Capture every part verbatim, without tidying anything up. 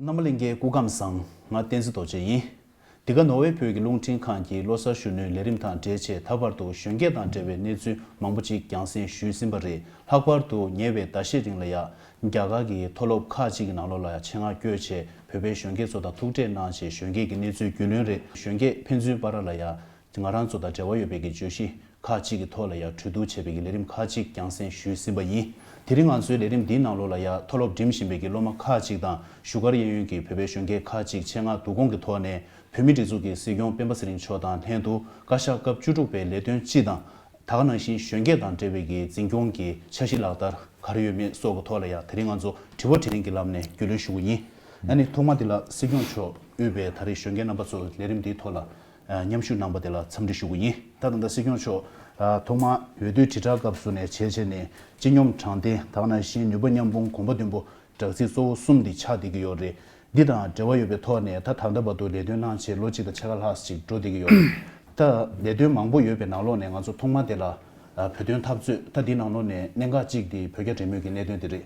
རྣམ་པ་ལྷན་རྒྱས་སྐུ་ཁམས་བཟང་། ང་བསྟན་འཛིན་རྡོ་རྗེ་ཡིན། འདི་ག་ནོར་ཝེ་བོད་ཀྱི་རླུང་འཕྲིན་ཁང་གི་བློ་གསར་གཞོན་ནུའི་ལས་རིམ་དང་འབྲེལ་ཆེད། ད་བར་དུ་གཞོན་སྐྱེས་དང་འབྲེལ་བའི་གནས་ཚུལ་མང་པོ་ཅིག་རྒྱང་སྲིང་ཞུས་ཟིན་པ་རེད། ལྷག་པར་དུ་ཉེ་བའི་ཟླ་ཤས་རིང་ལ་ཡ། རྒྱ་གར་གྱི་མཐོ་སློབ་ཁག་ཅིག་གི་ནང་ལོགས་ལ་ཡ་ཆེད་མངགས་བསྐྱོད་བྱས། བོད་པའི་གཞོན་སྐྱེས་ཚོ་དང་ཐུག་འཕྲད་གནང་བྱས། གཞོན་སྐྱེས་ཀྱི་གནས་ཚུལ་རྒྱུས་ལོན་རེད། གཞོན་སྐྱེས་ཕན་ཚུན་བར་ལ་ཡ། ང་རང་ཚོ་དང་འབྲེལ་བ་ཡོད་པའི་གི་བརྗོད་གཞི་ཁག་ཅིག་གི་ཐོག་ལ་ཡ་གྲོས་བསྡུར་བྱས་པའི་གི་ལས་རིམ་ཁག་ཅིག་རྒྱང་སྲིང་ཞུས་ཟིན་པ་ཡིན། དེ་རིང་ང་ཚོའི་ལས་རིམ་འདིའི་ནང་ལོགས་ལ་ཡ། མཐོ་སློབ་འགྲིམ་བཞིན་པའི་གི་སློབ་མ་ཁག་ཅིག་དང་། བཞུགས་སྒར་གཡས་གཡོན་གྱི་བོད་པའི་གཞོན་སྐྱེས་ཁག་ཅིག་ཆེད་མངགས་བསྡུ་སྐོང་གི་ཐོག་ནས། བོད་མིའི་སྒྲིག་འཛུགས་ཀྱི་སྲིད་སྐྱོང་སྤེན་པ་ཚེ་རིང་མཆོག་དང་ལྷན་དུ། བཀའ་ཤག་སྐབས་བཅུ་དྲུག་པའི་ལས་དོན་སྤྱི་དང་། ད་ག་ནང་བཞིན་གཞོན་སྐྱེས་དང་འབྲེལ་བའི་གི་འཛིན་སྐྱོང་གི་འཆར་གཞི་ལག་བསྟར་ག་རེ་ཡོད་མེད་སོགས་ཀྱི་ཐོག་ལ་ཡ། དེ་རིང་ང་ཚོ་དྲི་བ་དྲིས་ལན་གྱི་ལམ་ནས་རྒྱུས་ལོན་ཞུ་གི་ཡིན། ཨ་ནི་ཐོག་མ་དེ་ལ་སྲིད་སྐྱོང་མཆོག་དབུས་པའི་ད་རེས་གཞོན་སྐྱེས་རྣམ་པ་ཚོ་ལས་རིམ་འདིའི་ཐོག་ལ་མཉམ་ཞུགས་གནང་པ་དེ་ལ་འཚམས་འདྲི་ཞུ་གི་ཡིན། ད་ད་ལྟ་སྲིད་སྐྱོང་མཆོག་ཐོག་མ་འོས་བསྡུའི་དྲིལ་བསྒྲགས་སྐབས་སུ་ནས་བྱས་བྱས་ནས། སྤྱི་སྙོམས་དྲང་བདེན། ད་ག་ནང་བཞིན་ནུས་པ་མཉམ་སྤུངས། གོམ་པ་མདུན་སྤོ། དྲག་རྩལ་གཙོ་བོ་གསུམ་འདི་ཆགས་བསྡད་ཀྱི་ཡོད་རེད། འདི་དང་འབྲེལ་བ་ཡོད་པའི་ཐོག་ནས། ད་ད་ལྟ་བར་དུ་ལས་དོན་གནང་བྱས་ལོ་གཅིག་དང་ཕྱེད་ཀ་ལྷག་ཅིག་འགྲོ་བསྡད་ཀྱི་ཡོད་རེད། ད་ལས་དོན་མང་པོ་ཡོད་པའི་ནང་ལོགས་ནས་ང་ཚོ་ཐོག་མ་དེ་ལ་བོད་དོན་འཐབ་རྩོད། ད་འདི་ནང་ལོགས་ནས་གནད་འགག་ཅིག་དེ་བོད་རྒྱ་འབྲེལ་མོལ་གྱི་གནད་དོན་དེ་རེད།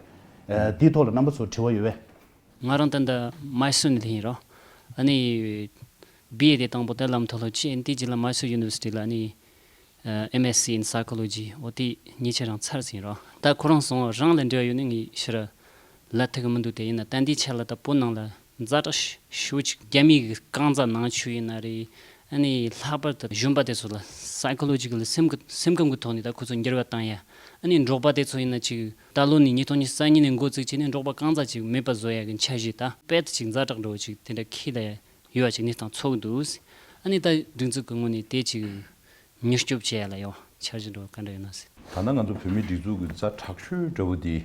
འདིའི་ཐོག་ལ་རྣམ་པ་ཚོར་དྲི་བ་ཡོད་པས། ང་རང་ད་ལྟ་མའི་སུར་ནས་དེ་ཡིན་རོ། ཨ་ནི་བི་ཨེ་དེ་དང་པོ་ད་ལམ་མཐོ་སློབ་བྱས། དེའི་རྗེས་ལ་མའི་སུར་ཡུ་ནི་ཝར་སི་ཊི་ལ་ཨ་ནི་ཨེམ་ཨེས་སི་ཨིན་སའི་ཀོ་ལོ་ཇི། འོ་དེ་ཉིན་ཆད་རང་ཚར་ཟིན་རོ། ད་ཁོ་རང་སོང་རང་ལ་འབྲེལ་བ་ཡོད་ནི་ངས་ཕྱིར་ལ་ཐུག་གི་མི་འདུག་དེ་ཡིན་ན་ད་འདིའི་ཆ་ལ་ད་བོད་ནང་ལ་ཛ་དྲག་ཤོས་ཅིག་རྒྱ་མིའི་གི་རྐང་རྩ་ནང་ཆུ་ཡིན་ན་རེད། ཨ་ནི་ལྷག་པར་དུ་གཞོན་པ་དེ་ཚོ་ལ་སའི་ཀོ་ལོ་ཇི་ཀལ་སེམས་ཀྱི་སེམས་ཁམས་ཀྱི་ཐོག་ནས་ད་ཁོ་ཚོ་འགྱུར་བ་བཏང་ཡ། ཨ་ནི་འབྲོག་པ་དེ་ཚོ་ཡིན་ན་ཅིག་ད་ལོ་ནས་ཉིས་སྟོང་ཉི་ཤུ་རྩ་གཉིས་ནས་འགོ་བཙུགས་བྱས་ནས་འབྲོག་པ་རྐང་རྩ་ཅིག་མེད་པ་བཟོ་ཡ་གི་འཆར་གཞི་ད་དཔེ་ད་ཅིག་ཛ་དྲག་འགྲོ་བ་ཅིག་དེ་འདྲ་ཁྱེད་ལ་ཡོད་པ་ཅིག་གནས་སྟངས་ཚོར་གི་འདུག་ཨ་ནི་ད་སྒྲིག་འཛུགས་ཀྱི་ངོས་ནས་དེ་ཅིག་མྱུར་སྐྱོབ་བྱེད་ཡ་ལ་ཡོད་འཆར་གཞི་འགྲོ་ག་འདྲ་ཡོད་ན་ཟེར། ད་ལྟ་ང་ཚོ་བོད་མིའི་སྒྲིག་འཛུགས་ཀྱི་ཛ་དྲག་ཤོས་འདྲ་བོ་དེ།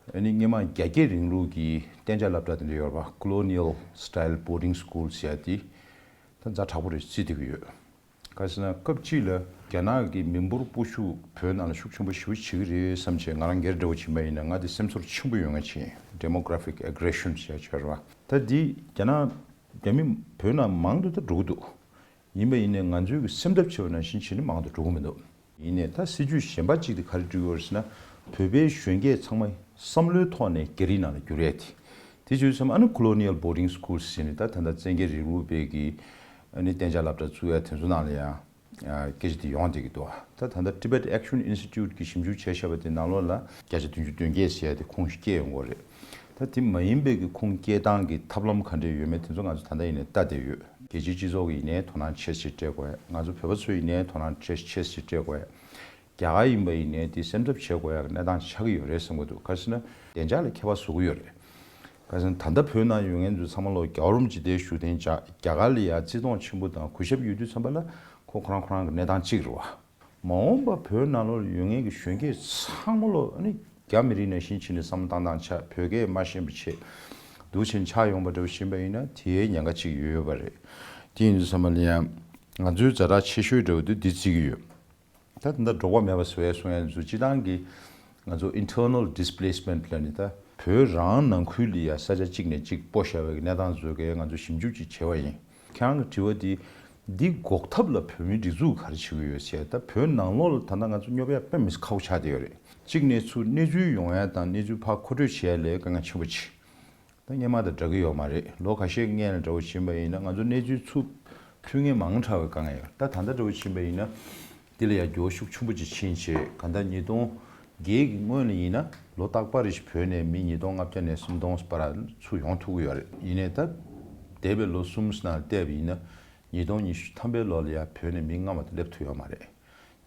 ཨ་ནི་སྔོན་མ་རྒྱ་སྐྱེད་རིང་ལུགས་ཀྱི་གཏན་འཇགས་སློབ་གྲྭ་དེ་འདྲ་ཡོད་རེད་པ། Colonial Style Boarding School ཟེར་ཡ་དེ་ད་ཛ་དྲག་པོ་རེད་བརྩི་བསྡད་ཀྱི་ཡོད། ག་རེ་ཟེར་ན་སྐབས་གཅིག་ལ་རྒྱ་ནག་གི་མི་འབོར་སྤོ་ཤུགས་བོད་ནང་ལ་ཤུགས་ཆེན་པོ་ཞེ་པོ་བྱེད་ཀྱི་རེད་བསམ་བྱས། ང་རང་སྒེར་འདྲ་བོ་བྱས་པ་ཡིན་ན་ང་དེ་སེམས་ཚོར་ཆེན་པོ་ཡོད་མཁན་ཅིག་ཡིན། Demographic Aggression ཟེར་ཡ་ཅིག་ཡོད་རེད་པ། ད་འདི་རྒྱ་ནག་རྒྱ་མི་བོད་ནང་མང་དུ་ད་འགྲོ་གི་འདུག་ཡིན་པ་ཡིན་ནའི་ང་ཚོས་ཀྱི་སེམས་འཚབ་བྱས་པ་ནང་བཞིན་བྱས་ནས་མང་དུ་འགྲོ་གི་མི་འདུག་ཡིན་ནའི་ད་སྲིད་ཇུས་གཞན་པ་གཅིག་དེ་ག་རེ་སྒྲིག་ཡོད་རེད་ཟེར་ན། བོད་པའི་གཞོན་སྐྱེས་ཚང་མ་བསམ་བློའི་ཐོག་ནས་རྒྱ་རིགས་ནང་ལ་བསྒྱུར་ཡས་དེ། དེ་བྱས་ཙང་ཨ་ནི་Colonial Boarding Schools ཟེར་ནས་ད་ད་ལྟ་བཙན་རྒྱལ་རིང་ལུགས་པའི་གི་ཨ་ནི་གཏན་འཇགས་སློབ་གྲྭ་བཙུགས་ཡ་དེ་ཚོ་ནང་ལ་ཡང་སྐད་ཆ་དེ་ཡོང་བསྡད་ཀྱི་འདུག་ད་ད་ལྟ་Tibet Action Institute གིས་ཞིབ་འཇུག་བྱས་བཞག་པ་དེ་ནང་ལོགས་ལ་བརྒྱ་ཆ་བདུན་ཅུ་དོན་བརྒྱད་ཟེར་ཡ་དེ་ཁུངས་སྐྱེལ་ཡོང་གི་རེད། ད་དེ་མ་ཡིན་པའི་གི་ཁུངས་སྐྱེལ་སྟངས་ཀྱི་ཐབས་ལམ་ག་འདྲས་ཡོད་མེད་དེ་ཚོ་ང་ཚོ་ད་ལྟ་ཡིན་ནའི་ལྟ་བསྡད་ཡོད། རྒྱལ་སྤྱིའི་སྤྱི་ཚོགས་ཀྱི་ཡིན་ནའི་དོ་སྣང་ཆེ་ཞིག་སྤྲད་དགོས་ཡ། ང་ཚོ་བོད་པ་ཚོ་ཡིན་ནའི་དོ་སྣང་ཆེ་ཆེ་ཞིག་སྤྲད་དགོས་ཡ། རྒྱ་གར་ཡིན་པ་ཡིན་ནའི་དེ་སེམས་འཚབ་བྱེད་དགོས་ཡ་གི་གནས་སྟངས་ཆགས་ཀྱི་ཡོད་རེད་བསམ་གྱི་འདུག་ག་རེ་ཟེར་ན་བདེ་འཇགས་ལ་ཁྱད་པར་བཟོ་གི་ཡོད་རེད། ག་རེ་ཟེར་ན་ད་ལྟ་བོད་ནང་ཡོད་མཁན་ཚོ་ཚང་མ་ལོ་རྒྱལ་བ་རིན་པོ་ཆེ་དེ་བཞུགས་གདན་འཇགས། རྒྱ་གར་ལ་ཡ་བརྩི་མཐོང་ཆེན་པོ་དང་གུས་ཞབས་ཡོད་དུས་ཙམ་པ་ལ་ཁོ་ཁོ་རང་ཁོ་རང་གི་གནས་སྟངས་གཅིག་རེད་བ། མ་འོངས་པ་བོད་ནང་ལོགས་ཡོད་མཁན་གྱི་གཞོན་སྐྱེས་ཚང་མ་ལོ་ཨ་ནི་རྒྱ་མི་རིགས་ནང་བཞིན་བྱས་ནས་བསམ་བློ་བཏང་སྟངས་ཆགས། བོད་སྐད་མ་ཤེས་པ་བྱས་འདུག་བྱས་ཆགས་ཡོང་པ་འདྲ་བོ་ཡིན་པ་ཡིན་ན་དེའི་ཉེན་ཁ་གཅིག་ཡོད་ཡོད་པ་རེད། དེ་ཡིན་དུས་ཙམ་པ་ལ་ཡང་ང་ཚོའི་ཛ་དྲག་ཆེ་ཤོས་འདྲ་བོ་དེ་འདི་བརྩི་གི་ཡོད། ད་ད་ལྟ་འབྲོག་པ་མེད་པ་བཟོ་ཡ་གསུང་ཡ་ཚོ་སྤྱི་བཏང་གི་ང་ཚོ་Internal Displacement ལབ་ནས་ད་བོད་རང་ནང་ཁུལ་ལ་ཡ་ས་ཆ་གཅིག་ནས་གཅིག་སྤོ་བཞག་པའི་གནས་སྟངས་བཟོ་གའི་ང་ཚོ་ཞིབ་འཇུག་ཅིག་བྱས་པ་ཡིན། ཁྱེད་རང་གི་དྲི་བ་འདི། འདི་འགོག་ཐབས་ལ་བོད་མིའི་སྒྲིག་འཛུགས་ག་རེ་བྱེད་ཀྱི་ཡོད་ཟེར། ད་བོད་ནང་ལོགས་ལ་ད་ལྟ་ང་ཚོ་སྙོབ་ཡ་དཔེ་མི་སྲིད་ཁག་པོ་ཆགས་བསྡད་ཡོད་རེད། གཅིག་ནས་ཚུར་གནས་ཚུལ་ཡོང་ཡ་དང་གནས་ཚུལ་ཕར་མཁོ་སྤྲོད་བྱེད་ཡ་ལ་དཀའ་ངལ་ཆེན་པོ་ཆེ། ད་སྔོན་མ་དང་འདྲ་གི་ཡོད་མ་རེད། ལོ་ཁ་ཤས་སྔོན་ལ་འདྲ་བོ་ཕྱིན་པ་ཡིན་ན་ང་ཚོ་གནས་ཚུལ་ཚུར་ཕུལ་མཁན་མང་དྲགས་པའི་དཀའ་ངལ་ཡོད། ད་ད་ལྟ་འདྲ་བོ་ཕྱིན་པ་ཡིན་ན་འདི་ལ་ཡ་འགྱུར་བ་ཤུགས་ཆེན་པོ་ཅིག་ཕྱིན་བྱས། གང་ལྟར་ཉིས་སྟོང་བརྒྱད་ཀྱི་སྔོན་ལ་ཡིན་ན་ལོ་རྟག་པར་རེ་བཞིན་བོད་ནས་མི་ཉིས་སྟོང་ལྔ་བརྒྱ་ནས་སུམ་སྟོང་བར་ཚུར་ཡོང་ཐུབ་ཀྱི་ཡོད་རེད། ཡིན་ནའི་ད་འདས་པའི་ལོ་གསུམ་ནང་བལྟས་པ་ཡིན་ན། ཉིས་སྟོང་ཉི་ཤུ་ཐམ་པའི་ལོ་ལ་ཡ་བོད་ནས་མི་ལྔ་མ་གཏོགས་སླེབས་ཐུབ་ཡོད་མ་རེད།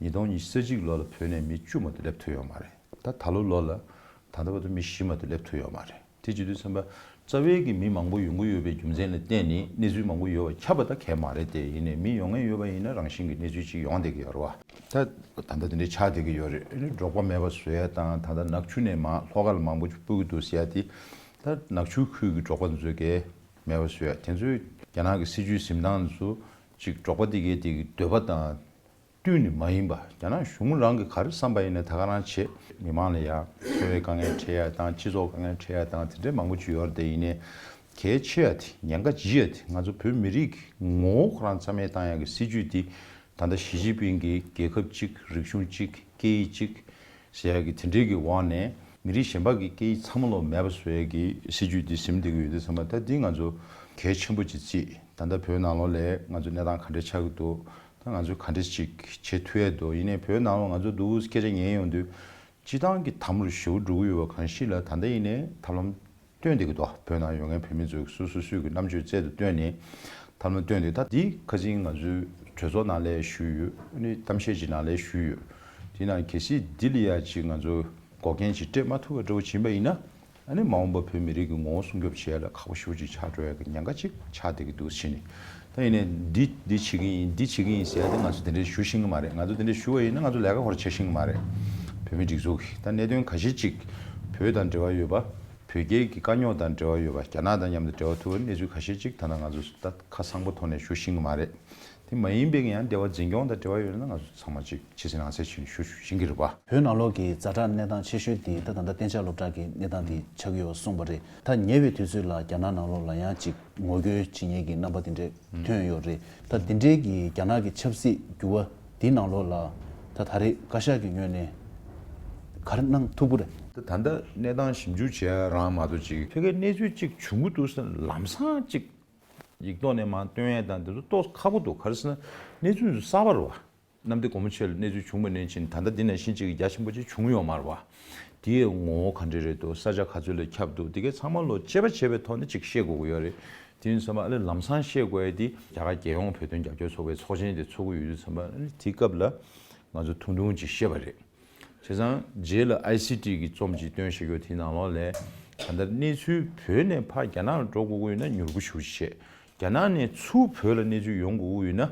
ཉིས་སྟོང་ཉི་ཤུ་རྩ་གཅིག་ལོ་ལ་བོད་ནས་མི་བཅུ་མ་གཏོགས་སླེབས་ཐུབ་ཡོད་མ་རེད། ད་ད་ལོ་ལོ་ལ་ད་ལྟ་བར་དུ་མི་བཞི་མ་གཏོགས་སླེབས་ཐུབ་ཡོད་མ་རེད། དེ་བྱེད་དུས་ཙམ་པ་རྩ་བའི་གི་མི་མང་པོ་ཡོང་གི་ཡོད་པའི་རྒྱུ་མཚན་ལ་བརྟེན་ནས་གནས་ཚུལ་མང་པོ་ཡོད་པ་ཁྱབ་པ་ད་གས་མ་རེད་དེ། ཡིན་ནའི་མི་ཡོང་མཁན་ཡོད་པ་ཡིན་ན་རང་བཞིན་གྱི་གནས་ཚུལ་ཅིག་ཡོང་བསྡད་ཀྱི་ཡོད་རེད་བ། ད་ད་ལྟ་དེ་འདྲའི་ཆགས་བསྡད་ཀྱི་ཡོད་རེད། ཨ་ནི་འབྲོག་པ་མེད་པ་བཟོ་ཡ་དང་ད་ལྟ་ནག་ཆུ་ནས་མར་ལྷོ་ཁ་ལ་མང་པོ་ཅིག་སྤོ་གི་འདུག་ཟེར་ཡ་དེ། ད་ནག་ཆུ་ཁུལ་གྱི་འབྲོག་པ་ཚོས་གས་མེད་པ་བཟོས། དེ་ཚོས་རྒྱ་ནག་གི་སྲིད་ཇུས་འཛིན་སྟངས་ཚོ་ཅིག་འབྲོག་པ་དེ་གའི་དེ་གི་འདོད་པ་དང་བསྟུན་ནས་མ་ཡིན་པ། རྒྱ་ནག་གཞུང་རང་གིས་ག་རེ་བསམ་པ་ཡིན་ན་ད་ག་རང་བྱེད། མི་མང་ལ་ཡ་འཚོ་བའི་དཀའ་ངལ་འཕྲད་ཡ་དང་སྤྱི་ཚོགས་དཀའ་ངལ་འཕྲད་ཡ་དང་དེ་འདྲའི་མང་པོ་ཅིག་ཡོད་རེད་དེ། ཡིན་ནའི་གལ་ཆེ་ཡ་དེ་ཉེན་ཁ་ལྗི་ཡ་དེ་ང་ཚོ་བོད་མི་རིགས་ཀྱི་ངོ་བོ་ཁོ་རང་རྩ་མེད་བཏང་ཡ་གི་སྲིད་ཇུས་དེ། ད་ལྟ་ཞི་ཅིན་ཕིང་གིས་རྒྱལ་ཁབ་གཅིག་རིག་གཞུང་གཅིག་སྐད་ཡིག་གཅིག་ཟེར་ཡ་གི་དེ་འདྲའི་གི་འོག་ནས་ མི་རིགས་གཞན་པ་གི་སྐད་ཡིག་ཚང་མ་ལོ་མེད་པ་བཟོ་ཡས་ཀྱི་སྲིད་ཇུས་འདི་ཟིན་བསྡད་ཀྱི་ཡོད་དུས་ཙམ་པ། ད་འདི་ང་ཚོ་གལ་ཆེན་པོ་ཅིག་བརྩིས། ད་ལྟ་བོད་ནང་ལོགས་ལ་ང་ཚོ་གནས་སྟངས་ག་འདྲ་ཆགས་ཀྱི་འདུག་ད་ང་ཚོས་ག་འདྲ་ཅིག་བྱེད་ཐུབ་ཡས་འདུག་ཡིན་ནའི་བོད་ནང་ལོགས་ང་ཚོ་འདུག་སྐད་ཆ་ཉན་ཡོང་དུས། སྤྱི་བཏང་གི་དམ་རུ་ཞེ་པོ་འགྲོ་གི་ཡོད་པ་གང་ཞིག་ལ། ད་ལྟ་ཡིན་ནའི་ཐབས་ལམ་སྟོན་བསྡད་ཀྱི་འདུག་བོད་ནང་ཡོད་མཁན་བོད་མི་ཚོས་སོ་སོ་སོའི་གི་རྣམ་དཔྱོད་རྩལ་དུ་བཏོན་ནས་ཐབས་ལམ་སྟོན་བསྡད། ད་འདི་ཁ་སང་ང་ཚོའི་གྲོས་ཚོགས་ནང་ལ་ཞུས་ཡོད། ཨ་ནི་གཏམ་བཤད་ཅིག་ནང་ལ་ཞུས་ཡོད། དེ་ནང་གལ་སྲིད་འདི་ལ་ཡ་ཅིག་ང་ཚོ་འགོག་རྐྱེན་ཅིག་སྤྲད་མ་ཐུབ་པ་འདྲ་བོ་ཕྱིན་པ་ཡིན་ན། ཨ་ནི་མ་འོངས་པ་བོད་མི་རིགས་ཀྱི་ངོ་བོ་སྲུང་སྐྱོབ་བྱེད་ཡ་ལ་ཁག་པོ་ཞེ་པོ་ཅིག་ཆགས་འགྲོ་ཡ་གི་ཉེན་ཁ་ཅིག་ཆགས་བསྡད་ཀྱི་འདུག་ཕྱིན་ནས། ད་ཡིན་ནའི་འདི་འདི་བྱེད་ཀྱི་ཡིན། འདི་བྱེད་ཀྱི་ཡིན་ཟེར་ཡ་དེ་ང་ཚོ་དེ་འདྲའི་ཞུ་ཤེས་ཀྱི་མ་རེད། ང་ཚོ་དེ་འདྲའི་ཞུ་བ་ཡིན་ན་ང་ཚོ་ལས་ཀ་ཧོར་བྱེད་ཤེས་ཀྱི་མ་རེད། བོད་མི་སྒྲིག་འཛུགས་ཀྱི་ད་གནད་དོན་ཁ་ཤས་ཅིག་བོད་དང་འབྲེལ་བ་ཡོད་པ། བོད་རྒྱའི་གི་དཀའ་རྙོག་དང་འབྲེལ་བ་ཡོད་པ། རྒྱ་ནག་དང་མཉམ་དུ་འབྲེལ་བ་ཐུབ་པའི་གནས་ཚུལ་ཁ་ཤས་ཅིག་ད་ལྟ་ང་ཚོ་ད་ཁ་གསང་པོ་ཐོག་ནས་ཞུ་ཤེས་ཀྱི་མ་རེད། དེ་མ་ཡིན་པའི་ཡང་འབྲེལ་བ་འཛིན་སྐྱོང་དང་འབྲེལ་བ་ཡོད་ན་ང་ཚོ་ཚང་མ་ཅིག་ཕྱི་གསལ་ནང་གསལ་བྱས་ནས་ཞུ་ཤེས་ཀྱི་རེད་པ། བོད་ནང་ལོགས་ཀྱི་ཛ་དྲག་གནས་སྟངས་ཆེ་ཤོས་དེ་ད་ད་ལྟ་གཏན་འཇགས་སློབ་གྲྭ་གི་གནས་སྟངས་དེ་ཆགས་ཀྱི་ཡོད་གསུངས་པ་རེད། ད་ཉེ་བའི་དུས་ཚོད་ལ་རྒྱ་ནག་ནང་ལོགས་ལ་ཡང་ཅིག་ངོ་རྒོལ་བྱེད་མཁན་གྱི་རྣམ་པ་དེ་འདྲས་ཐོན་ཡོད་རེད། ད་དེ་འདྲའི་གི་རྒྱ་ནག་གི་ཆབ་སྲིད་འགྱུར་བ་དེའི་ནང་ལོགས་ལ་ད་ད་རེས་བཀའ་ཤག་གི་ངོས་ནས་ག་རེ་གནང་ཐུབ་ཀྱི་རེད། ད་ད་ལྟ་གནས་སྟངས་ཞིབ་འཇུག་བྱས་རང་མ་གཏོགས་ཅིག་ཕ་གིའི་གནས་ཚུལ་ཅིག་བྱུང་གི་འདུག་ཟེར་ལམ་སང་ཅིག་ཡིག་ཐོག་ནས་མར་སྟོན་ཡས་དང་དེ་ཚོ་ཏོག་ཙམ་ཁག་པོ་འདུག་ག་རེ་ཟེར་ན་གནས་ཚུལ་ཚོ་གསར་པ་རེད་བ། གནམ་བདེ་སྒོ་མོ་ཆེ་ལ་གནས་ཚུལ་བྱུང་བ་ནང་བཞིན་ད་ལྟ་འདི་ནང་བཞིན་ཅིག་རྒྱ་ཆེན་པོ་ཅིག་བྱུང་ཡོད་མ་རེད་བ། དེའི་ངོ་བོ་ག་འདྲ་རེད་འདུག་ས་ཆ་ག་ཚོད་ལ་ཁྱབ་འདུག་དེ་གའི་ཚང་མ་ལོ་དཔྱད་པ་བྱས་པའི་ཐོག་ནས་ཅིག་ཤེས་དགོས་ཀྱི་ཡོད་རེད། དེ་ཡིན་ཙང་ཨ་ལེ་ལམ་སང་ཤེས་དགོས་ཡ་དེ་རྒྱ་གར་རྒྱལ་ཡོངས་བོད་དོན་རྒྱབ་སྐྱོར་ཚོགས་པའི་ཚོགས་ཆེན་དེ་ཚོགས་ཀྱི་ཡོད་དུས་ཙམ་པ། ཨ་ནི་དེའི་སྐབས་ལ་ང་ཚོ་ཐུང་ཐུང་ཅིག་ཤེས་པ་རེད། བྱས་ཙང་རྗེས་ལ་ཨའི་སི་ཊི་གི་རྩོམ་ཅིག་བཏོན་བཞག་ཡོད། དེའི་ནང་ལོགས་ལ་ད་ལྟ་གནས་ཚུལ་བོད་ནས་ཕར་རྒྱ་ནག་ལ་འགྲོ་དགོས་ཀྱི་ཡོད་ན་མྱུར་པོ་ཞེ་པོ་ཅིག་བྱས། རྒྱ་ནག་ནས་ཚུར་བོད་ལ་གནས་ཚུལ་ཡོང་དགོས་ཀྱི་ཡོད་ན།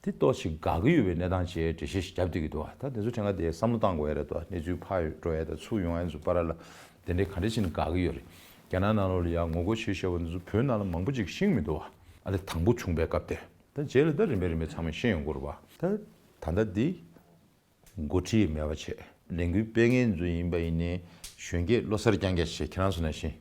དེ་ཏོག་ཙམ་འགག་གི་ཡོད་པའི་གནས་སྟངས་ཅིག་འགྲེལ་བཤད་ཞིག་བརྒྱབ་བསྡད་ཀྱི་འདུག་ད་དེ་ཚོ་ཕྲན་ཁ་དེ་བསམ་བློ་བཏང་དགོས་ཡ་རེད་དོ། གནས་ཚུལ་ཕར་འགྲོ་ཡ་དང་ཚུར་ཡོང་ཡ་ཚོ་བར་ལ་དེ་འདྲའི་ག་འདྲ་བྱས་ནས་འགག་གི་ཡོད་རེད། རྒྱ་ནག་ནང་ལོགས་ལ་ཡ་ངོ་རྒོལ་བྱེད་བཞག་པ་འདི་ཚོ་བོད་ནང་ལ་མང་པོ་ཅིག་ཤེས་ཀྱི་མི་འདུག་བ། ཨ་ལེ་དང་པོ་བྱུང་པའི་སྐབས་དེ། ད་རྗེས་ལ་ད་རིམ་པས་རིམ་པས་ཚང་མས་ཤེས་ཡོང་གི་རེད་བ། ད་ད་ལྟ་འདི་འགོ་ཁྲིད་མེད་པ་བྱས། ལས་འགུལ་སྤེལ་མཁན་ཚོ་ཡིན་པ་ཡིན་ནའི་གཞོན་སྐྱེས་བློ་གསར་རྐྱང་རྐྱང་བྱས། ཁྱེད་རང་ཚོ་ནང་བཞིན།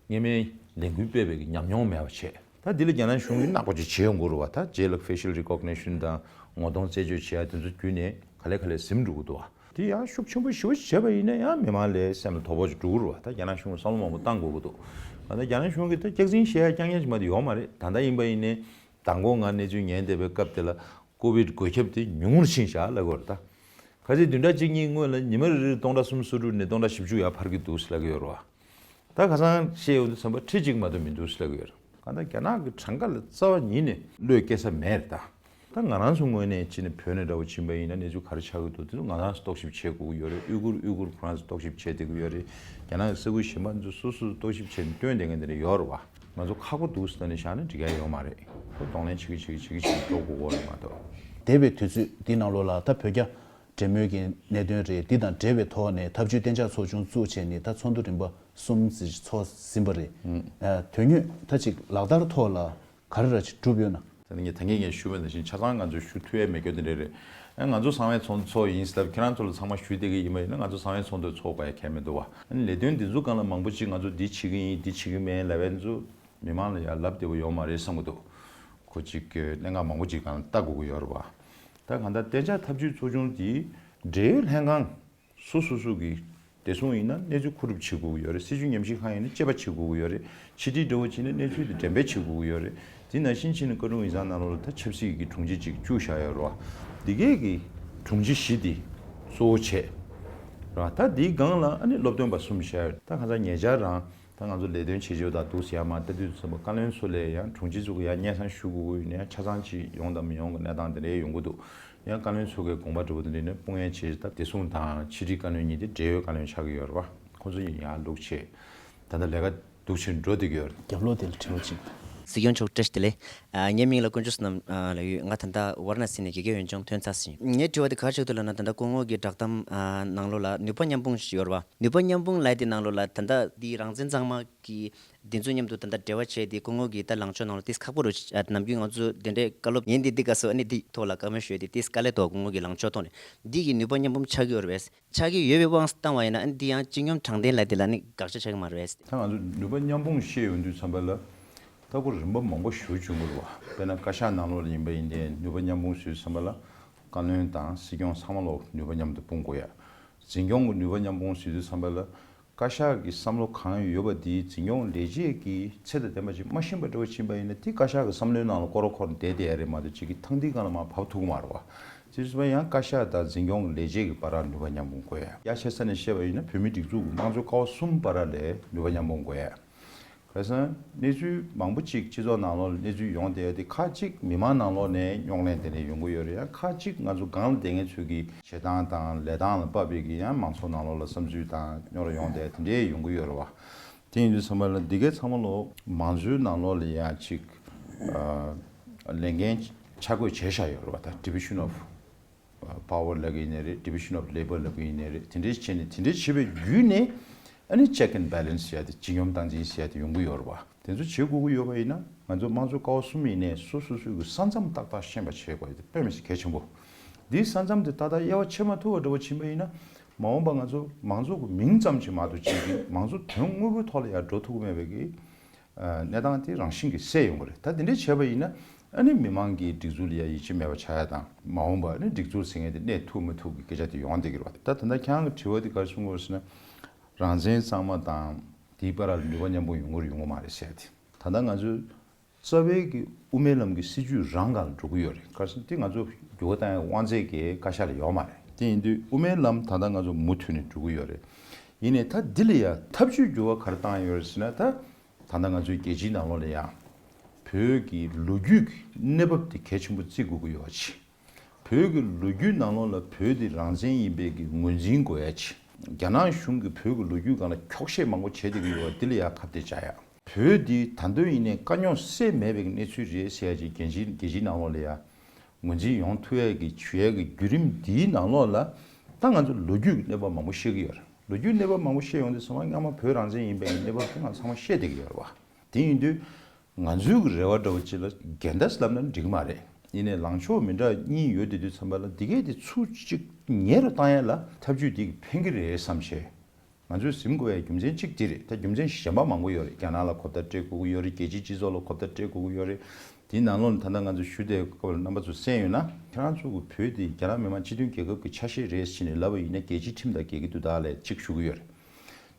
སྔོན་མའི་ལས་འགུལ་སྤེལ་བའི་གི་ཉམས་མྱོང་མེད་པ་བྱས། ད་འདི་ལ་རྒྱ་ནག་གཞུང་གིས་ནག་པོ་ཅིག་བྱེད་ཡོང་གི་རེད་བ། ད་རྗེས་ལ་facial recognition་དང་ངོ་གདོང་རྩད་གཅོད་བྱེད་ཡ་དེ་ཚོ་བརྒྱུད་ནས་ག་ལེ་ག་ལེ་ཟིན་འགྲོ་གི་འདུག་བ། དེ་ཡང་ཤུགས་ཆེན་པོ་ཞེ་པོ་བྱས་པ་ཡིན་ན་ཡང་མི་མང་ལ་སེམས་ལ་དོགས་པ་ཅིག་འགྲོ་གི་རེད་བ། ད་རྒྱ་ནག་གཞུང་གིས་བསམ་བློ་མང་པོ་བཏང་དགོས་ཀྱི་འདུག་ད་ལྟ་རྒྱ་ནག་གཞུང་གིས་ད་སྐྱག་རྫུན་བཤད་ཡ་རྐྱང་རྐྱང་ཅིག་མ་གཏོགས་ཡོད་མ་རེད། ད་ལྟ་ཡིན་པ་ཡིན་ནའི་མདང་དགོང་ང་གནས་ཚུལ་ཉན་བསྡད་པའི་སྐབས་དེ་ལ་ཀོ་བིཌ་འགོས་ཁྱབ་དེ་ཉུང་ངུར་ཕྱིན་བཞག་ལབ་ཀྱི་ཡོད་རེད་ད། ག་ཚོད་བདུན་ཕྲག་གཅིག་གཉིས་སྔོན་ལ་ཉི་མ་རེ་རེར་སྟོང་ཕྲག་སུམ་ཅུ་སོ་དྲུག་ནས་སྟོང་ཕྲག་བཞི་བཅུ་ཡར་འཕར་གྱི་འདུག་ཟེར་ལབ་ཀྱི་ཡོད་རེད་བ། ད་ཁ་སང་བཤད་ཡོང་དུས་ཙམ་པ་ཁྲི་གཅིག་མ་གཏོགས་མི་འདུག་ཟེར་ལབ་ཀྱི་ཡོད་རེད། གང་ལྟར་རྒྱ་ནག་གི་གྲངས་ཀ་ལ་རྩ་བ་ཉིད་ནས་བློས་འགེལ་ས་མེད་རེད་ད། ད་ང་རང་ཚོ་ངོས་ནས་ཕྱིན་ནས་བོད་ནས་འདྲ་བོ་ཕྱིན་པ་ཡིན་ན་གནས་ཚུལ་ག་རེ་ཆགས་ཀྱི་འདུག་དེ་ཚོ་ང་རང་ཚོ་རྟོག་ཞིབ་བྱེད་དགོས་ཀྱི་ཡོད་རེད། ཨུ་གུར་ཨུ་གུར་ཁོ་རང་ཚོ་རྟོག་ཞིབ་བྱེད་བསྡད་ཀྱི་ཡོད་རེད། རྒྱ་ནག་གི་ས་ཁུལ་གཞན་པ་ཚོ་སོ་སོས་རྟོག་ཞིབ་བྱས་ནས་སྟོན་བསྡད་མཁན་དེ་འདྲ་ཡོད་རེད་བ། ང་ཚོ་ཁག་པོ་འདུག་ཟེར་ནས་བཞག་ན་འགྲིག་ཡ་ཡོད་མ་རེད། ཁོ་གདོང་ལེན་བྱེད་ཀྱི་བྱེད་ཀྱི་བྱེད་ཀྱི་བྱེད་ཀྱི་འགྲོ་དགོས་ཀྱི་རེད་མ་གཏོགས། འདས་པའི་དུས་ཚོད་འདི་ནང་ལོགས་ལ་ད་བོད་རྒྱ་འབྲེལ་མོལ་གྱི་གནད་དོན་རེད། འདི་དང་འབྲེལ་བའི་ཐོག་ནས་འཐབ་ཇུས་གཏན་འཇགས་ཚོགས་ཆུང་བཙུགས་བྱས་ནས་ད་ཚོགས་འདུ་རིམ་པ་གསུམ་ཙམ་ཚོགས་ཟིན་པ་རེད། ཨ། དོན་དངོས་ད་ཅིག་ལག་བསྟར་ཐོག་ལ་ག་རེ་ར་ཅིག་གྲུབ་ཡོད་ན། ད་ནི་ངས་ད་གིན་ངས་ཞུས་པ་ནང་བཞིན་ཆ་ཚང་ང་ཚོས་ཞུ་ཐུབ་ཡས་མེད་རྒྱུ་དེ་འདྲ་རེད། ཨ། ང་ཚོ་གསང་བའི་ཚོགས་འདུ་ཚོགས་ཡིན་ཟེར་ལབ། ཁྱེད་རང་ཚོ་ལ་ཚང་མ་ཞུས་བསྡད་ཀྱི་ཡིན་པ་ཡིན་ན་ང་ཚོ་གསང་བའི་ཚོགས་འདུ་ཚོགས་པ་ཡ་གལ་མི་འདུག་བ། ཨ་ནི་ལས་དོན་འདི་ཚོ་སྒང་ལ་མང་པོ་ཅིག་ང་ཚོ་འདི་བྱེད་ཀྱི་ཡིན་འདི་བྱེད་ཀྱི་མིན་ལབ་ཡས་ཚོ་མི་མང་ལ་ཡ་ལབ་བདེ་པོ་ཡོད་མ་རེད་བསམ་གྱི་འདུག་ཁོ་ཅིག་གི་གནད་འགག་མང་པོ་ཅིག་སྒང་ལ་ལྟ་དགོས་ཀྱི་ཡོད་རེད་བ། ད་གང་ལྟར་གཏན་འཇགས་འཐབ་ཇུས་ཚོགས་ཆུང་འདིའི་འབྲེལ་ཡོད་ལྷན་ཁང་སོ་སོ་སོ་གིས་བདེ་སྲུང་ཡིན་ན་གནས་ཚུལ་མཁོ་སྒྲུབ་བྱེད་དགོས་ཀྱི་ཡོད་རེད། སྲིད་བྱུས་ཉམས་ཞིབ་ཁང་ཡིན་ན་དཔྱད་པ་བྱེད་དགོས་ཀྱི་ཡོད་རེད། ཕྱི་དྲིལ་འདྲ་བོ་བྱས་ན་གནས་ཚུལ་དེ་འགྲེམས་སྤེལ་བྱེད་དགོས་ཀྱི་ཡོད་རེད། དེ་ནང་བཞིན་བྱས་ནས་བཀའ་དྲུང་ཡིག་ཚང་ནང་ལོགས་ལ་ད་ཆབ་སྲིད་ཀྱི་དྲུང་ཆེ་གཅིག་བཅུག་བཞག་ཡོད་རེད་བ། འདི་གས་ཀྱི་དྲུང་ཆེ་བཞི་དེ་གཙོ་བོ་བྱས་རེད་བ། ད་འདིའི་སྒང་ལ་ཨ་ནི་སློབ་སྟོན་པ་གསུམ་བཞག་ཡོད། ད་གང་ཟག་ཉེ་ཆར་རང་ད་ང་ཚོ་ལས་དོན་བྱེད་ཕྱོགས་དང་འདུག་ཟེར་ཡ་མ་ལྟ་དུས་ཙམ་པ་བཀའ་བློན་ཚོ་ལ་ཡང་དྲུང་ཆེ་ཚོ་གི་ཡང་སྙན་སེང་ཞུ་དགོས་ཀྱི་ཡོད་ནའི་ཆ་ཚང་ཅིག་ཡོང་དང་མི་ཡོང་གི་གནས་སྟངས་དེ་འདྲ་ཡོང་གི་འདུག་ཡང་བཀའ་བློན་ཚོ་གི་དགོངས་པ་འགྲོ་བ་དེ་འདྲ་ནི་དཔུང་ཡས་བྱས་ད་བདེ་སྲུང་དང་ཕྱི་དྲིལ་བཀའ་བློན་གཉིས་དེ་འབྲེལ་ཡོད་བཀའ་བློན་ཆགས་ཀྱི་ཡོད་རེད་བ། ཁོ་ཚོ་གཉིས་ཡར་བླུགས་བྱས་ད་ལྟ་ལས་ཀ་འདུག་ཕྱིན་འགྲོ་བསྡད་ཀྱི་ཡོད་རེད། རྒྱབ་ལོགས་དེ་ལ་དྲི་བ་གཅིག་སྲིད་སྐྱོང་མཆོག་བཀྲ་ཤིས་བདེ་ལེགས། ཨ། ངའི་མིང་ལ་དཀོན་མཆོག་བསོད་ནམས། ཨ། ལགས་ཡོད། ང་ད་ལྟ་ཝཱ་ར་ཎ་སི་ནས་དགེ་རྒན་འོས་སྦྱོང་ཐོན་ཚར་ཟིན། ངའི་དྲི་བ་དེ་ག་རེ་ཆགས་འདུག་ལབ་ན། ད་ལྟ་སྐུ་ངོ་གི་བསྒྲགས་གཏམ། ཨ། ནང་ལོགས་ལ་ནུས་པ་མཉམ་སྤུངས་ཞིག་ཡོད་རེད་བ། ནུས་པ་མཉམ་སྤུངས་ལབ་དེ་ནང་ལོགས་ལ་ད་ལྟ་འདི་རང་བཙན་གཙང་མ་གི་འདི་ཚོ་མཉམ་དུ་ད་ལྟ་འབྲེལ་བ་བྱས་ཏེ་སྐུ་ངོ་གི་ད་ལངས་ཕྱོགས་ནང་ལ་ཏིས་ཁག་པོ་རུ། ཨ། ནམ་རྒྱུན་ང་ཚོ་དེ་འདྲའི་བཀའ་སློབ་ཉན་དེ་འདི་ག་སོ་ཨ་ནི་འདི་ཐོག་ལ་བཀའ་མོལ་ཞུས་ཏེ་ཏིས་དཀའ་ལས་འདུག་སྐུ་ངོ་གི་ལངས་ཕྱོགས་ཐོག་ནས་འདི་གི་ནུས་པ་མཉམ་སྤུངས་ཆགས་ཀྱི་ཡོད་རེད་པས། ཆགས་ཀྱི་ཡོད་པའི་དབང་བཏང་བ་ཡིན་ན་ཨ་ནི་འདི་ཡང་སྤྱི་སྙོམས་དྲང་བདེན་ལབ་དེ་ལ་ནི་དགག་བྱ་ཆགས་ཀྱི་མ་རེད་པས། ད་ང་ཚོ་ནུས་པ་མཉམ་སྤུངས་བཤད་ཡོང་དུས་ཙམ་པ་ལ་ལྟ་སྐོར་རིམ་པ་མང་པོ་ཞུ་བྱུང་གི་རེད་བ། དཔེར་ན་བཀའ་ཤག་ནང་ལོགས་ལ་ཡིན་པ་ཡིན་ཏེ་ནུས་པ་མཉམ་སྤུངས་ཞུས་དུས་ཙམ་པ་ལ་བཀའ་བློན་དང་སྲིད་སྐྱོང་ཚང་མ་ལོག་ནུས་པ་མཉམ་དུ་སྤུངས་དགོས་ཡ། འཛིན་སྐྱོང་གི་ནུས་པ་མཉམ་སྤུངས་ཞུས་དུས་ཙམ་པ་ལ། བཀའ་ཤག་གི་བསམ་བློ་གང་ཡོད་པ་དེའི་འཛིན་སྐྱོང་ལས་བྱེད་ཀྱི་ཚད་དང་ལྡན་པ་ཅིག་མ་ཤེས་པ་འདྲ་བོ་ཕྱིན་པ་ཡིན་ན། དེ་བཀའ་ཤག་གི་བསམ་བློའི་ནང་ལ་སྐོར་ར་འཁོར་བསྡད་བསྡད་ཡ་རེད་མ་གཏོགས། ཅིག་གི་ཐང་ཐིག་སྒང་ལ་མར་བབས་ཐུབ་ཀྱི་མ་རེད་བ། དེ་བྱས་པ་ཡང་བཀའ་ཤག་དང་འཛིན་སྐྱོང་ལས་བྱེད་ཀྱི་བར་ལ་ནུས་པ་མཉམ་སྤུངས་དགོས་ཡ། ཡ་ཆེ་ས་ནས་བཤད་པ་ཡིན་ན། བོད་མིའི་སྒྲིག་འཛུགས་ཀྱི་དམངས་གཙོའི་ཀ་བ་གསུམ་བར་ལ་ནུས་པ་མཉམ་སྤུངས་དགོས་ཡ། ག་རེ་ཟེར་ན། གནས་ཚུལ་མང་པོ་ཅིག་སྤྱི་ཚོགས་ནང་ལོགས་ལ་གནས་ཚུལ་ཡོང་བསྡད་དེ། ཁ་ཅིག་མི་མང་ནང་ལོགས་ནས་རྙོག་གླེང་དེ་འདྲ་ཡོང་གི་ཡོད་རེད། ཡང་ཁ་ཅིག་ང་ཚོ་སྒང་ལ་བསྡད་མཁན་ཚོས་ཀྱི་བྱེད་སྟངས་དང་ལས་སྟངས་ལ་དཔག་པའི་གི་ཡང་མང་ཚོགས་ནང་ལོགས་ལ་བསམ་ཚུལ་དང་རྙོག་དྲ་ཡོང་བསྡད་དེ་འདྲ་ཡོང་གི་ཡོད་རེད་བ། དེ་ཡིན་དུས་ཙམ་པ་ལ་འདི་གའི་ཚང་མ་ལོ་མང་གཙོའི་ནང་ལོགས་ལ་ཡང་ཅིག་ཨ་ལས་འགན་ཆ་བགོས་བྱས་བཞག་ཡོད་རེད་བ། ད་division of power ལབ་ཀྱི་ཡིན་ནའི་རེད། division of labour ལབ་ཀྱི་ཡིན་ནའི་རེད། དེ་འདྲའི་བྱས་ནས། དེ་འདྲའི་བྱས་པའི་བརྒྱུད་ནས་ཨ་ནི་check and balance ཟེར་ཡ་དེ། ཇི་སྙོམས་སྟངས་འཛིན་ཟེར་ཡ་དེ་ཡོང་གི་ཡོད་རེད་བ། དེ་ཚོ་བྱེད་དགོས་ཀྱི་ཡོད་པ་ཡིན་ན། ང་ཚོ་དམངས་གཙོའི་ཀ་བ་གསུམ་ཡིན་ནའི་སོ་སོ་སོའི་གི་ས་མཚམས་ཏག་ཏག་ཤེས་པ་བྱེད་དགོས་ཡ་དེ་དཔེ་མི་སྲིད་གལ་ཆེན་པོ། འདིའི་ས་མཚམས་དེ་ཏག་ཏག་དབྱེ་བ་ཕྱེ་མ་ཐུབ་པ་འདྲ་བོ་ཕྱིན་པ་ཡིན་ན། མ་འོངས་པ་ང་ཚོ་མང་ཚོགས་ཀྱི་མིང་ཙམ་ཞིག་མ་གཏོགས། ཅིག་གི་མང་གཙོ་དོན་དངོས་པོའི་ཐོག་ལ་ཡར་འགྲོ་ཐུབ་ཀྱི་མེད་པའི་གི་ཨ་གནས་སྟངས་དེ་རང་བཞིན་གྱིས་སེལ་ཡོང་གི་རེད། ད་དེ་འདྲ་བྱས་པ་ཡིན་ན། ཨ་ནི་མི་མང་གིས་སྒྲིག་འཛུགས་ལ་ཡ་ཡིད་ཆེས་མེད་པ་ཆགས་ཡ་དང་། མ་འོངས་པ་ཨ་ནི་སྒྲིག་འཛུགས་ཟེར་མཁན་དེ་གནས་ཐུབ་མི་ཐུབ་ཀྱི་སྐད་ཆ་དེ་ཡོང་བསྡད་ཀྱི་རེད་བ། ད་ད་ལྟ་ཁྱེད་རང་གི་དྲི་བ་དེ་ག་རེ་གསུང་གི་ཡོད་ཟེར་ན། རང་བཙན་གཙང་མ་དང་དེའི་བར་ལ་ནུས་པ་མཉམ་སྤུངས་ཡོང་གི་རེད་ཡོང་གི་མ་རེད་ཟེར་ཡ་དེ། ད་ལྟ་ང་ཚོའི་རྩ་བའི་གི་དབུ་མའི་ལམ་གྱི་སྲིད་བྱུས་རང་སྒང་ལ་འགྲོ་གི་ཡོད་རེད། ག་རེ་ཟེར་ན། དེ་ང་ཚོ་འགྱུར་བ་གཏོང་ཡ་དབང་ཚད་ཀྱི་བཀའ་ཤག་ལ་ཡོད་མ་རེད། དེ་ཡིན་དུས་དབུ་མའི་ལམ་ད་ལྟ་ང་ཚོ་མུ་མཐུད་ནས་འགྲོ་གི་ཡོད་རེད། ཡིན་ནའི་ད་འདི་ལ་ཡ་ཐབས་ཇུས་འགྱུར་བ་ག་རེ་བཏང་ཡོད་རེད་ཟེར་ན། ད་ད་ལྟ་ང་ཚོའི་རྒྱལ་སྤྱིའི་ནང་ལོགས་ལ་ཡ་བོད་ཀྱི་ལོ་རྒྱུས་ཀྱི་གནས་བབ་དེ་གལ་ཆེན་པོ་བརྩི་དགོས་ཀྱི་ཡོད་པ་ཅིག་བོད་ཀྱི་ལོ་རྒྱུས་ནང་ལོགས་ལ་བོད་འདི་རང་བཙན་ཡིན་པའི་གི་ངོས་འཛིན་དགོས་ཡ་ཅིག་རྒྱ་ནག་གཞུང་གིས་བོད་ཀྱི་ལོ་རྒྱུས་སྒང་ལ་འཁྱོག་བཤད་མང་པོ་བྱས་བསྡད་ཀྱི་ཡོད་པ་འདི་ལ་ཡ་ཁ་གཏད་བཅག་ཡ། བོད་འདི་ད་དུང་ཡིན་ནའི་དཀའ་རྙོག་སེལ་མེད་པའི་གནས་ཚུལ་རེད་ཟེར་ཡ་ཅིག་རྒྱལ་སྤྱིའི་རྒྱལ་སྤྱིའི་ནང་ལོགས་ལ་ཡ་ངོས་འཛིན་ཡོང་ཐུབ་ཡ་གི་བྱེད་ཡ་གི་བརྒྱུད་རིམ་འདིའི་ནང་ལོགས་ལ། ད་ང་ཚོ་ལོ་རྒྱུས་ཀྱི་གནས་བབ་མང་པོ་ཤེས་ཀྱི་ཡོད་རེད། ལོ་རྒྱུས་གནས་བབ་མང་པོ་ཤེས་ཡོང་དུས་ཙམ་པ། སྔ་མ་བོད་རང་བཙན་ཡིན་པའི་གནས་བབ་དེ་ང་ཚང་མ་ཤེས་བསྡད་ཀྱི་ཡོད་རེད་བ། དེ་ཡིན་དུས་ང་ཚོའི་གི་རེ་བ་འདྲ་བོ་ཅིག་ལ་འགལ་ཟླ་ལབ་ན་འགྲིག་གི་མ་རེད། ཡིན་ནའི་ལངས་ཕྱོགས་མི་འདྲ་གཉིས་ཡོད་བསྡད་དུས་ཙམ་པ་ལ། འདི་གས་དེ་ཚུར་གཅིག་ཉེ་རུ་བཏང་ཡ་ལ་ཐབས་ཇུས་འདི་གིས་ཕན་གྱི་རེད་བསམ་བྱས། ང་ཚོས་ཟིན་དགོས་པའི་རྒྱུ་མཚན་གཅིག་འདི་རེད། ད་རྒྱུ་མཚན་གཞན་པ་མང་པོ་ཡོད་རེད། རྒྱ་ནག་ལ་གོ་བརྡ་སྤྲད་དགོས་ཀྱི་ཡོད་རེད། རྒྱལ་སྤྱིའི་སྤྱི་ཚོགས་ལ་གོ་བརྡ་སྤྲད་དགོས་ཀྱི་ཡོད་རེད། དེའི་ནང་ལོགས་ནས་ད་ལྟ་ང་ཚོ་ཞུ་བསྡད་སྐབས་ལ་རྣམ་པ་ཚོ་གསན་ཡོད་ན། ཁྱེད་རང་ཚོ་གི་བོད་དེ་རྒྱ་ནག་མི་དམངས་སྤྱི་མཐུན་རྒྱལ་ཁབ་ཀྱི་ཆ་ཤས་རེད་ཟེར་ནས་ལབ་པ་ཡིན་ན། རྒྱལ་སྤྱིའི་ཁྲིམས་དང་འགལ་གྱི་འདུག་ད་ལབ་གཅིག་ཞུ་གི་ཡོད་རེད།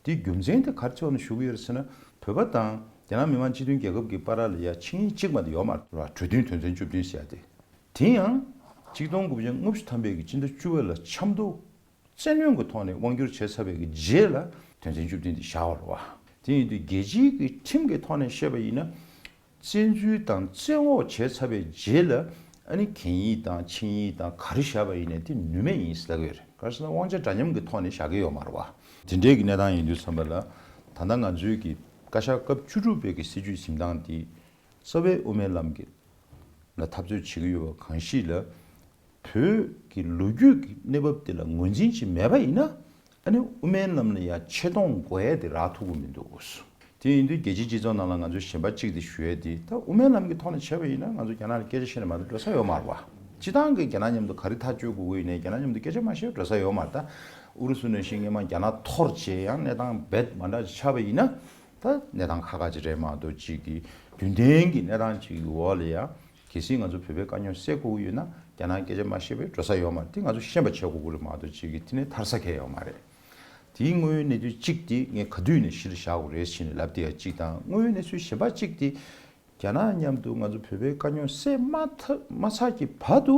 དེའི་རྒྱུ་མཚན་དེ་ག་རེ་ཐོག་ནས་ཞུ་གི་ཡོད་རེད་ཟེར་ན། བོད་པ་དང་རྒྱ་ནག་མི་དམངས་སྤྱི་མཐུན་རྒྱལ་ཁབ་ཀྱི་བར་ལ་ཡ་ཆིངས་ཡིག་གཅིག་མ་གཏོགས་ཡོད་མ་རེད་བ། གྲོས་མཐུན་དོན་ཚན་བཅུ་བདུན་ཟེར་ཡ་དེ། དེ་ཡང་ཆིག་སྟོང་དགུ་བརྒྱ་ལྔ་བཅུ་ཐམ་པའི་གི་སྤྱི་ཟླ་བཅུ་པ་ལ་ཆབ་མདོ་བཙན་གནོན་གྱི་ཐོག་ནས་དབང་བསྒྱུར་བྱས་ཚར་བའི་གི་རྗེས་ལ་དོན་ཚན་བཅུ་བདུན་དེ་བཞག་པ་རེད་བ། དེ་ཡིན་དུས་རྒྱལ་སྤྱིའི་གི་ཁྲིམས་ཀྱི་ཐོག་ནས་བཤད་པ་ཡིན་ན། བཙན་འཛུལ་དང་བཙན་འོག་བྱས་ཚར་བའི་རྗེས་ལ། ཨ་ནི་གན་ཡིག་དང་ཆིངས་ཡིག་དང་ག་རེ་བཞག་པ་ཡིན་ནའི་དེ་ནུས་མེད་ཡིན་ཟེར་ལབ་ཀྱི་ཡོད་རེད། ག་རེ་ཟེར་ན། དབང་ཆ་འདྲ་མཉམ་གྱི་ཐོག་ནས་བཞག་གི་ཡོད་མ་རེད་བ། དེ་འདྲའི་གི་གནས་སྟངས་ཡིན་དུས་ཙམ་པ་ལ། ད་ལྟ་ང་ཚོའི་གི་བཀའ་ཤག་སྐབས་བཅུ་དྲུག་པའི་གི་སྲིད་བྱུས་འཛིན་སྟངས་དེ་རྩ་བའི་དབུ་མའི་ལམ་གྱི་ལ་འཐབ་རྩོད་བྱེད་ཀྱི་ཡོད་པ་གང་ཞིག་ལ། བོད་ཀྱི་ལོ་རྒྱུས་ཀྱི་གནས་བབ་དེ་ལ་ངོས་འཛིན་ཅིག་མེད་པ་ཡིན་ན། ཨ་ནི་དབུ་མའི་ལམ་ལ་ཡ་ཆེ་མཐོང་དགོས་ཡ་དེ་རག་ཐུབ་ཀྱི་མི་འདུག་དེ་ཡིན་དུས་རྒྱལ་སྤྱིའི་སྤྱི་ཚོགས་ནང་ལ་ང་ཚོས་གཞན་པ་གཅིག་དེ་ཞུ་ཡ་དེ། ད་དབུ་མའི་ལམ་གྱི་ཐོག་ནས་བྱས་པ་ཡིན་ན། ང་ཚོ་རྒྱ་ནག་ལ་སྐད་ཆ་བཤད་ནས་མ་གཏོགས་འགྲོ་ས་ཡོད་མ་རེད་བ། སྤྱིར་བཏང་གི་རྒྱ་ནག་མཉམ་དུ་ག་རེ་ཐག་གཅོད་དགོས་ཀྱི་ཡིན་ནའི་རྒྱ་ནག་མཉམ་དུ་སྐད་ཆ་མ་བཤད་འགྲོ་ས་ཡོད་མ་རེད། ད་ཨུ་རུ་སུ་ནང་བཞིན་སྔོན་མ་རྒྱ་ནག་འཐོར་བྱས་ཡང་གནས་སྟངས་རྦད་མ་འདྲ་ཅིག་ཆགས་པ་ཡིན་ན། ད་གནས་སྟངས་ཁག་ཁག་ཅིག་རེད་མ་གཏོགས། ཅིག་གི་རྒྱུན་ལྡན་གྱི་གནས་སྟངས་ཅིག་གི་འོག་ལ་ཡ། གལ་སྲིད་ང་ཚོ་བོད་པའི་དཀའ་རྙོག་སེལ་དགོས་ཀྱི་ཡོད་ན། རྒྱ་ནག་སྐད་ཆ་མ་བཤད་པའི་འགྲོ་ས་ཡོད་མ་རེད། དེ་ང་ཚོ་ཤེས་པ་བྱེད་དགོས་ཀྱི་རེད་མ་གཏོགས། ཅིག་གི་དེ་ནས་ཐར་ས་གང་ཡང་ཡོད་མ་རེད། དེའི་དངོས་ཡོད་གནས་ཚུལ་གཅིག་དེ་ངས་ག་དུས་ནས་གཞི་ལ་བཞག་དགོས་རེད་ཟེར་ནས་ལབ་བསྡད་ཡ་གཅིག་དང་། དངོས་ཡོད་གནས་ཚུལ་གཞན་པ་གཅིག་དེ། རྒྱ་ནག་མཉམ་དུ་ང་ཚོ་བོད་པའི་དཀའ་རྙོག་སེལ་མ་ཐུབ་མ་ཚར་གྱི་བར་དུ།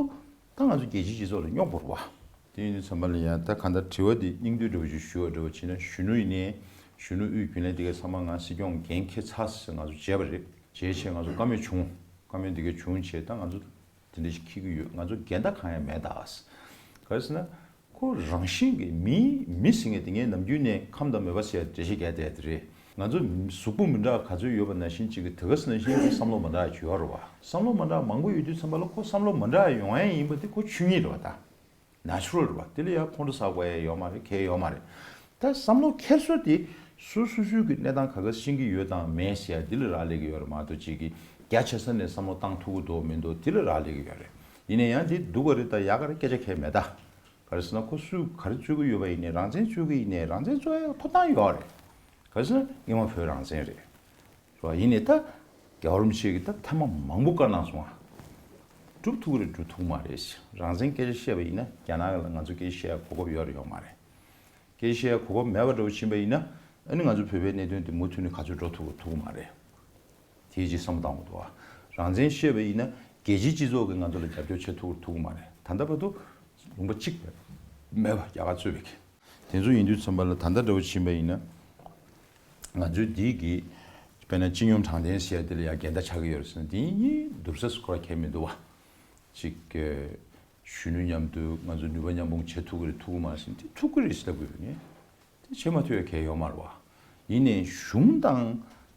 ད་ང་ཚོ་རྒྱལ་སྤྱིའི་སྤྱི་ཚོགས་ལ་རྙོག་པོ་རེད་བ། དེ་ཡིན་དུས་ཙམ་པ་ལ་ཡང་ད་གང་ལྟར་དྲི་བ་འདི་སྙིང་བསྡུས་འདྲ་བོ་ཞིག་ཞུ་བ་འདྲ་བོ་བྱས་ན། གཞོན་ནུ་ཡིན་ནའི་གཞོན་ནུ་དབུས་རྒྱུན་ལས་འདི་གའི་ཚང་མ་ང་སྲིད་སྐྱོང་འགན་འཁྱེར་ཚར་ཟེར་ང་ཚོ་བརྗེད་པ་རེད། བརྗེད་བྱས་ང་ཚོ་བཀའ་མོལ་བྱུང་། བཀའ་མོལ་འདི་གའི་བྱུང་བྱས། ད་ང་ཚོ་དེ་འདྲ་ཞིག་འཁྱེར་གྱི་ཡོད། ང་ཚོ་འགལ་ཟླ་གང་ཡང་མེད་ད། ག་རེ་ཟེར་ན། ཁོ་རང་བཞིན་གྱིས་མི་མི་ཟེར་མཁན་དེ། ངས་ནམ་རྒྱུན་ནས་ཁམས་དང་མོས་པ་ཟེར་ཡ་འགྲེལ་བཤད་རྒྱག་བསྡད་དེ་རེད། ང་ཚོ་གཟུགས་པོ་མི་འདྲ་ག་ཚོད་ཡོད་པ་ནང་བཞིན་གཅིག་གི། དེ་ག་ཟེར་ནང་བཞིན་གྱི་བསམ་བློ་མི་འདྲ་ཡོད་རེད་བ། བསམ་བློ་མི་འདྲ་མང་པོ་ཡོད་དུས་ཙམ་པ་ལ། ཁོ་བསམ་བློ་མི་འདྲ་ཡོང་ཡ་ཡིན་པ་དེ་ཁོ་ཆོས་ཉིད་རེད་བ། ད་ནེ་ཅུ་རལ་རེད་བ། དེ་ལ་ཡ་ཁོང་ཁྲོ་ཟ་དགོས་ཡ་ཡོད་མ་རེད། གལ་ཡོད་མ་རེད། ད་བསམ་བློ་འཁྱེར་སྲོལ་དེ་སོ་སོ་སོའི་གི་གནས་སྟངས་ག་ག་ཤེས་ཀྱི་ཡོད་དང་མེད་ཟེར་ཡ་འདི་ལ་རག་ལས་ཀྱི་ཡོད་རེད་མ་གཏོགས། གཅིག་གི་རྒྱ་ཆེ་ས་ནས་བསམ་བློ་བཏང་ཐུབ་ཀྱི་འདུག་མི་འདུག་འདི་ལ་རག་ལས་ཀྱི་ཡོད་རེད། ཡིན་ན་ཡང་དེ་སྡུག་ག་རེད། ད་ཡག་ག་རེད། སྐད་ཆ་གང་ཡང་མེད་ད། ག་རེ་ཟེར་ན། ཁོ་སུས་ག་རེ་རྩོད་ཀྱི་ཡོད་པ་ཡིན་ནའི། རང་བཙན་རྩོད་ཀྱི་ཡིན་ནའི་རང་བཙན་རྩོད་ཡག་ཐོབ་ཐང་ཡོད་རེད། ག་རེ་ཟེར་ན། སྔོན་མ་བོད་རང་བཙན་རེད། རེད་བ། ཡིན་ནའི་ད་རྒྱལ་བ་རིན་པོ་ཆེ་གིས་ད་ཐེངས་མ་མང་པོ་བཀའ་གནང་སོང་ང་། སྒྲུབ་ཐུབ་ཀྱི་རེད། སྒྲུབ་ཐུབ་ཀྱི་མ་རེད་ཟེར། རང་བཙན་སྐད་ཆ་བཤད་པ་ཡིན་ན་རྒྱ་ནག་ལ་ང་ཚོ་སྐད་ཆ་བཤད་ཡག་གོ་སྐབས་ཡོད་རེད་ཡོད་མ་རེད། སྐད་ཆ་བཤད་ཡག་གོ་སྐབས་མེད་པ་འདྲ་བོ་ཕྱིན་པ་ཡིན་ན། ཨ་ནི་ང་ཚོ་བོད་པའི་གནད་དོན་དེ་མུ་མཐུད་ནས་ག་ཚོད་འགྲོ་ཐུབ་ཐུབ་ཀྱི་མ་རེད། དེའི་རྗེས་བསམ་བློ་བཏང་དགོས་འདུག་བ། རང་བཙན་བཤད་པ་ཡིན་ན་རྒྱལ་སྤྱིའི་སྤྱི་ཚོགས་ཀྱིས་ང་ཚོ་ལ་རྒྱབ་སྐྱོར་བྱེད་ཐུབ་ཐུབ་ཀྱི་མ་རེད། ད་ལྟ་བར་དུ་ལུང་པ་གཅིག་མེད་པ། རྒྱ་གར་གཙོས་པའི་གི། དེ་ཚོ་ཡིན་དུས་ཙམ་པ་ལ་ད་ལྟ་འདྲ་བོ་ཕྱིན་པ་ཡིན་ན། ང་ཚོའི་འདི་གི་དཔེར་ན་སྤྱི་སྙོམས་དྲང་བདེན་ཟེར་ཡ་དེ་ལ་ཡང་འགལ་ཟླ་ཆགས་ཀྱི་ཡོད་རེད་ཟེར་ན། དེ་གཉིས་བསྡུར་ས་སུ་ཁོ་ར་གལ་མི་འདུག་བ། གཅིག་གི་གཞོན་ནུ་མཉམ་དུ་ང་ཚོ་ནུས་པ་མཉམ་སྤུངས་བྱེད་ཐུབ་ཀྱི་རེད་ཐུབ་ཀྱི་མ་རེད་ཟེར་ན། དེ་ཐུབ་ཀྱི་རེད་ཟེར་ལབ་དགོས་ཡོད་ངེས། དེ་བྱེད་མ་ཐུབ་ཡ་གལ་ཡོད་མ་རེད་བ། ཡིན་ནའི་གཞུང་དང་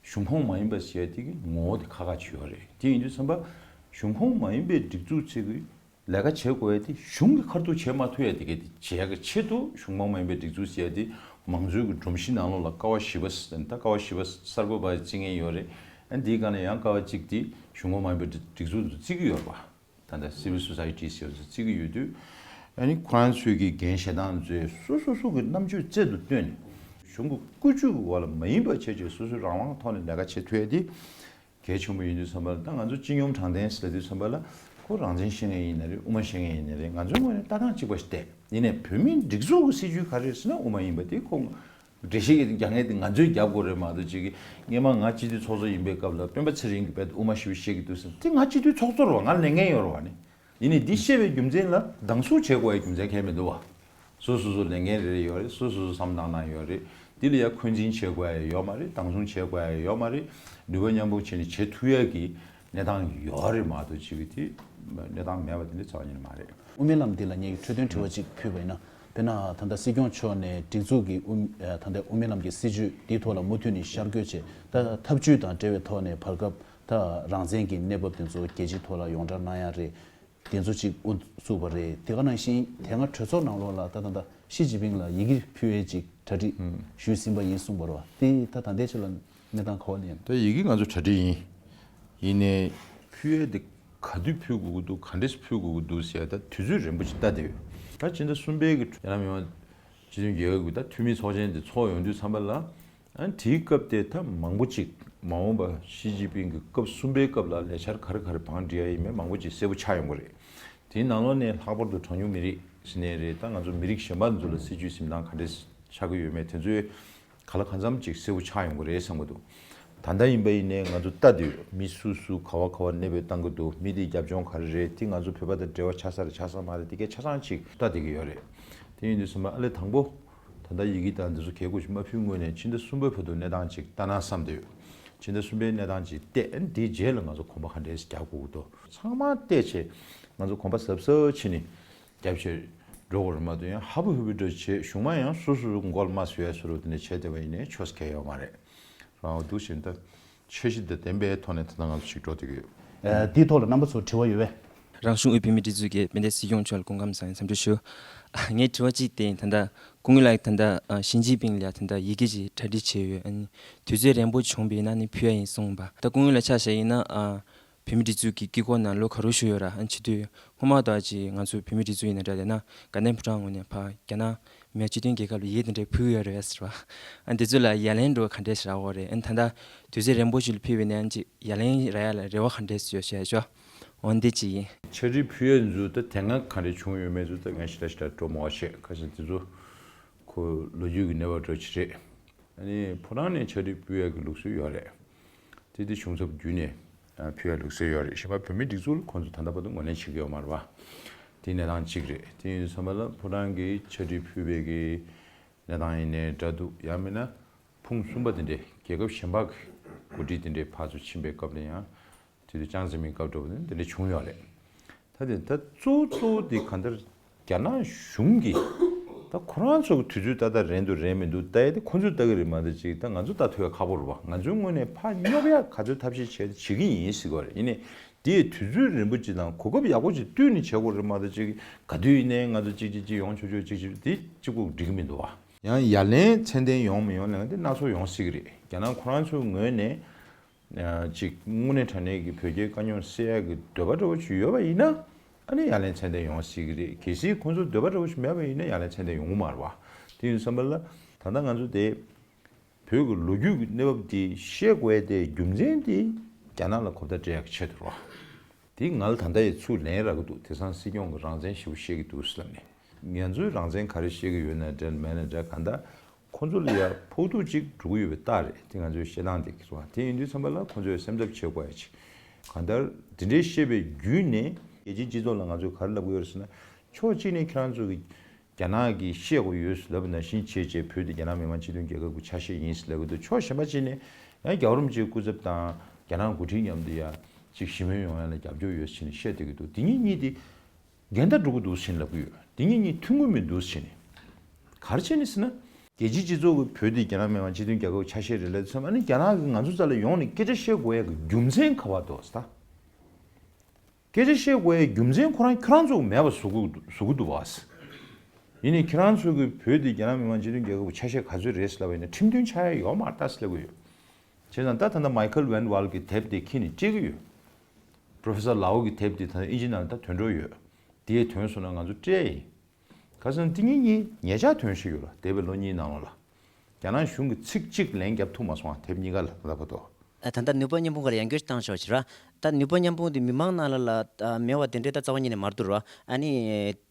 གཞུང་ཁོངས་མ་ཡིན་པ་ཟེར་ཡ་དེ་གི་ངོ་བོ་དེ་ཁག་ཁག་ཅིག་ཡོད་རེད། དེ་ཡིན་དུས་ཙམ་པ་གཞུང་ཁོངས་མ་ཡིན་པའི་སྒྲིག་འཛུགས་ཚོས་ཀྱི་ལས་ཀ་བྱེད་དགོས་ཡ་དེ་གཞུང་གི་ཁ་ཐུག་བྱེད་མ་ཐུབ་ཡ་དེ་ག་དེ་བྱེད་ཡ་གི་ཆེད་དུ་གཞུང་ཁོངས་མ་ཡིན་པའི་སྒྲིག་འཛུགས་ཟེར་ཡ་དེ་མང་གཙོའི་གི་སྒྲོམ་གཞི་ནང་ལོགས་ལ་ཀ་བ་བཞི་པ་ཟེར། ད་ཀ་བ་བཞི་པ་གསར་པ་བརྩི་མཁན་ཡོད་རེད། ཨ་འདིའི་སྒང་ལ་ཡང་ཀ་བ་གཅིག་དེ་གཞུང་ཁོངས་མ་ཡིན་པའི་སྒྲིག་འཛུགས་དུ་བརྩི་གི་ཡོད་རེད་བ། ད་ལྟ་civil society ཟེར་བ་ཚོ་བརྩི་གི་ཡོད་དུས། ཨ་ནི་ཁོ་རང་ཚོའི་གི་འགན་བཞེས་སྟངས་ཚོས་སོ་སོ་སོ་གི་རྣམ་དཔྱོད་རྩལ་དུ་བཏོན་ནས་གཞུང་གི་བཀོད་ཇུས་ཀྱི་འོག་ལ་མ་ཡིན་པ་བྱས་བྱས་སོ་སོའི་རང་དབང་ཐོག་ནས་ལས་ཀ་བྱེད་ཐུབ་ཡ་དེ་གལ་ཆེན་པོ་ཡིན་དུས་ཙམ་པ་ལ། ད་ང་ཚོ་སྤྱི་སྙོམས་དྲང་བདེན་ཟེར་དུས་ཙམ་པ་ལ་ཁོ་རང་བཙན་བཤད་མཁན་ཡིན་ན་རེད། དབུ་མ་བཤད་མཁན་ཡིན་ན་རེད། ང་ཚོའི་ངོས་ནས་ལྟ་སྟངས་གཅིག་པ་ཞིག་བལྟས། ཡིན་ནའི་བོད་མིའི་སྒྲིག་འཛུགས་ཀྱི་སྲིད་བྱུས་ག་རེ་རེད་ཟེར་ན་དབུ་མ་ཡིན་པ་དེ་ཁོ། འགྲེལ་བཤད་རྒྱག་མཁན་དེ་ང་ཚོས་རྒྱབ་དགོས་རེད་མ་གཏོགས། ཅིག་གིས་སྔོན་མ་ང་སྤྱི་འཐུས་ཚོགས་གཙོ་ཡིན་པའི་སྐབས་ལ་སྤེན་པ་ཚེ་རིང་གིས་རྦད་དེ་དབུ་མ་ཞེ་པོ་བཤད་ཀྱི་འདུག་ཟེར། དེ་ང་སྤྱི་འཐུས་ཚོགས་གཙོ་རེད་བ། ང་ལས་འགན་ཡོད་རེད་བ་ནི། ཡིན་ནའི་འདི་བཤད་པའི་རྒྱུ་མཚན་ལ་སྡང་ཟུག་བྱེད་དགོས་པའི་རྒྱུ་མཚན་གང་ཡང་མི་འདུག་བ། སོ་སོ་སོ་ལས་འགན་རེ་རེ་ཡོད་རེད། སོ་སོ་སོ་བསམ་བློ་བཏང་སྟངས་ཡོད་རེད། འདི་ལ་ཡ་འཁོན་འཛིན་བྱེད་དགོས་ཡ་ཡོད་མ་རེད། སྡང་ཟུག་བྱེད་དགོས་ཡ་ཡོད་མ་རེད། ནུས་པ་མཉམ་སྤུངས་བྱས་ནས་བྱེད་ཐུབ་ཡ་གི་གནས་སྟངས་ཡོད་རེད་མ་གཏོགས། ཅིག་གིས་དེ་གནས་སྟངས་མེད་པ་དེ་འདྲ་རྩ་བ་ཉིད་ནས་མ་རེད། དབུ་མའི་ལམ་འདི་ལ་ངས་འཕྲོས་དོན་དྲི་བ་གཅིག་ཕུལ་བ་ཡིན་ན། དཔེར་ན་ད་ལྟ་སྲིད་སྐྱོང་མཆོག་ནས་སྒྲིག་འཛུགས་ཀྱི་དབུ་ཨ་ད་ལྟ་དབུ་མའི་ལམ་གྱི་སྲིད་བྱུས་འདིའི་ཐོག་ལ་མུ་མཐུད་ནས་ཤར་བསྐྱོད་བྱས། ད་ཐབས་ཇུས་དང་འབྲེལ་བའི་ཐོག་ནས་བར་སྐབས་ད་རང་བཙན་གྱི་གནས་བབ་དེ་ཚོ་རྒྱལ་སྤྱིའི་ཐོག་ལ་ཡོངས་གྲགས་གནང་ཡ་རེད། དེ་ཚོ་གཅིག་དབུ་བཙུགས་པ་རེད། དེ་ག་ནང་བཞིན་དེ་སྔ་གྲོས་ཚོགས་ནང་ལོགས་ལ་ད་ད་ད་ཞི་ཅིན་ཕིང་ལ་ཡི་གེ་ཕུལ་ཡས་ཅིག་གྲ་སྒྲིག་ཞུས་ཟིན་པ་ཡིན་གསུངས་པ་རེད་བ། དེ་ད་ད་ལྟའི་ཆ་ལ་གནས་སྟངས་ག་པར་ཡིན། ད་ཡི་གེ་ང་ཚོ་གྲ་སྒྲིག་ཡིན། ཡིན་ནའི་ཕུལ་ཡས་དེ་ག་དུས་ཕུལ་དགོས་ཀྱི་འདུག་ག་འདྲས་ཕུལ་དགོས་ཀྱི་འདུག་ཟེར་ཡ་ད་དུས་ཚོད་རན་པོ་ཅིག་ལྟ་བསྡད་ཡོད། ད་སྤྱི་ཟླ་གསུམ་པའི་གི་རྒྱ་ནག་མི་དམངས་སྤྱི་མཐུན་རྒྱལ་ཁབ་ཀྱི་ད་འཐུས་མི་ཚོགས་ཆེན་དེ་ཚོགས་ཡོང་དུས་ཙམ་པ་ལ། ཨ་དེའི་སྐབས་དེ་ད་མང་པོ་ཅིག་མ་འོངས་པ་ཞི་ཅིན་ཕིང་གི་སྐབས་གསུམ་པའི་སྐབས་ལ་ལས་འཆར་ག་རེ་ག་རེ་བང་སྒྲིག་ཡ་ཡིན་མིན་མང་པོ་ཅིག་གསལ་པོ་ཆགས་ཡོང་གི་རེད། དེའི་ནང་ལོགས་ནས་ལྷག་པར་དུ་གྲངས་ཉུང་མི་རིགས་ཟེར་ནའི་རེད། ད་ང་ཚོ་མི་རིགས་གཞན་པ་ཚོ་ལ་སྲིད་བྱུས་འཛིན་སྟངས་ག་འདྲས་ཆགས་ཀྱི་ཡོད་མེད་དེ་ཚོའི་ག་ལ་གང་འཚམ་ཅིག་གསལ་པོ་ཆགས་ཡོང་གི་རེད་བསམ་གྱི་འདུག་ད་ལྟ་ཡིན་པ་ཡིན་ནའི་ང་ཚོ་ལྟ་དུས་མི་སུ་སུ་ག་བ་ག་བ་གནས་སྤོས་བཏང་གི་འདུག་མི་དེའི་རྒྱབ་ལྗོངས་ག་རེ་རེད། དེ་ང་ཚོ་བོད་པ་དང་འབྲེལ་བ་ཆགས་ས་རེད་ཆགས་ས་མ་རེད། དེ་གའི་ཆ་ཚང་ཅིག་ལྟ་བསྡད་ཀྱི་ཡོད་རེད། དེ་ཡིན་དུས་ཙམ་པ་ཨ་ལས་དང་པོ་ད་ལྟ་ཡི་གེ་དང་འདི་ཚོ་གལ་དགོས་ཅིག་མ་ཕུལ་སྔོན་ནས་ཕྱི་ཟླ་གསུམ་པའི་བར་དུ་གནས་སྟངས་ཅིག་ལྟ་ན་བསམ་བསྡད་ཡོད། ཕྱི་ཟླ་གསུམ་པའི་གནས་སྟངས་ཅིག་བལྟས། ཨ་ནི་དེའི་རྗེས་ལ་ང་ཚོ་གོམ་པ་ག་འདྲས་རྒྱག་དགོས་ཀྱི་འདུག་ཚང་མ་བལྟས་བྱས་ང་ཚོ་གོམ་པ་གཟབ་གཟབ་བྱས་ནས་རྒྱབ་ཆེར་འགྲོ་དགོས་རེད་མ་གཏོགས། ཡང་ཧ་བུ་ཧུ་བུ་འགྲོ་བྱས་གཞུང་མ་ཡང་སོ་སོ་སོ་མགོ་ལ་མ་བཟོ་ཡ་བཟོ་རོགས་དེ་འདྲ་བྱས་བསྡད་པ་ཡིན་ནའི་ཆོས་གལ་ཡོད་མ་རེད། རང་འོ་འདུག་བཞིན་ད་འཆར་གཞི་དང་ལྡན་པའི་ཐོག་ནས་ད་ལྟ་ང་ཚོ་ཞིག་འགྲོ་བསྡད་ཀྱི་ཡོད། ཨ་འདིའི་ཐོག་ལ་རྣམ་པ་ཚོར་དྲི་བ་ཡོད་པས། རང་གཞུང་དབུས་བོད་མིའི་སྒྲིག་འཛུགས་ཀྱི་དཔལ་ལྡན་སྲིད་སྐྱོང་མཆོག་ལ་སྐུ་ཁམས་བཟང་བའི་འཚམས་འདྲི་ཞུ། ངའི་དྲི་བ་གཅིག་དེ་ད་ལྟ་སྐུ་ངོ་ལགས་ད་ལྟ་ཨ་ཞི་ཅིན་ཕིང་ལ་ད་ལྟ་ཡི་གེ་ཅིག་གྲ་སྒྲིག་བྱས་ཡོད། ཨ་ནི་དུས་ཚོད་རན་པོ་བྱུང་བ་ཡིན་ན་ནི་ཕུལ་ཡ་ཡིན་གསུངས་པ། ད་སྐུ་ངོ་ལགས་ཆ་བཞག་ཡིན་ན་ཨ་བོད་མིའི་སྒྲིག་འཛུགས་ཀྱི་དཀྱིལ་འཁོར་ནང་ལོ་ག་རེ་བཞུགས་ཡོད་ར། ཨ་ནི་བྱེད་དུས་སྔོན་མ་དང་ཅིག་ང་ཚོ་བོད་མིའི་སྒྲིག་འཛུགས་ཡིན་ན་འདྲ་དེ་ན་དགའ་ལྡན་ཕོ་བྲང་ངོས་ནས་ཕར་རྒྱ་ནག་མི་སྤྱི་མཐུན་རྒྱལ་ཁབ་ལ་ཡི་གེ་དེ་འདྲ་ཕུལ་གི་ཡོད་རེད་ཟེར་བ། ཨ་འདི་ཚོ་ལ་ཡ་ལན་འགྲོ་ག་འདྲས་ཞིག་རག་གི་རེད། ཨ་ནི་ད་ལྟ་དུས་ཚོད་རན་པོ་ཞིག་ལ་ཕུལ་བ་ཡིན་ན་ཨ་ནི་ཅིག་ཡ་ལན་རག་ཡ་ལ་རེ་བ་ག་འདྲས་ཡོད་ཤག་ཅོ། འོ་འདི་གཅིག་ཡིན། འཆར་གཞི་ཕུལ་ཡ་ཚོ་ད་དེ་སྔ་ག་འདྲས་བྱུང་ཡོད་མེད་ཚོ་ད་ངས་ཞེ་དྲག་ཞེ་དྲག་སྤྲོ་མོ་བ་བཤད། ཁ་སང་དེ་ཚོ་ཁོ་ལོ་རྒྱུས་ཀྱི་གནས་བབ་འདྲ་ཅིག་རེད། ཨ་ནི་ཕོ་བྲང་ནས་འཆར་གཞི་ཕུལ་ཡ་གི་ལུགས་སྲོལ་ཡོད་རེད། དེ་དེ་གཞུང་ཚབ་བརྒྱུད་ནས་ཨ་ཕུལ་ཡ་ལུགས་སྲོལ་ཡོད་རེད། གཞན་པ་བོད་མིའི་སྒྲིག་འཛུགས་ལ་ཁོང་ཚོ་ད་ལྟ་བར་དུ་ངོས་ལེན་བྱེད་ཀྱི་ཡོད་མ་རེད་བ། དེ་གནས་སྟངས་གཅིག་རེད། དེ་ཡིན་དུས་ཙམ་པ་ལ་ཕོ་བྲང་གི་འཆར་གཞི་ཕུལ་བའི་གི་གནས་སྟངས་ཡིན་ནའི་འདྲ་འདུག་ཡང་མིན་ན་ཕུང་གསུམ་པ་དེ་འདྲས་རྒྱལ་ཁབ་གཞན་པ་གི་འགོ་ཁྲིད་དེ་འདྲས་ཕར་ཚུར་ཕྱིན་པའི་སྐབས་ལ་ཡང་དེ་དུས་ཅང་ཙེ་མིན་སྐབས་འདྲ་བོ་དེ་འདྲས་བྱུང་ཡོད་རེད། ད་དེ་ད་གཙོ་བོ་གཙོ་བོ་དེ་གང་ལྟར་རྒྱ་ནག་གཞུང་གིས་ད་ཁོ་རང་ཚོ་གི་དུས་ཚོད་ཏག་ཏག་རན་འདུག་རན་མི་འདུག་ལྟ་ཡ་དེ་ཁོ་ཚོས་ལྟ་གི་རེད་མ་གཏོགས་ཅིག་ད་ང་ཚོ་ལྟ་ཐུབ་ཡ་ཁག་པོ་རེད་བ། ང་ཚོའི་ངོས་ནས་ཕར་སྙོབ་ཡ་ག་ཚོད་ཐབས་ཤེས་བྱས་བྱེད་ཀྱི་ཡིན་ཟེར་གི་རེད། ཡིན་ནའི་དེའི་དུས་ཚོད་རིང་པོ་ཅིག་དང་གོ་སྐབས་ཡག་པོ་ཅིག་བསྟུན་ནས་བྱེད་དགོས་རེད་མ་གཏོགས་ཅིག་ག་དུས་ཡིན་ནའི་ང་ཚོ་གཅིག་གཅིག་གཅིག་ཡོང་ཆོག་ཆོག་གཅིག་གཅིག་དེ་གཅིག་པོ་འགྲིག་གི་མི་འདུག་བ། ཡང་ཡ་ལན་ཚད་ལྡན་ཡོང་མི་ཡོང་ལབ་ན་དེ་སྣ་ཚོགས་ཡོང་སྲིད་གི་རེད། རྒྱ་ནག་ཁོ་རང་ཚོའི་ངོས་ནས་ཅིག་དངོས་གནས་དྲང་གནས་ཀྱི་བོད་རྒྱའི་དཀའ་རྙོག་སེལ་ཡག་གི་འདོད་པ་འདྲ་བོ་ཅིག་ཡོད་པ་ཡིན་ན་ཨ་ནི་ཡ་ལན་ཚད་ལྡན་ཡོང་སྲིད་གི་རེད། གལ་སྲིད་ཁོང་ཚོར་འདོད་པ་འདྲ་བོ་ཞིག་མེད་པ་ཡིན་ན་ཡ་ལན་ཚད་ལྡན་ཡོང་གི་མ་རེད་བ། དེ་ཡིན་དུས་ཙམ་པ་ལ་ད་ལྟ་ང་ཚོ་དེ་བོད་ཀྱི་ལོ་རྒྱུས་ཀྱི་གནས་བབ་དེ་ཤེས་དགོས་ཡ་དེ་རྒྱུ་མཚན་དེ་རྒྱ་ནག་ལ་གོ་བརྡ་སྤྲད་ཡག་གི་ཆེད་དུ་རེད་བ། དེ་ང་ལ་ད་ལྟ་ཡང་ཚུར་ལན་རག་གི་འདུག་དེང་སང་སྲིད་སྐྱོང་གིས་རང་བཙན་ཞེ་པོ་བཤད་ཀྱི་འདུག་ཟེར་ལབ་ནས། ང་ཚོས་རང་བཙན་ག་རེ་བཤད་ཀྱི་ཡོད་ན་འདྲ་མེད་ན་འདྲ་གང་ལྟར་ ཁོ་ཚོ་ལ་ཡ་ཕོག་ཐུག་ཅིག་འགྲོ་གི་ཡོད་པའི་རྟགས་རེད། དེ་ང་ཚོའི་བཤད་སྟངས་དེ་གི་སོང་། དེ་ཡིན་དུས་ཙམ་པ་ལ་ཁོ་ཚོས་སེམས་འཚབ་བྱེད་དགོས་ཡ་ཅིག་གང་ལྟར་དེ་འདྲའི་བཤད་པའི་བརྒྱུད་ནས་རྒྱལ་སྤྱིའི་སྤྱི་ཚོགས་ལ་ང་ཚོས་ག་རེ་ལབ་གི་ཡོད་རེད་ཟེར་ན། ཕྱོགས་གཅིག་ནས་ཁྱེད་རང་ཚོ་གི་རྒྱ་ནག་གིས་བཤད་དགོས་ཡོད་ལབ་ནང་བཞིན་བྱས་བྱས་བོད་དེ་རྒྱ་ནག་མི་དམངས་སྤྱི་མཐུན་རྒྱལ་ཁབ་ཀྱི་ཆ་ཤས་ཡིན་ལབ་གི་འདུག་ཕྱོགས་གཞན་པ་གཅིག་ནས་ཡང་རྒྱལ་བ་རིན་པོ་ཆེའི་སྐུ་ཚབ་དང་རྒྱ་ནག་འགོ་ཁྲིད་མཉམ་དུ་ཡ་ཅིག་ཞི་མོལ་ཡོང་ཡ་ལ་རྒྱབ་སྐྱོར་ཡོད་ཟེར་ནས་བཤད་བསྡད་ཀྱི་འདུག་དེ་གཉིས་གཉིས་དེ་འགལ་ཟླ་འགྲོ་གི་འདུག་ཟེར་ནས་ལབ་ཀྱི་ཡོད། དེ་གཉིས་གཉིས་མཐུན་གྱི་མི་འདུག་ཟེར་ནས། ག་རེ་བྱས་ནས་ཟེར་ན། རྒྱལ་སྤྱིའི་སྤྱི་ཚོགས་ཀྱིས་བོད་དེ་རྒྱ་ནག་མི་དམངས་སྤྱི་མཐུན་རྒྱལ་ཁབ་ཆ་ཤས་རེད་ལབ་དུས་ཙམ་པ་ནི་རྒྱ་ནག་གིས་ང་ཚོ་རྩ་ལ་ཡོང་ནས་སྐད་ཆ་བཤད་དགོས་ཡ་གི་རྒྱུ་མཚན་ག་པར་འདུག་ཟེར་ད། སྐད་ཆ་བཤད་དགོས་ཡའི་རྒྱུ་མཚན་ཁོ་རང་ཁྱོད་རང་ཚོ་མེད་པ་བཟོ་གི་བཟོ་གི་འདུག་བ། ཡིན་ནའི་ཁྱེད་རང་ཚོ་གི་བོད་དེ་རྒྱ་ནག་མི་དམངས་སྤྱི་མཐུན་རྒྱལ་ཁབ་ཆ་ཤས་ག་ཚོད་རེད་ཟེར་ལབ་པ་ཡིན་ན་ཁྲིམས་མཐུན་ཆགས་ཡ་ཡོད་མ་རེད་ད་ཟེར་ལབ་གི་ཡོད། བྱས་ཙང་ད་ད་ལྟ་མའི་ཁལ་ཝན་ཝལ་གྱི་དེབ་དེ་ཁྱེར་ནས་སྤྲད་གི་ཡོད། པོ་རོ་ཕེ་སར་ལའོ་གི་དེབ་དེ་ད་ལྟ་ཨིན་ཇི་ནང་ལ་ད་ཐོན་འགྲོ་ཡོད། དེ་ཐོན་སོང་ན་ང་ཚོ་སྤྲད་ཡིན། ཁ་སང་དེ་གཉིས་གཉིས་ཉེ་ཆར་ཐོན་བཞིན་ཡོད་ལ་འདས་པའི་ལོ་གཉིས་ནང་ལོགས་ལ། རྒྱ་ནག་གཞུང་གིས་ཚིག་གཅིག་ལན་བརྒྱབ་ཐུབ་མ་སོང་ང་དེབ་གཉིས་ཀ་ལ་ད་ལྟ་བར་དུ། ད་ལྟ་ནུས་པ་མཉམ་སྤུངས་སྒང་ལ་ཡང་བསྐྱར་བཏང་ཆོག་ཅིག་ར། ད་ནུས་པ་མཉམ་སྤུངས་དེ་མི་མང་ནང་ལ་ལ་མེད་པ་དེ་འདྲའི་ད་རྩ་བ་ཉིད་ནས་མ་རེད་འདུག་ར། ཨ་ནི།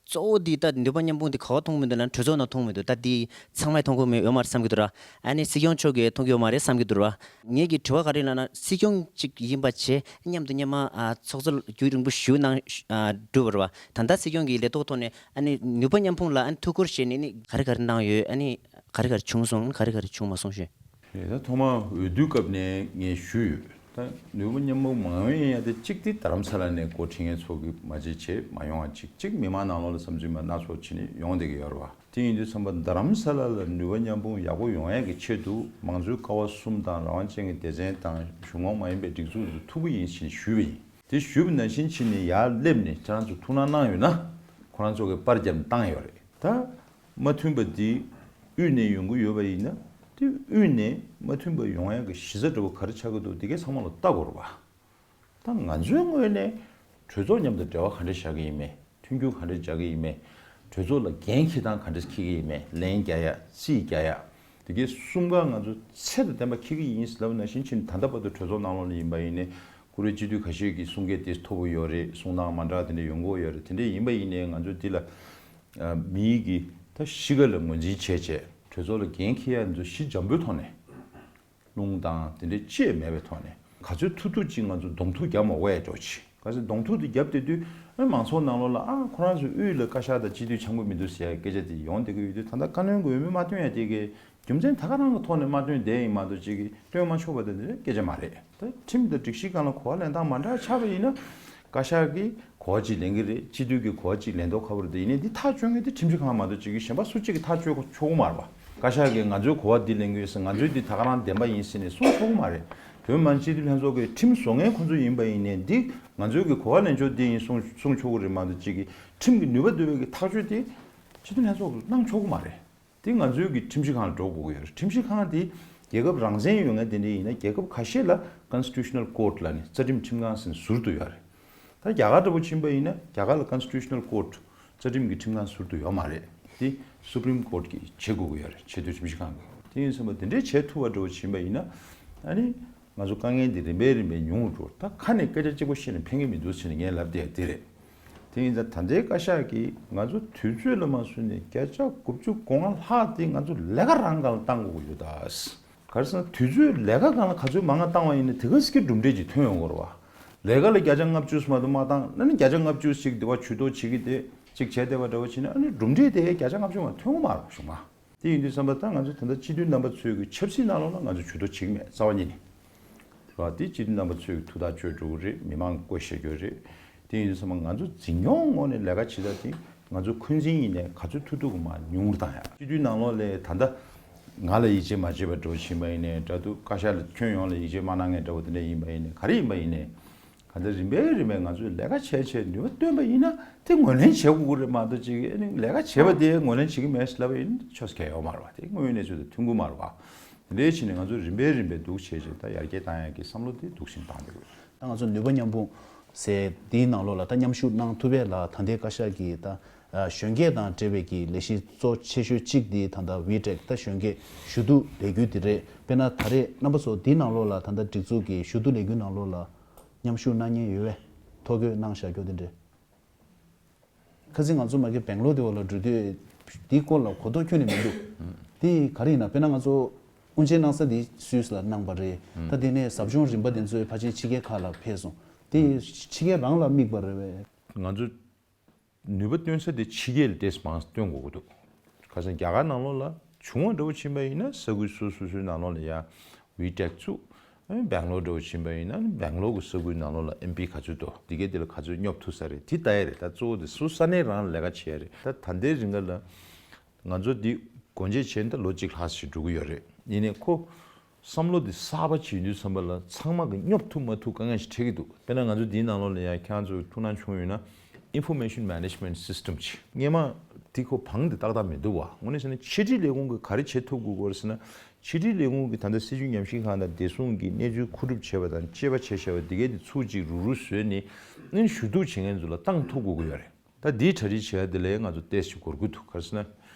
གཙོ་བོ་དེ་ད་ནུས་པ་མཉམ་སྤུངས་དེ་ག་པར་མཐོང་གི་མི་འདུག་ན་གྲོས་ཚོགས་ནང་མཐོང་མི་འདུག་ད་དེ་ཚང་མས་མཐོང་གི་མི་ཡོད་མ་རེད་བསམ་གྱི་འདུག་ར། ཨ་ནི་སྲིད་སྐྱོང་མཆོག་གིས་མཐོང་གི་ཡོད་མ་རེད་བསམ་གྱི་འདུག་ར། ངེད་ཀྱི་དྲི་བ་ག་རེ་ལབ་ན་སྲིད་སྐྱོང་གཅིག་ཡིན་པ་བྱས་མཉམ་དུ་མཉམ་མ་ཨ་ཚོགས་གཙོ་རྒྱུན་རིང་པོ་ཞུ་གནང་ཨ་གྲུབ་པ་རེད་བ། ད་ལྟ་སྲིད་སྐྱོང་གི་ལས་ཐོག་ཐོག་ནས་ཨ་ནི་ནུས་པ་མཉམ་སྤུངས་ལ་ཨ་ནི་ཐུགས་ཁུར་བཞེས་ནས་ནི་ག་རེ་ག་རེ་གནང་ཡོད། ཨ་ནི་ག་རེ་ག་རེ་བྱུང་སོང་། ག་རེ་ག་རེ་བྱུང་མ་སོང་ཞུ། རེད། ད་ཐོག་མར་འོས་བསྡུ་སྐབས་ནས་ངས་ཞུས་ཡོད། ད་ནུས་པ་མཉམ་སྤུངས་མ་ཡོང་ཡ་དེ་གཅིག་དེ་རྡ་རམ་ས་ལ་ནས་འགོ་ཁྲིད་མཁན་ཚོ་གི་མ་བརྗེད་བྱས་མ་ཡོང་བ་གཅིག་གཅིག་མི་མང་ནང་ལོགས་ལ་བསམ་ཚུལ་མ་སྣ་ཚོགས་བྱས་ནས་ཡོང་བསྡད་ཀྱི་ཡོད་རེད་བ། དེ་ཡིན་དུས་ཙམ་པ་རྡ་རམ་ས་ལ་ལ་ནུས་པ་མཉམ་སྤུངས་ཡག་པོ་ཡོང་ཡ་གི་ཆེད་དུ་མང་གཙོའི་ཀ་བ་གསུམ་དང་རང་དབང་ཅན་གྱི་སྡེ་ཚན་དང་གཞུང་འོག་མ་ཡིན་པའི་སྒྲིག་འཛུགས་ཚོ་ཐུག་གི་ཡིན་ཞེས་ཞུས་པ་ཡིན། དེ་ཞུས་པ་ནང་བཞིན་བྱས་ནས་ཡར་སླེབས་ནས་ཁྱེད་རང་ཚོ་ཐུགས་སྣང་གནང་ཡོད་ན་ཁོ་རང་ཚོ་གིས་པར་བརྒྱབ་ནས་བཏང་ཡོད་རེད། ད་མ་མཐུན་པ་འདི་དབུས་ནས་ཡོང་གི་ཡོད་པ་ཡིན་ན་དེ་དབུས་ནས་མ་མཐུན་པ་ཡོང་ཡག་གི་གཞི་རྩ་འདྲ་བོ་ག་རེ་ཆགས་ཀྱི་འདུག་འདི་གའི་ཚང་མ་ལ་ལྟ་དགོས་རེད་བ། ད་ང་ཚོའི་ངོས་ནས་གྲོས་ཚོགས་མཉམ་དུ་འབྲེལ་བ་ག་འདྲ་བཞག་གི་ཡིན་མེད། མཐུན་འགྱུར་ག་འདྲ་རྒྱག་གི་ཡིན་མེད། གྲོས་ཚོགས་ལ་འགན་འཁྱེར་སྟངས་ག་འདྲ་འཁྱེར་གི་ཡིན་མེད། ལན་རྒྱག་ཡ། རྩིས་རྒྱག་ཡ། དེ་གའི་གསུམ་ཀ་ང་ཚོ་ཚད་དང་ལྡན་པ་འཁྱེར་གི་ཡིན་ལབ་ནང་བཞིན་ཕྱིན་ད་ལྟ་བར་དུ་གྲོས་ཚོགས་ནང་ལོགས་ལ་ཡིན་པ་ཡིན་ནའི་བཀུར་འོས་སྤྱི་འཐུས་ཁ་ཤས་ཀྱི་གསུང་སྐད་དེ་མཐོ་པོ་ཡོད་རེད། གསུང་སྟངས་མ་འདྲ་དེ་འདྲ་ཡོང་གི་ཡོད་རེད། དེ་འདྲ་ཡིན་པ་ཡིན་ནའི་ང་ཚོ་འདི་ལ་མིའི་གི་ད་གཤིས་ཀ་ལ་ངོས་འཛིན་བྱས་བྱས་གྲོས་ཚོགས་ལ་འགན་འཁྱེར་ཡ་ཚོ་གཤིས་འཇམ་པོའི་ཐོག་ནས། རླུང་དང་དེ་འདྲའི་ཅེས་མེད་པའི་ཐོག་ནས་ག་ཚོད་ཐུབ་ཐུབ་ཅིག་ང་ཚོ་གདོང་ཐུག་རྒྱབ་མ་དགོས་ཡ་འགྲོ་ཆེ། ག་ཚོད་གདོང་ཐུག་དེ་རྒྱབ་བསྡད་དུས་ཨ་མང་ཚོགས་ནང་ལོགས་ལ་ཨ་ཁོ་རང་ཚོ་དབུས་ལ་བཀའ་ཤག་དང་སྤྱི་འཐུས་འཆམ་གི་མི་འདུག་ཟེར་ཡ་སྐད་ཆ་དེ་ཡོང་བསྡད་ཀྱི་ཡོད་དུས་ད་ལྟ་བཀའ་བློན་གྱི་འོས་མི་མ་བཏོན་ཡ་དེ་གའི་རྒྱུ་མཚན་ད་ག་རང་གི་ཐོག་ནས་མ་བཏོན་བསྡད་ཡིན་མ་གཏོགས་ཅིག་གིས་བཏོན་མ་ཆོག་པ་དེ་འདི་སྐད་ཆ་མ་རེད། ད་ཁྲིམས་དང་སྒྲིག་གཞི་སྒང་ལ་གོ་བ་ལེན་སྟངས་མ་འདྲ་ཆགས་པ་ཡིན་ན། བཀའ་ཤག་གིས་གོ་བ་གཅིག་ལེན་གྱི་རེད། སྤྱི་འཐུས་ཀྱིས་གོ་བ་གཅིག་ལེན་མདོག་ཁ་པོ་རེད། དེ་ཡིན་ནའི་འདི་ཐག་གཅོད་མཁན་དེ་ཁྲིམས་ཞིབ་ཁང་མ་གཏོགས་གཅིག་གིས་གཞན་པ་སུ་གཅིག་གིས་ཐག་གཅོད་ཆོག་གི་མ་རེད་པ། བཀའ་ཤག་གིས་ང་ཚོའི་གོ་བ་འདི་ལེན་གྱི་ཡོད་ཟེར། ང་ཚོའི་འདི་ད་ག་རང་བདེན་པ་ཡིན་ཟེར་ནས་གསུང་ཆོག་གི་མ་རེད། བོད་མི་མང་སྤྱི་འཐུས་ལྷན་ཚོགས་ཀྱིས་ཁྲིམས་བཟོ་མཁན་ཁོ་ཚོ་ཡིན་པ་ཡིན་ནའི་འདི་ང་ཚོའི་གི་གོ་བ་ལེན་ཕྱོགས་འདི་ཡིན་གསུང་གསུང་ཆོག་གི་རེད་མ་གཏོགས་གཅིག་གིས་ཁྲིམས་ཀྱི་ནུས་པ་འདོད་པའི་གི་ཐག་གཅོད་དེ་སྤྱི་འཐུས་ལྷན་ཚོགས་ཀྱིས་གནང་ཆོག་གི་མ་རེད། དེ་ང་ཚོའི་གི་ཁྲིམས་ཞིབ་ཁང་ལ་འགྲོ་དགོས་ཀྱི་ཡོད་རེད། ཁྲིམས་ཞིབ་ཁང་དེ་རྒྱལ་ཁབ་རང་བཙན་ཡོད་མཁན་དེ་འདྲ་ཡིན་ན་རྒྱལ་ཁབ་ཁ་ཤས་ལ་Constitutional Court ལབ་ནས་རྩ་ཁྲིམས་ཁྲིམས་ཁང་ཟེར་ནས་ཟུར་དུ་ཡོད་རེད། ད་རྒྱ་གར་འདྲ་པོ་ཕྱིན་པ་ཡིན་ན་རྒྱ་གར་ལ་Constitutional Court རྩ་ཁྲིམས་ཀྱི་ཁྲིམས་ཁང་ཟུར་དུ་ཡོད་མ་རེད། དེ་Supreme Court གིས་བྱེད་དགོས་ཀྱི་ཡོད་རེད། ཆེས་མཐོའི་ཁྲིམས་ཞིབ་ཁང་གིས། དེ་ཡིན་ཙང་དེ་འདྲའི་བྱེད་ཐུབ་པ་འདྲ་པོ་ཕྱིན་པ་ཡིན་ན་ཨ་ནི། ང་ཚོ་དཀའ་ངལ་འདི་རིམ་པས་རིམ་པས་ཉུང་རུ་འགྲོ། ད་ཁ་ནས་སྐད་ཆ་གཅིག་པོ་བཤད་ནས་ཕན་གྱི་མི་འདུག་ཟེར་ནས་ངས་ལབ་བསྡད་ཡ་འདི་རེད། དེ་ཡིན་ཙང་ད་ལྟའི་བཀའ་ཤག་གིས་ང་ཚོ་དུས་ཚོད་ལ་མ་བསུན་ནས་བརྒྱ་ཆ་དགུ་བཅུ་གོ་ལྔ་ལྷག་དེ་ང་ཚོ་ལས་ཀ་རང་སྒང་ལ་བཏང་དགོས་ཀྱི་ཡོད་ད། ག་རེ་ཟེར་ན་དུས་ཚོད་ལས་ཀ་སྒང་ལ་ག་ཚོད་མང་ང་བཏང་བ་ཡིན་ན་དེ་ག་ཙམ་གྱི་གྲུབ་འབྲས་ཅིག་ཐོན་ཡོང་གི་རེད་བ། ལས་ཀ་ལ་བརྒྱ་ཆ་ལྔ་བཅུ་མ་གཏོགས་མ་བཏང་ན་ནི་བརྒྱ་ཆ་ལྔ་བཅུ་ཞིག་དེ་བ་ཇུས་གཏོགས་བྱེད་ཀྱི་དེ་ཅིག་བྱས་བསྡད་པ་འདྲ་བོ་བྱས་ན་ཨ་ནི་གྲུབ་འབྲས་དེ་བརྒྱ་ཆ་ལྔ་བཅུ་མ་ཐོན་གི་མ་རེད་བ་གཞུག་མ། དེ་ཡིན་དུས་ཙམ་པ་ད་ང་ཚོ་ད་ལྟ་སྤྱི་འཐུས་རྣམ་པ་ཚོའི་གི་ཆབ་སྲིད་ནང་ལོགས་ལ་ང་ཚོ་ཇུས་གཏོགས་བྱེད་ཀྱི་མེད་རྩ་བ་ཉིད་ནས། རེད་བ། དེ་སྤྱི་འཐུས་རྣམ་པ་ཚོའི་གི་ཐུགས་ཐག་གཅོད་འགྲོ་གི་རེད། མི་མང་གི་བཀོད་བཞག་རྒྱུ་རེད། དེ་ཡིན་དུས་ཙམ་པ་ང་ཚོ་འཛིན་སྐྱོང་ངོས་ནས་ལས་ཀ་བྱེད་ས་དེ་ང་ཚོ་འཁོན་འཛིན་ཡིན་ནའི་ག་ཚོད་ཐུབ་ཐུབ་གི་མར་ཉུང་རུ་བཏང་ཡ། སྤྱི་འཐུས་ནང་ལོགས་ལ་ད་ལྟ་ང་ལ་ཡིད་ཆེས་མ་བྱེད་པ་འདྲ་བོ་ཕྱིན་པ་ཡིན་ནའི་འདྲ་འདུག་བཀའ་ཤག་ལ་ཁྱོན་ཡོངས་ལ་ཡིད་ཆེས་མ་གནང་མཁན་འདྲ་བོ་དེ་འདྲ་ཡིན་པ་ཡིན་ནའི་ག་རེ་ཡིན་པ་ཡིན་ནའི། གང་ལྟར་རིམ་པས་རིམ་པས་ང་ཚོས་ལས་ཀ་བྱས་བྱས་ནུས་པ་བཏོན་པ་ཡིན་ན་དེ་ངོས་ལེན་བྱེད་དགོས་ཀྱི་རེད་མ་གཏོགས་ཅིག་ཨ་ནི་ལས་ཀ་བྱས་པ་དེ་ངོས་ལེན་བྱེད་ཀྱི་མེད་ཟེར་ལབ་པ་ཡིན་ན་ཆོས་སྐད་ཡོད་མ་རེད་བ། དེ་དངོས་ཡོད་གནས་ཚུལ་དང་མཐུན་གྱི་མ་རེད་བ། དེ་འདྲའི་ཕྱིར་ནས་ང་ཚོས་རིམ་པས་རིམ་པས་འདུག་བྱས་བྱས་ད་ཡར་རྒྱས་བཏང་ཡག་གི་བསམ་བློ་དེ་འདུག་བཞིན་བཏང་བསྡད་ཡོད། ད་ང་ཚོ་ནུས་པ་མཉམ་སྤུངས་ཟེར་དེའི་ནང་ལོགས་ལ་ད་མཉམ་ཞུགས་གནང་ཐུབ་པས་ལ་ད་ལྟའི་བཀའ་ཤག་གི་ད་གཞོན་སྐྱེས་དང་འབྲེལ་བའི་གི་ལས་གཞི་གཙོ་ཆེ་ཤོས་གཅིག་དེ་ད་ལྟ་བི་ཊེག་ད་གཞོན་སྐྱེས་ཞུ་གཏུག་ལས་འགུལ་དེ་རེད། དཔེར་ན་ད་རེས་རྣམ་པ་ཚོ་དེའི་ནང་ལོགས་ལ་ད་ལྟ་སྒྲིག་འཛུགས་ཀྱི་ཞུ་གཏུག་ལས་འགུལ་ནང་ལོགས་ལ་མཉམ་ཞུགས་གནང་མཁན་ཡོད་པས། ཐོ་འགོད་གནང་བཞག་རྒྱུ་དེ་འདྲས། ཁ་སང་ང་ཚོ་མ་གི་སྦེང་ལོར་དེ་བ་ལ་འགྲོ་དུས་དེའི་སྐོར་ལ་གོ་རྟོགས་ཁྱོན་ནས་མི་འདུག་དེ་ག་རེ་ཡིན་ན། དཔེར་ན་ང་ཚོ་དབུ་འབྱེད་གནང་ས་དེ་སུད་སི་ལ་གནང་པ་རེད། ད་དེ་ནས་ཟབ་སྦྱོང་རིམ་པ་དེ་ཚོ་ཕལ་ཆེར་ཕྱི་རྒྱལ་ཁག་ལ་ཕེབས་སོང་། དེ་ཕྱི་རྒྱལ་རང་ལ་དམིགས་པ་རེད་པས། ང་ཚོ་ནུས་པ་བཏོན་ས་དེ་ཕྱི་རྒྱལ་ལ་ཏོག་ཙམ་མང་བཏོན་དགོས་ཀྱི་འདུག་ཁ་སང་རྒྱ་གར་ནང་ལོགས་ལ་བྱུང་བ་འདྲ་བོ་ཕྱིན་པ་ཡིན་ན། ས་ཁུལ་སོ་སོ་སོའི་ནང་ལོགས་ལ་ཡ་ཝི་ཊེག་བཙུགས། ཨ་ནི་སྦེང་ལོར་འདྲ་བོ་ཕྱིན་པ་ཡིན་ན། ཨ་ནི་སྦེང་ལོར་གྱི་ས་ཁུལ་ནང་ལོགས་ལ་ཨེམ་པི་ག་ཚོད་འདུག་དེ་གས་དེ་ལ་ག་ཚོད་སྙོབ་ཐུབ་ས་རེད། དེ་ལྟ་ཡ་རེད། ད་གཙོ་བོ་དེ་སུ་ས་གནས་རང་ལ་ལས་ཀ་བྱེད་ཡ་རེད། ད་ད་ལྟའི་རིང་ག་ལ་ང་ཚོ་འདི་སྒོ་འབྱེད་བྱས་ནས་ད་ལོ་གཅིག་ལྷག་ཞིག་འགྲོ་གི་ཡོད་རེད། ཡིན་ནའི་ཁོ་བསམ་བློ་འདི་གསར་པ་བྱེད་དུས་ཙམ་པ་ལ་ཚང་མ་གི་སྙོབ་ཐུབ་མ་ཐུབ་དཀའ་ངལ་ཞིག་འཕྲད་ཀྱི་འདུག་དཔེར་ན་ང་ཚོ་འདིའི་ནང་ལོགས་ལ་ཡང་ཁྱེད་རང་ཚོ་ཐུགས་སྣང་བྱུང་ཡོད་ན། Information Management System ཅིག་སྔོན་མ་དེ་ཁོ་བང་དེ་ཏག་ཏག་མི་འདུག་བ། དངོས་གནས་བྱས་ན་ཕྱི་དྲིལ་ལས་ཁུངས་ཀྱིས་ག་རེ་བྱེད་ཐུབ་དགོས་ཀྱི་ཡོད་རེད་ཟེར་ན། ཕྱི་དྲིལ་ལས་ཁུངས་ཀྱིས་ད་ལྟ་སྲིད་བྱུས་ཉམས་ཞིབ་ཁང་དང་བདེ་སྲུང་གི་གནས་ཚུལ་མཁོ་སྒྲུབ་བྱས་པ་དང་དཔྱད་པ་བྱས་བཞག་པ་དེ་གས་དེ་ཚུར་ཅིག་རུག་རུག་བཟོས་ནས་ཨ་ནི་ཞུ་གཏུག་བྱེད་མཁན་ཚོ་ལ་བཏང་ཐུབ་དགོས་ཀྱི་ཡོད་རེད། ད་འདིའི་གྲ་སྒྲིག་བྱེད་ཡ་དེ་ལ་ང་ཚོ་ཏོག་ཙམ་འགོར་གྱི་འདུག་ག་རེ་ཟེར་ན།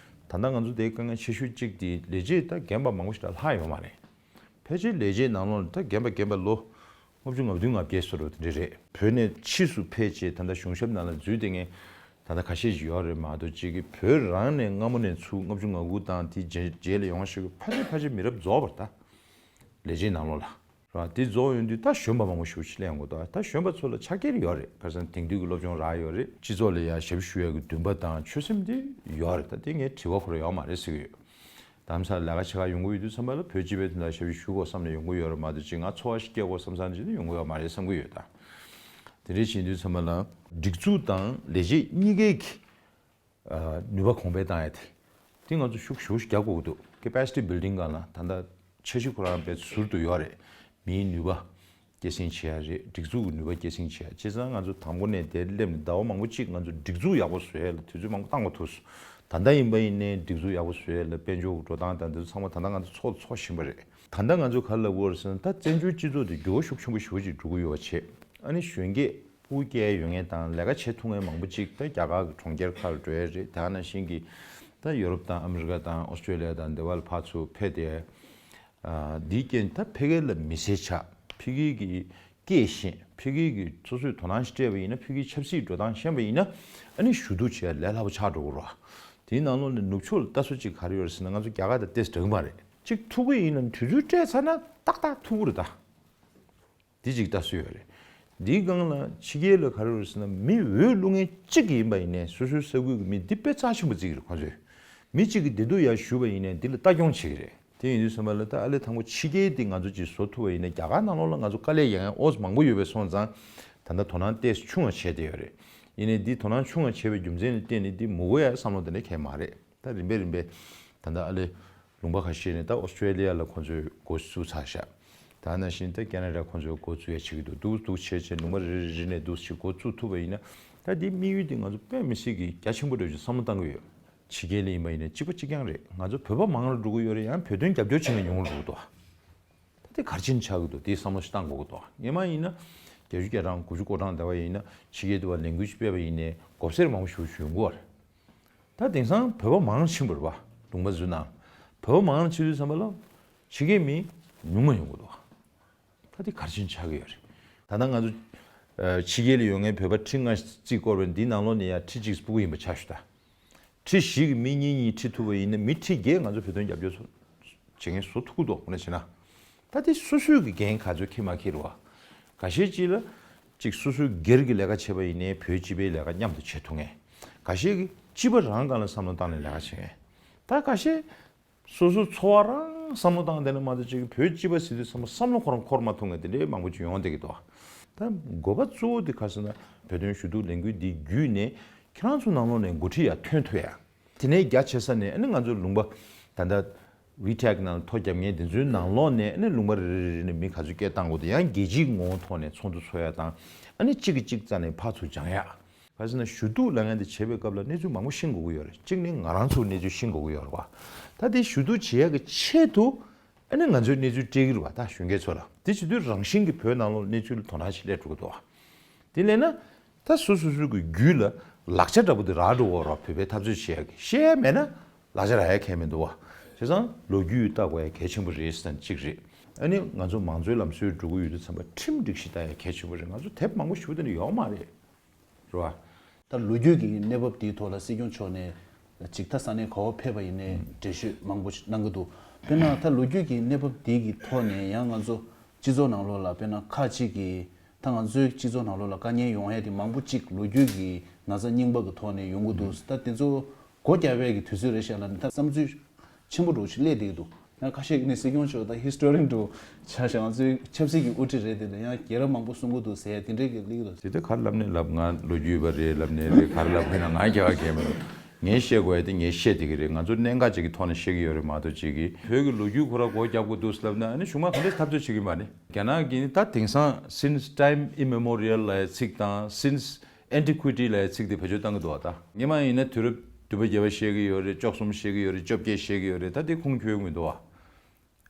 ད་ལྟ་ང་ཚོ་དེའི་དཀའ་ངལ་ཆེ་ཤོས་གཅིག་དེ་ལས་བྱེད་ད་རྒན་པ་མང་པོ་ཞིག་ད་ལྷག་ཡོད་མ་རེད། ཕལ་ཆེར་ལས་བྱེད་ནང་ལོགས་ད་རྒན་པ་རྒན་པ་ལོ་ལྔ་བཅུ་ང་བདུན་ང་བརྒྱད་བཟོ་འདྲ་དེ་འདྲ་རེད། བོད་ནས་ཕྱིས་སུ་ཕེབས་བྱས་ད་ལྟ་གཞུང་ཞབས་ནང་ལ་འཛུལ་བསྡད་མཁན་ད་ལྟ་ཁ་ཤས་ཤིག་ཡོད་རེད་མ་གཏོགས། གཅིག་གིས་བོད་རང་ནས་སྔ་མོ་ནས་ཚུར་ལྔ་བཅུ་ང་དགུ་དང་དེའི་རྗེས་རྗེས་ལ་ཡོང་བ་ཞིག་ཕལ་ཆེར་ཕལ་ཆེར་མི་རབས་རྫོགས་པ་རེད། ད་ལས་བྱེད་ནང་ལོགས་ལ། ར། དེ་རྫོགས་ཡོང་དུས་ད་གཞོན་པ་མང་པོ་ཞེ་པོ་ཅིག་སླེབས་ཡོང་གི་འདུག་ད་གཞོན་པ་ཚོ་ལ་ཕྱག་འཁྱེར་ཡོད་རེད། ཁ་སང་དེང་དུས་ཀྱི་སློབ་སྦྱོང་རག་ཡོད་རེད། སྤྱི་ཚོགས་ལ་ཡང་ཞབས་ཞུ་ཡག་གི་འདུན་པ་དང་ཆོད་སེམས་དེ་ཡོད་རེད། ད་དེ་ངས་དྲི་བ་ཁོ་རང་ཡོད་མ་རེད་ཟེར་གྱི་ཡོད། དམ་སར་ལས་ཀ་བྱེད་ག་ཡོང་གི་ཡོད་དུས་ཙམ་པ་ལ་བོད་སྤྱི་པའི་དོན་དག་ཞབས་ཞུ་ཞུ་དགོས་བསམ་ནས་ཡོང་གི་ཡོད་རེད་མ་གཏོགས། ཅིག་ང་འཚོ་བ་ཞིག་སྐྱེལ་དགོས་བསམ་བསམ་ཅིག་ནི་ཡོང་གི་ཡོད་མ་རེད་བསམ་གྱི་ཡོད། ད་དེ་འདྲ་བྱེད་དུས་ཙམ་པ་ལ་སྒྲིག་འཛུགས་དང་ལས་བྱེད་གཉིས་ཀའི་གི་ནུས་པ་གོང་འཕེལ་བཏང་ཡ་དེ། དེ་ང་ཚོ་ཤུགས་ཞེ་པོ་ཞིག་རྒྱག་དགོས་ཀྱི་འདུག Capacity building སྒང་ལ་ད་ལྟ་འཆར་གཞི་ཁོ་རང་དཔེ་ཟུར་དུ་ཡོད་རེད། མིའི་ནུས་པ་སྐྱེད་སྲིང་བྱེད་ཡ་རེད། སྒྲིག་འཛུགས་ཀྱི་ནུས་པ་སྐྱེད་སྲིང་བྱེད་ཡ། བྱས་ཙང་ང་ཚོ་དང་པོ་ནས་དེར་སླེབས་ནས་ཟླ་བ་མང་པོ་གཅིག་ང་ཚོ་སྒྲིག་འཛུགས་ཡག་པོ་བཟོ་ཡ་ལ་དུས་ཚོད་མང་པོ་བཏང་དགོས་ཐུག་སོང་། ད་ལྟ་ཡིན་པ་ཡིན་ནའི་སྒྲིག་འཛུགས་ཡག་པོ་བཟོ་ཡ་ལ་དཔལ་འབྱོར་གྱི་འགྲོ་སྟངས་དང་དེ་ཚོ་ཚང་མ་ད་ལྟ་ང་ཚོ་ཚོགས་ཚོགས་བཞིན་པ་རེད། ད་ལྟ་ང་ཚོ་ག་རེ་ལབ་དགོས་རེད་ཟེར་ན། ད་བཙན་བྱོལ་སྤྱི་ཚོགས་དེ་འགྱུར་བ་ཤུགས་ཆེན་པོ་ཞེ་པོ་ཅིག་འགྲོ་གི་ཡོད་པ་བྱས། ཨ་ནི་གཞོན་སྐྱེས་ཕྲུ་གུ་སྐྱེ་ཡ་ཡོད་མཁན་དང་ལས་ཀ་བྱེད་ཐུབ་མཁན་མང་པོ་ཅིག་ད་རྒྱ་གར་གྱི་གྲོང་ཁྱེར་ཁག་ལ་འགྲོ་ཡ་རེད། དེ་ནང་བཞིན་གྱི་ད་ཡོ་རོབ་དང་ཨ་མི་རི་ཀ་དང་ཨོ་སི་ཀྲེ་ལི་ཡ་དང་དེ་བ་ལ་ཕར་ཚུར་ཕེབས་ཏེ། ཨ། འདིའི་རྐྱེན་ད་ཕ་གི་ལ་མི་སེར་ཆགས། ཕ་གི་གི་སྐད་ཤེས། ཕ་གི་གི་སོ་སོས་དོ་སྣང་ཞིག་སྤྲད་པ་ཡིན་ན། ཕ་གིའི་ཆབ་སྲིད་འགྲོ་སྟངས་ཤེས་པ་ཡིན་ན། ཨ་ནི་ཞུ་གཏུག་བྱེད་ཡ་ལས་སླ་པོ་ཆགས་འགྲོ་གི་རེད། དེའི་ནང་ལོགས་ནས་ནུབ་ཕྱོགས་ལ་ལྟ་ཚུལ་ཅིག་ག་རེ་ཡོད་རེད་ཟེར་ན། ང་ཚོ་རྒྱ་གར་དང་ཏོག་ཙམ་འདྲ་གི་མ་རེད། གཅིག་ཐུག་གི་ཡིན་ན་དུས་ཚོད་སྤྲད་ཚར་ན་ཏག་ཏག་ཐུག་གི་རེད་ད། འདི་གཅིག་ལྟ་སྲོལ་ཡོད་རེད། འདིའི་སྒང་ལ་ཕྱི་རྒྱལ་ལ་ག་རེ་རེད་ཟེར་ན། མི་འོས་བླུག་མཁན་གཅིག་ཡིན་པ་ཡིན་ནའི་སོ་སོའི་ས་ཁུལ་གྱི་མི་འདི་དཔེ་རྩ་ཆེན་པོ་བརྩི་གི་རེད་ཁོང་ཚོས། མི་གཅིག་གིས་བདེ་སྡུག་ཡར་ཞུས་པ་ཡིན་ནའི་འདི་ལ་ལྟ་སྐྱོང་བྱེད་ཀྱི་རེད། དེ་ཡིན་དུས་ཙམ་པ་ལ་ད་ཨ་ལས་དང་པོ་ཕྱི་རྒྱལ་འདི་ང་ཚོ་ཅིག་བཟོ་ཐུབ་པ་ཡིན་ན། རྒྱ་གར་ནང་ལོགས་ལ་ང་ཚོ་དཀའ་ལས་ཡང་ཡང་ཨོ་ཙམ་མང་པོ་ཡོད་པ་སོང་ཙང་། ད་ལྟ་དོ་སྣང་ཏོག་ཙམ་ཆུང་བ་བྱས་བསྡད་ཡོད་རེད། ཡིན་ནའི་འདི་དོ་སྣང་ཆུང་བ་བྱས་པའི་རྒྱུ་མཚན་ལ་བརྟེན་ནས་འདི་མི་དགོས་ཡ་བསམ་བློ་དེ་འདྲ་གང་ཡང་མ་རེད། ད་རིམ་པས་རིམ་པས་ད་ལྟ་ཨ་ལས་ལུང་པ་ཁ་ཤས་ནས་ད་ཨོ་སི་ཀྲེ་ལི་ཡ་ལ་ཁོང་ཚོས་འགོ་བཙུགས་ཚར་ཤག་ད་ནང་བཞིན་ད་ཁེ་ན་ཌ་ཁོང་ཚོས་འགོ་བཙུགས་ཡ་བྱེད་ཀྱི་འདུག་འདུག་འདུག་བྱས་བྱས་ལུང་པ་རེ་རེ་རེ་ནས་འདུག་བྱས་འགོ་བཙུགས་ཐུབ་པ་ཡིན་ན། ད་འདི་དམིགས་ཡུལ་འདི་ང་ཚོ་དཔེ་མི་སྲིད་ཀྱི་རྒྱ་ཆེན་པོ་འདྲ་ཞིག་བསམ་བློ་བཏང་གི་ཡོད། ཕྱི་རྒྱལ་ལ་ཡིན་པ་ཡིན་ན་གཅིག་པ་གཅིག་རྐྱང་རེད། ང་ཚོ་བོད་པ་མང་རུ་འགྲོ་གི་ཡོད་རེད། ཡང་བོད་དོན་རྒྱབ་སྐྱོར་བྱེད་མཁན་ཉུང་རུ་འགྲོ་གི་འདུག་ད་དེ་ག་རེ་བྱས་ནས་ཆགས་ཀྱི་འདུག་དེའི་བསམ་བློ་ཞིག་བཏང་དགོས་ཀྱི་འདུག་སྔོན་མ་ཡིན་ན་བརྒྱད་ཅུ་གྱ་གྲངས་དགུ་བཅུ་གོ་གྲངས་དེ་བ་ཡིན་ན། ཕྱི་རྒྱལ་དུ་བ་ལས་འགུལ་ཞིག་སྤེལ་བ་ཡིན་ནའི་དགོས་སེལ་མང་པོ་ཞིག་ཞུ་ཡོང་གི་ཡོད་རེད། ད་དེང་སང་བོད་པ་མང་ཕྱིན་པ་རེད་བ། ལུང་པ་ཚོའི་ནང་བོད་པ་མང་ཕྱིན་དུས་ཙམ་པ་ལ་ཕྱི་རྒྱལ་མི་ཉུང་མ་ཡོང་གི་འདུག་ད་དེ་ག་རེ་བྱས་ནས་ཆགས་ཀྱི་ཡོད་རེད། ད་ལྟ་ང་ཚོ་ཨ་ཕྱི་རྒྱལ་ལ་ཡོད་མཁན་བོད་པ་ཁྲི་ལྔ་རྩིས་བསྐོར་བའི་འདིའི་ནང་ལོགས་ནས་ཡ་ཁྲི་གཅིག་སྤུ་གུ་ཡིན་པ་ཆ་བཞག་ད། ཁྲི་བཞི་གི་མི་གཉིས་གཉིས་ཁྲིད་ཐུབ་པ་ཡིན་ན། མི་ཁྲི་བརྒྱད་ང་ཚོ་བོད་དོན་རྒྱབ་སྐྱོར་བྱེད་མཁན་བཟོ་ཐུབ་ཀྱི་འདུག་དངོས་གནས་བྱས་ན། ད་དེ་སོ་སོའི་གི་འགན་ག་ཚོད་འཁྱེར་མ་འཁྱེར་བ། འགའ་ཤས་ཅིག་ལ་ཅིག་སོ་སོའི་སྒེར་གྱི་ལས་ཀ་བྱས་པ་ཡིན་ནའི་བོད་སྤྱི་པའི་ལས་ཀ་མཉམ་དུ་བྱེད་ཐུབ་མཁན། འགའ་ཤས་ཀྱིས་སྤྱི་པ་རང་སྒང་ལ་བསམ་བློ་བཏང་ནས་ལས་ཀ་བྱེད་མཁན། ད་འགའ་ཤས་སོ་སོའི་འཚོ་བ་རང་བསམ་བློ་བཏང་བསྡད་ན་མ་གཏོགས། ཅིག་བོད་སྤྱི་པ་ཟེར་དུས་ཙམ་པ་བསམ་བློ་ཁོ་རང་འཁོར་མ་ཐུབ་མཁན་དེ་འདྲའི་མང་པོ་ཅིག་ཡོང་བསྡད་ཀྱི་འདུག་ད་དགོས་པ་གཙོ་བོ་དེ་ག་རེ་ཟེར་ན། བོད་དོན་ཞུ་གཏུག་ལས་འགུལ་འདི་བརྒྱུད་ནས་ཁྱེད་རང་ཚོ་ནང་ལོགས་ནས་འགོ་ཁྲིད་ཡར་ཐོན་ཐུབ་ཡ། དེ་ནས་རྒྱ་ཆེ་ས་ནས་ཨ་ནི་ང་ཚོ་ལུང་པ་ད་ལྟ་ཝི་ཊེག་ནང་ཐོ་བརྒྱབ་མཁན་དེ་ཚོའི་ནང་ལོགས་ནས་ཨ་ནི་ལུང་པ་རེ་རེ་རེ་ནས་མི་ག་ཚོད་སྐད་བཏང་དགོས་འདུག་ཡང་རྒྱལ་སྤྱིའི་ངོ་བོ་ཐོག་ནས་ཚོགས་འདུ་ཚོགས་ཡ་དང་། ཨ་ནི་གཅིག་གིས་གཅིག་རྩ་ནས་ཕར་ཚུར་སྦྱང་ཡ། ག་རེ་ཟེར་ན། ཞུ་གཏུག་ལབ་མཁན་དེ་བྱེད་པའི་སྐབས་ལ་གནས་ཚུལ་མང་པོ་ཤེས་དགོས་ཀྱི་ཡོད་རེད། གཅིག་ནི་ང་རང་ཚོའི་གནས་ཚུལ་ཤེས་དགོས་ཀྱི་ཡོད་རེད་བ། ད་དེ་ཞུ་གཏུག་བྱེད་ཡ་གི་ཆེད་དུ་ཨ་ནི་ང་ཚོས་གནས་ཚུལ་སྤྲད་ཀྱི་རེད་བ། ད་གཞོན་སྐྱེས་ཚོ་ལ། དེ་བྱེད་དུས་རང་བཞིན་གྱིས་བོད་ནང་ལོགས་གནས་ཚུལ་ལ་དོ་སྣང་ཞིག་སླེབས་འགྲོ་གི་འདུག་བ། དེ་སླེབས་ན་ད་སོ་སོ་སོ་གི་རྒྱུད་ལ་ལག་ཆ་འདྲ་པོ་དེ་རག་འགྲོ་གི་རེད་བ། བོད་པའི་འཐབ་རྩོད་བྱེད་ཡ་གི། བཤད་ཡ་མེད་ན་ལག་ཆ་རག་ཡ་གང་ཡང་མི་འདུག་བ། བྱས་ཙང་ལོ་རྒྱུས་ལྟ་དགོས་ཡ་གལ་ཆེན་པོ་རེད་ཟེར་ན་གཅིག་རེད། ཨ་ནི་ང་ཚོ་མང་གཙོའི་ལམ་སྲོལ་འགྲོ་གི་ཡོད་དུས་ཙམ་པ་ཁྲིམས་སྒྲིག་གཞི་ལྟ་ཡ་གལ་ཆེན་པོ་རེད། ང་ཚོ་དེབ་མང་པོ་ཞིག་དེ་འདྲ་ཡོད་མ་རེད། རེད་བ། ད་ལོ་རྒྱུས་ཀྱི་གནས་བབ་དེའི་ཐོག་ལ་སྲིད་སྐྱོང་མཆོག་ནས་ ཅིག་ད་ས་གནས་ག་བ་ཕེབས་པ་ཡིན་ནའི་འགྲེལ་བཤད་མང་པོ་གནང་གི་འདུག་དཔེར་ན་ད་ལོ་རྒྱུས་ཀྱི་གནས་བབ་འདི་གི་ཐོག་ནས་ཡང་ང་ཚོ་སྤྱི་ཚོགས་ནང་ལོགས་ལ་དཔེར་ན་ཁག་ཅིག་གིས་ད་ང་ཚོའི་སྤྱི་ཚོགས་ནང་ལོགས་ལ་དཀའ་ངལ་ཡོང་ཡས་དེ་མང་པོ་ཅིག་ལོ་རྒྱུས་ཀྱི་ན་ཚ་རྙིང་པ་གི་ཐོག་ནས་ཡོང་གི་འདུག་ད་དེ་ཚོ་སྒོ་རྒྱག་པའི་གི་དུས་ཚོད་རེད་ཤག་ལབ་ནས་ད་བསམ་ཚུལ་ཆེན་པོ་འདྲ་བོ་ཞིག་སླེབས་བསྡད་ཀྱི་འདུག་ཡང་ཁ་ཤས་ཀྱིས་ནི་སྲིད་སྐྱོང་མཆོག་ད་ཧི་སི་ཊོ་རི་ཡན་འདྲ་བོ་ཆགས་ཤག་ང་ཚོའི་ཆབ་སྲིད་ཀྱི་དབུ་ཁྲིད་རེད། དེ་ལ་ཡང་རྒྱལ་རབས་མང་པོ་གསུང་གི་འདུག་ཟེར་ཡ་དེ་འདྲའི་གི་སླེབས་ཀྱི་འདུག་དེ་ལྟར་ག་རེ་ལབ་ནས་ལབ། ང་ལོ་རྒྱུས་པ་རེད་ལབ་ནས་རེད། ག་རེ་ལབ་མཁན་ན་ང་རྒྱལ་བ་གལ་མི་འདུག་ངས་བཤད་དགོས་ཡ་དེ་ངས་བཤད་བསྡད་ཀྱི་རེད། ང་ཚོ་གནད་འགག་ཅིག་གི་ཐོག་ནས་བཤད་ཀྱི་ཡོད་རེད་མ་གཏོགས་ཅིག་གིས་བོད་ཀྱི་ལོ་རྒྱུས་ཁོ་ར་སྒོ་རྒྱག་དགོས་འདུག་ལབ་ན་ཨ་ནི་གཞུང་མང་ག་འདྲས་འཐབ་རྩོད་བྱེད་ཀྱི་མ་རེད། རྒྱ་ནག་གིས་ནི་ད་དེང་སང་since time immemorial་ལབ་ཡ་ཚིག་དང་since antiquity་ལབ་ཡ་ཚིག་དེ་བེད་སྤྱོད་བཏང་གི་འདུག་བ། ད་སྔོན་མ་ཡིན་ན་དུས་རབས་བདུན་པ་བརྒྱད་པ་བཤད་ཀྱི་ཡོད་རེད། བཅུ་གསུམ་བཤད་ཀྱི་ཡོད་རེད། བཅོ་བརྒྱད་བཤད་ཀྱི་ཡོད་རེད། ད་དེ་ཁུངས་འཁྱོལ་གྱི་མི་འདུག་བ།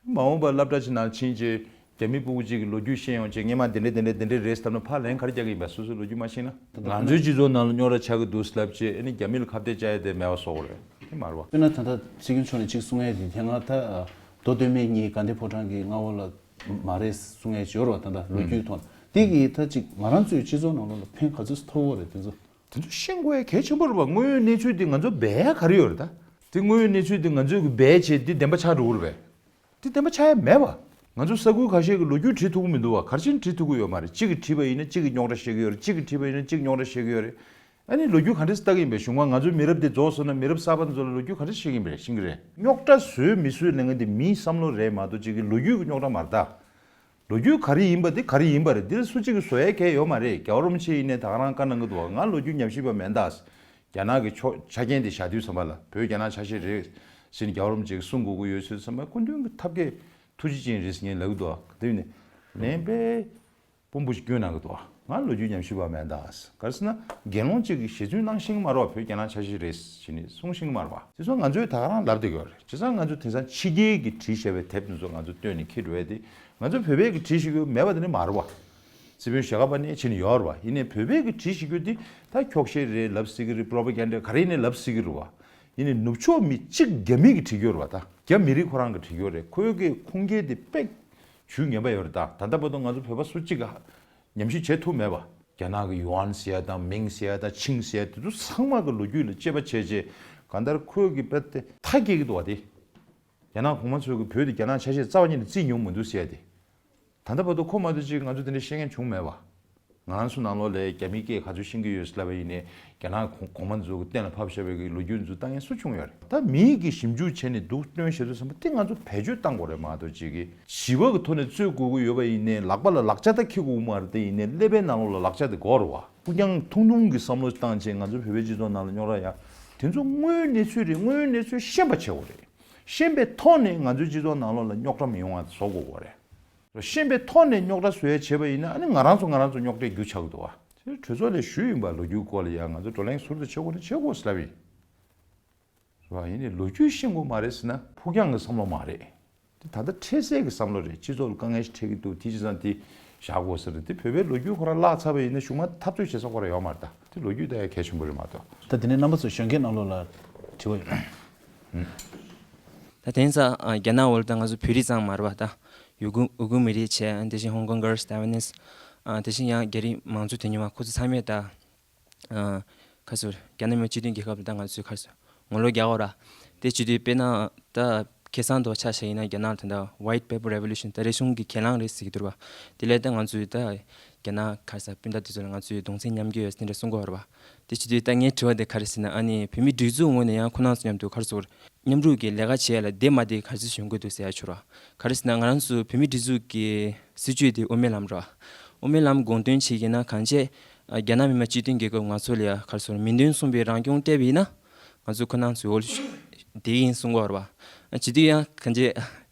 མ་འོངས་པར་སློབ་གྲྭ་ཅིག་ནང་ཕྱིན་རྗེས་རྒྱ་མི་སྤུ་གུ་གཅིག་གིས་ལོ་རྒྱུས་ཤེས་ཡོང་རྗེས་སྔོན་མ་འདི་འདྲ་འདི་འདྲ་འདི་འདྲ་རེད་བསམ་ན་ཕར་ལན་ག་རེ་རྒྱག་གི་ཡིན་པ། སོ་སོའི་ལོ་རྒྱུས་མ་ཤེས་ན། ང་ཚོའི་སྤྱི་ཚོགས་ནང་ལ་རྙོག་དྲ་ཆགས་ཀྱི་འདུག་ལབ་རྗེས་ཨ་ནི་རྒྱ་མི་ལ་ཁ་གཏད་བཅག་ཡ་དེ་མེད་པ་བཟོ་དགོས་རེད། དེ་མ་རེད་བ། དཔེར་ན་ད་ལྟ་སྲིད་སྐྱོང་མཆོག་ནས་གཅིག་གསུང་ཡ་དེ་དེ་སྔ་ད་མདོ་སྟོད་སྨད་གཉིས་དགའ་ལྡན་ཕོ་བྲང་གི་མངའ་འོག་ལ་མ་རེད་གསུང་ཡ་ཅིག་ཡོད་རེད་བ། ད་ལྟ་ལོ་རྒྱུས་ཐོག་ནས་དེ་གིས་ད་ཅིག་ང་རང་ཚོའི་སྤྱི་ཚོགས་ནང་ལོགས་ལ་ཕན་ག་ཚོད་ཐོགས་ཀྱི་ཡོད་རེད་དེ་ཚོ། དེ་ཚོ་ཤེས་དགོས་ཡ་གལ་ཆེན་པོ་རེད་བ། དངོས་ཡོད་གནས་ཚུལ་དེ་ང་ཚོ་སྦས་ཡ་ག་རེ་ཡོད་རེད་ད། དེ་དངོས་ཡོད་གནས་ཚུལ་དེ་ང་ཚོས་གི་སྦས་བྱས་དེ་བདེན་པ་ཆགས་འགྲོ་གི་རེད་པས། དེ་བདེན་པ་ཆགས་ཡ་མེད་པ། ང་ཚོ་ས་ཁུལ་ཁ་ཤས་ཀྱི་ལོ་རྒྱུས་བྲིས་ཐུབ་ཀྱི་མི་འདུག་བ། ག་རེ་བྱས་ནས་བྲིས་ཐུབ་ཀྱི་ཡོད་མ་རེད། གཅིག་གིས་བྲིས་པ་ཡིན་ན་གཅིག་གིས་རྙོག་དྲ་བཤད་ཀྱི་ཡོད་རེད། གཅིག་གིས་བྲིས་པ་ཡིན་ན་གཅིག་རྙོག་དྲ་བཤད་ཀྱི་ཡོད་རེད། ཨ་ནི་ལོ་རྒྱུས་ག་འདྲས་ལྟ་གི་ཡིན་པས། གཞུང་མང་ང་ཚོའི་མི་རབས་དེ་རྫོགས་སོང་ན་མི་རབས་གསར་པ་ཚོ་ལ་ལོ་རྒྱུས་ག་འདྲས་བཤད་ཀྱི་ཡིན་པས་ཤེས་ཀྱི་རེད། རྙོག་དྲ་བཟོས་མི་བཟོས་ལབ་མཁན་དེ་མིའི་བསམ་བློ་རེད་མ་གཏོགས་གཅིག་གི་ལོ་རྒྱུས་ཀྱི་རྙོག་དྲ་མ་རེད་ད། ལོ་རྒྱུས་ག་རེ་ཡིན་པ་དེ་ག་རེ་ཡིན་པ་རེད། འདིར་སུ་གཅིག་གིས་བཟོ་ཡ་གལ་ཡོད་མ་རེད། རྒྱལ་བ་རིན་པོ་ཆེ་ཡིན་ནའི་ད་ག་རང་བཀའ་གནང་གི་འདུག་བ། ང་ལོ་རྒྱུས་ཉམས་ཞིབ་པ་མེད་ད། རྒྱ་ནག་གི་ཕྱོགས་ཆ་རྐྱེན་དེ་བཞག་དུས་ཙམ་པ་ལ་བོད་རྒྱ་ནག་ཆ་ཤས་རེད་ཟེར་ནས་རྒྱལ་བ་རིན་པོ་ཆེས་གསུང་དགོས་ཀྱི་ཡོད་ཚུལ་ཙམ་པ་སྐུ་མདུན་གྱི་ཐབས་མཁས་ཐུགས་རྗེ་ཅན་རེད་ཟེར་ངས་ལབ་ཀྱི་འདུག་བ། དེ་ནི་ལན་དཔེ་དཔོན་པོ་ཞིག་བསྐྱོན་གནང་གི་འདུག་བ། ང་ལོ་རྒྱུས་ཉམས་ཞིབ་པ་མེད་ད། ག་རེ་ཟེར་ན་དགེ་སློང་གཅིག་གིས་ཞལ་རྫུན་གནང་ཤེས་ཀྱི་མ་རེད་བ། བོད་རྒྱ་ནག་ཆ་ཤས་རེད་ཟེར་ནས་གསུང་ཤེས་ཀྱི་མ་རེད་བ། དེ་ཚོ་ང་ཚོས་ད་ག་རང་ལབ་བསྡད་ཀྱི་ཡོད་རེད། བྱས་ཙང་ང་ཚོ་དེང་སང་ཕྱི་རྒྱལ་གྱིས་བྲིས་བཞག་པའི་དེབ་དེ་ཚོ་ང་ཚོ་བཏོན་ནས་འཁྱེར་འགྲོ་ཡ་དེ་ང་ཚོ་བོད་པས་ཀྱིས་བྲིས་ཤེས་ཀྱི་མེད་པ་དེ་ནི་མ་རེད་བ། རྩིས་དཔོན་ཞྭ་སྒབ་པ་ནས་ཕྱིན་ནས་ཡོད་རེད་བ། ཡིན་ནའི་བོད་པས་ཀྱིས་བྲིས་ཤེས་ཀྱི་དེ་ད་འཁྱོག་བཤད་རེད་ལབ་སྲིད་ཀྱི་རེད། པོ་རོ་པ་གན་ཌ་ག་རེ་ཡིན་ནའི་ལབ་སྲིད་ཀྱི་རེད་བ། ཡིན་ནའི་ནུབ་ཕྱོགས་མི་གཅིག་རྒྱ་མི་གིས་བྲིས་ཀྱི་ཡོད་རེད་བ། ད་རྒྱ་མི་རིགས་ཁོ་རང་གིས་བྲིས་ཀྱི་ཡོད་རེད། ཁོའི་གི་ཁུངས་སྐྱེལ་དེ་དཔེ་ཇུས་ངན་པ་ཡོད་རེད། ད་ད་ལྟ་བར་དུ་ང་ཚོ་བོད་པ་སུ་གཅིག་གིས་ཉམས་ཞིབ་བྱེད་ཐུབ་མེད་པ། རྒྱ་ནག་གི་ཡུའན་ཟེར་ཡ་དང་མིང་ཟེར་ཡ་དང་ཆིང་ཟེར་ཡ་དེ་ཚོ་ཚང་མ་གི་ལོ་རྒྱུས་ལ་དཔྱད་པ་བྱས་རྗེས་གང་ལྟར་ཁོས་གི་དཔེ་དེ་མཐའ་སྐྱེལ་གི་འདུག་བ། དེ་རྒྱ་ནག་གོང་མ་ཚོས་གི་བོད་དེ་རྒྱ་ནག་ཆ་ཤས་རྩ་བ་ཉིད་ནས་བརྩིས་མྱོང་མི་འདུག་ཟེར་ཡ་དེ། ད་ལྟ་བར་དུ་ཁོ་མ་གཏོགས་ཅིག་ང་ཚོ་དེ་འདྲ་བཤད་མཁན་བྱུང་མེད་པ། ང་རང་ཚོ་ནང་ལོགས་ལ་རྒྱ་མིའི་སྐད་ག་ཚོད་ཤེས་ཀྱི་ཡོད་ཟེར་ལབ་པ་ཡིན་ནའི་རྒྱ་ནག་གོང་གོང་མ་ཚོ་གི་གཏན་ལ་ཕབ་བཞག་པའི་གི་ལོ་རྒྱུས་ཚོ་ལྟ་མཁན་སུ་བྱུང་ཡོད་རེད། ད་མིའི་གི་ཞིབ་འཇུག་བྱས་ནས་སྡུག་སྟོན་བྱེད་དུས་ཙམ་པ་དེ་ང་ཚོ་བེད་སྤྱོད་བཏང་དགོས་རེད་མ་གཏོགས་ཅིག་གི་བྱིས་པ་གི་ཐོག་ནས་རྩོད་དགོས་ཀྱི་ཡོད་པ་ཡིན་ནའི་ལག་པ་ལ་ལག་ཆ་ད་འཁྱེར་དགོས་ཀྱི་མ་རེད། དེ་ཡིན་ནའི་ཀླད་པའི་ནང་ལོགས་ལ་ལག་ཆ་དེ་དགོས་རེད་བ། ཕུགས་རྒྱང་ཐུང་ཐུང་གི་བསམ་བློ་བཏང་བྱས་ང་ཚོ་བོད་པའི་སྤྱི་ཚོགས་ནང་ལ་རྙོག་དྲ་ཡ་དེ་ཚོ་དངོས་ཡོད་གནས་ཚུལ་རེད། དངོས་ཡོད་གནས་ཚུལ་ཤེས་པ་བྱེད་དགོས་རེད། ཤེས་པའི་ཐོག་ནས་ང་ཚོའི་སྤྱི་ཚོགས་ནང་ལོགས་ལ་རྙོག་དྲ་མི་ཡོང་བ་བཟོ་དགོས་པ་རེད། ཤེས་པའི་ཐོག་ནས་རྙོག་དྲ་བཟོ་ཡ་བྱས་པ་ཡིན་ན་ཨ་ནི་ང་རང་ཚོ་ང་རང་ཚོ་རྙོག་དྲའི་རྒྱུ་ཆགས་ཀྱི་འདུག་བ། དེ་གྲོས་ཚོགས་ལས་ཞུས་ཡིན་པ། ལོ་རྒྱུས་སྐོར་ལ་ཡ་ང་ཚོ་བགྲོ་གླེང་ཟུར་དུ་བྱེད་དགོས་ན་བྱེད་དགོས་ཟེར་ལབ་ཡིན། རེད་བ། ཡིན་ནའི་ལོ་རྒྱུས་ཤེས་དགོས་མ་རེད་ཟེར་ན་ཕུགས་རྒྱང་གི་བསམ་བློ་མ་རེད། དེ་ད་ལྟ་འཕྲལ་སེལ་གྱི་བསམ་བློ་རེད། སྤྱི་ཚོགས་ལ་དཀའ་ངལ་ཞིག་འཕྲད་ཀྱི་འདུག་དེ་བྱས་ཙང་དེ་བཞག་དགོས་ཟེར། དེ་བོད་པའི་ལོ་རྒྱུས་ཁོ་རང་བརླག་ཚར་བ་ཡིན་ན་གཞུག་མ་འཐབ་རྩོད་བྱེད་ས་ཁོ་རང་ཡོད་མ་རེད། ད་དེ་ལོ་རྒྱུས་ལྟ་ཡ་གལ་ཆེན་པོ་རེད་མ་གཏོགས། ད་དེ་ནས་རྣམ་པ་ཚོ་གཞོན་སྐྱེས་ནང་ལོགས་ལ་དྲི་བ་ཡོད་པ། ད་དེང་སང་ཨ་རྒྱ་ནག་འོག་ལ་ད་ང་ཚོ་བོད་རིགས་ཙམ་མ་རེད་པ། ད་ཡུ་གུར་ཡུ་གུར་མི་རིགས་བྱས། དེ་བཞིན་ཧོང་ཀོང་གྷར་ལི་ཊའེ་ཝན་ནིས། ཨ་དེ་བཞིན་ཡང་རྒྱ་རིགས་མང་གཙོ་དོན་གཉེར་བ་ཁོ་ཚོ་ཚང་མས་ད་ཨ་ཁ་སོ་རྒྱ་ནག་མི་དམངས་སྤྱི་མཐུན་རྒྱལ་ཁབ་ལ་ད་ང་ཚོས་ཁ་སོ་ངོ་ལོག་རྒྱག་གོ་ར། དེ་བྱེད་དུས་དཔེར་ན་ད་ཁ་སང་དུ་ཆ་བཞག་ཡིན་ན་རྒྱ་ནག་ལ་ད་ལྟ་White Paper Revolution ད་རིག་གཞུང་གི་གྱེན་ལངས་རེད་ཟེར་གྱི་འདུག་ར། དེ་ལས་ད་ང་ཚོས་ད་རྒྱ་ནག་ཁ་ས་སྤུན་ཟླ་དེ་ཚོ་ལ་ང་ཚོས་གདུང་སེམས་མཉམ་སྐྱེད་ཡོད་ཟེར་དེ་འདྲ་གསུང་གི་ཡོད་རེད་པ། དེ་བྱེད་དུས་ད་ངའི་དྲི་བ་དེ་ག་རེ་ཟེར་ན། ཨ་ནི་བོད་མིའི་སྒྲིག་འཛུགས་ངོས་ནས་ཡང་ཁོ་རང་ཚོ་མཉམ་དུ་ག་རེ་ཟེར། མཉམ་རུབ་ཀྱི་ལས་ཀ་བྱེད་ཡ་ལ་བདེ་མ་བདེ་ག་རེ་ཟེར་ཡོང་གི་འདུག་ཟེར་ཡ་ཆོག་ར། ག་རེ་ཟེར་ན་ང་རང་ཚོ་བོད་མིའི་སྒྲིག་འཛུགས་ཀྱི་སྲིད་བྱུས་དེ་དབུ་མའི་ལམ་ར། དབུ་མའི་ལམ་དགོངས་དོན་བྱེད་ཀྱི་ན་གང་བྱས་རྒྱ་ནག་མི་དམངས་སྤྱི་མཐུན་རྒྱལ་ཁབ་ང་ཚོ་ལ་ཡ་ག་རེ་ཟེར། མིང་དོན་མཚུངས་པའི་རང་སྐྱོང་སྤྲད་པ་ཡིན་ན་ང་ཚོ་ཁོ་རང་ཚོའི་འོག་ལ་བསྡད་ཀྱི་ཡིན་གསུང་གི་ཡོད་རེད་པ། བྱེད་དུས་ཡང་གང་བྱས་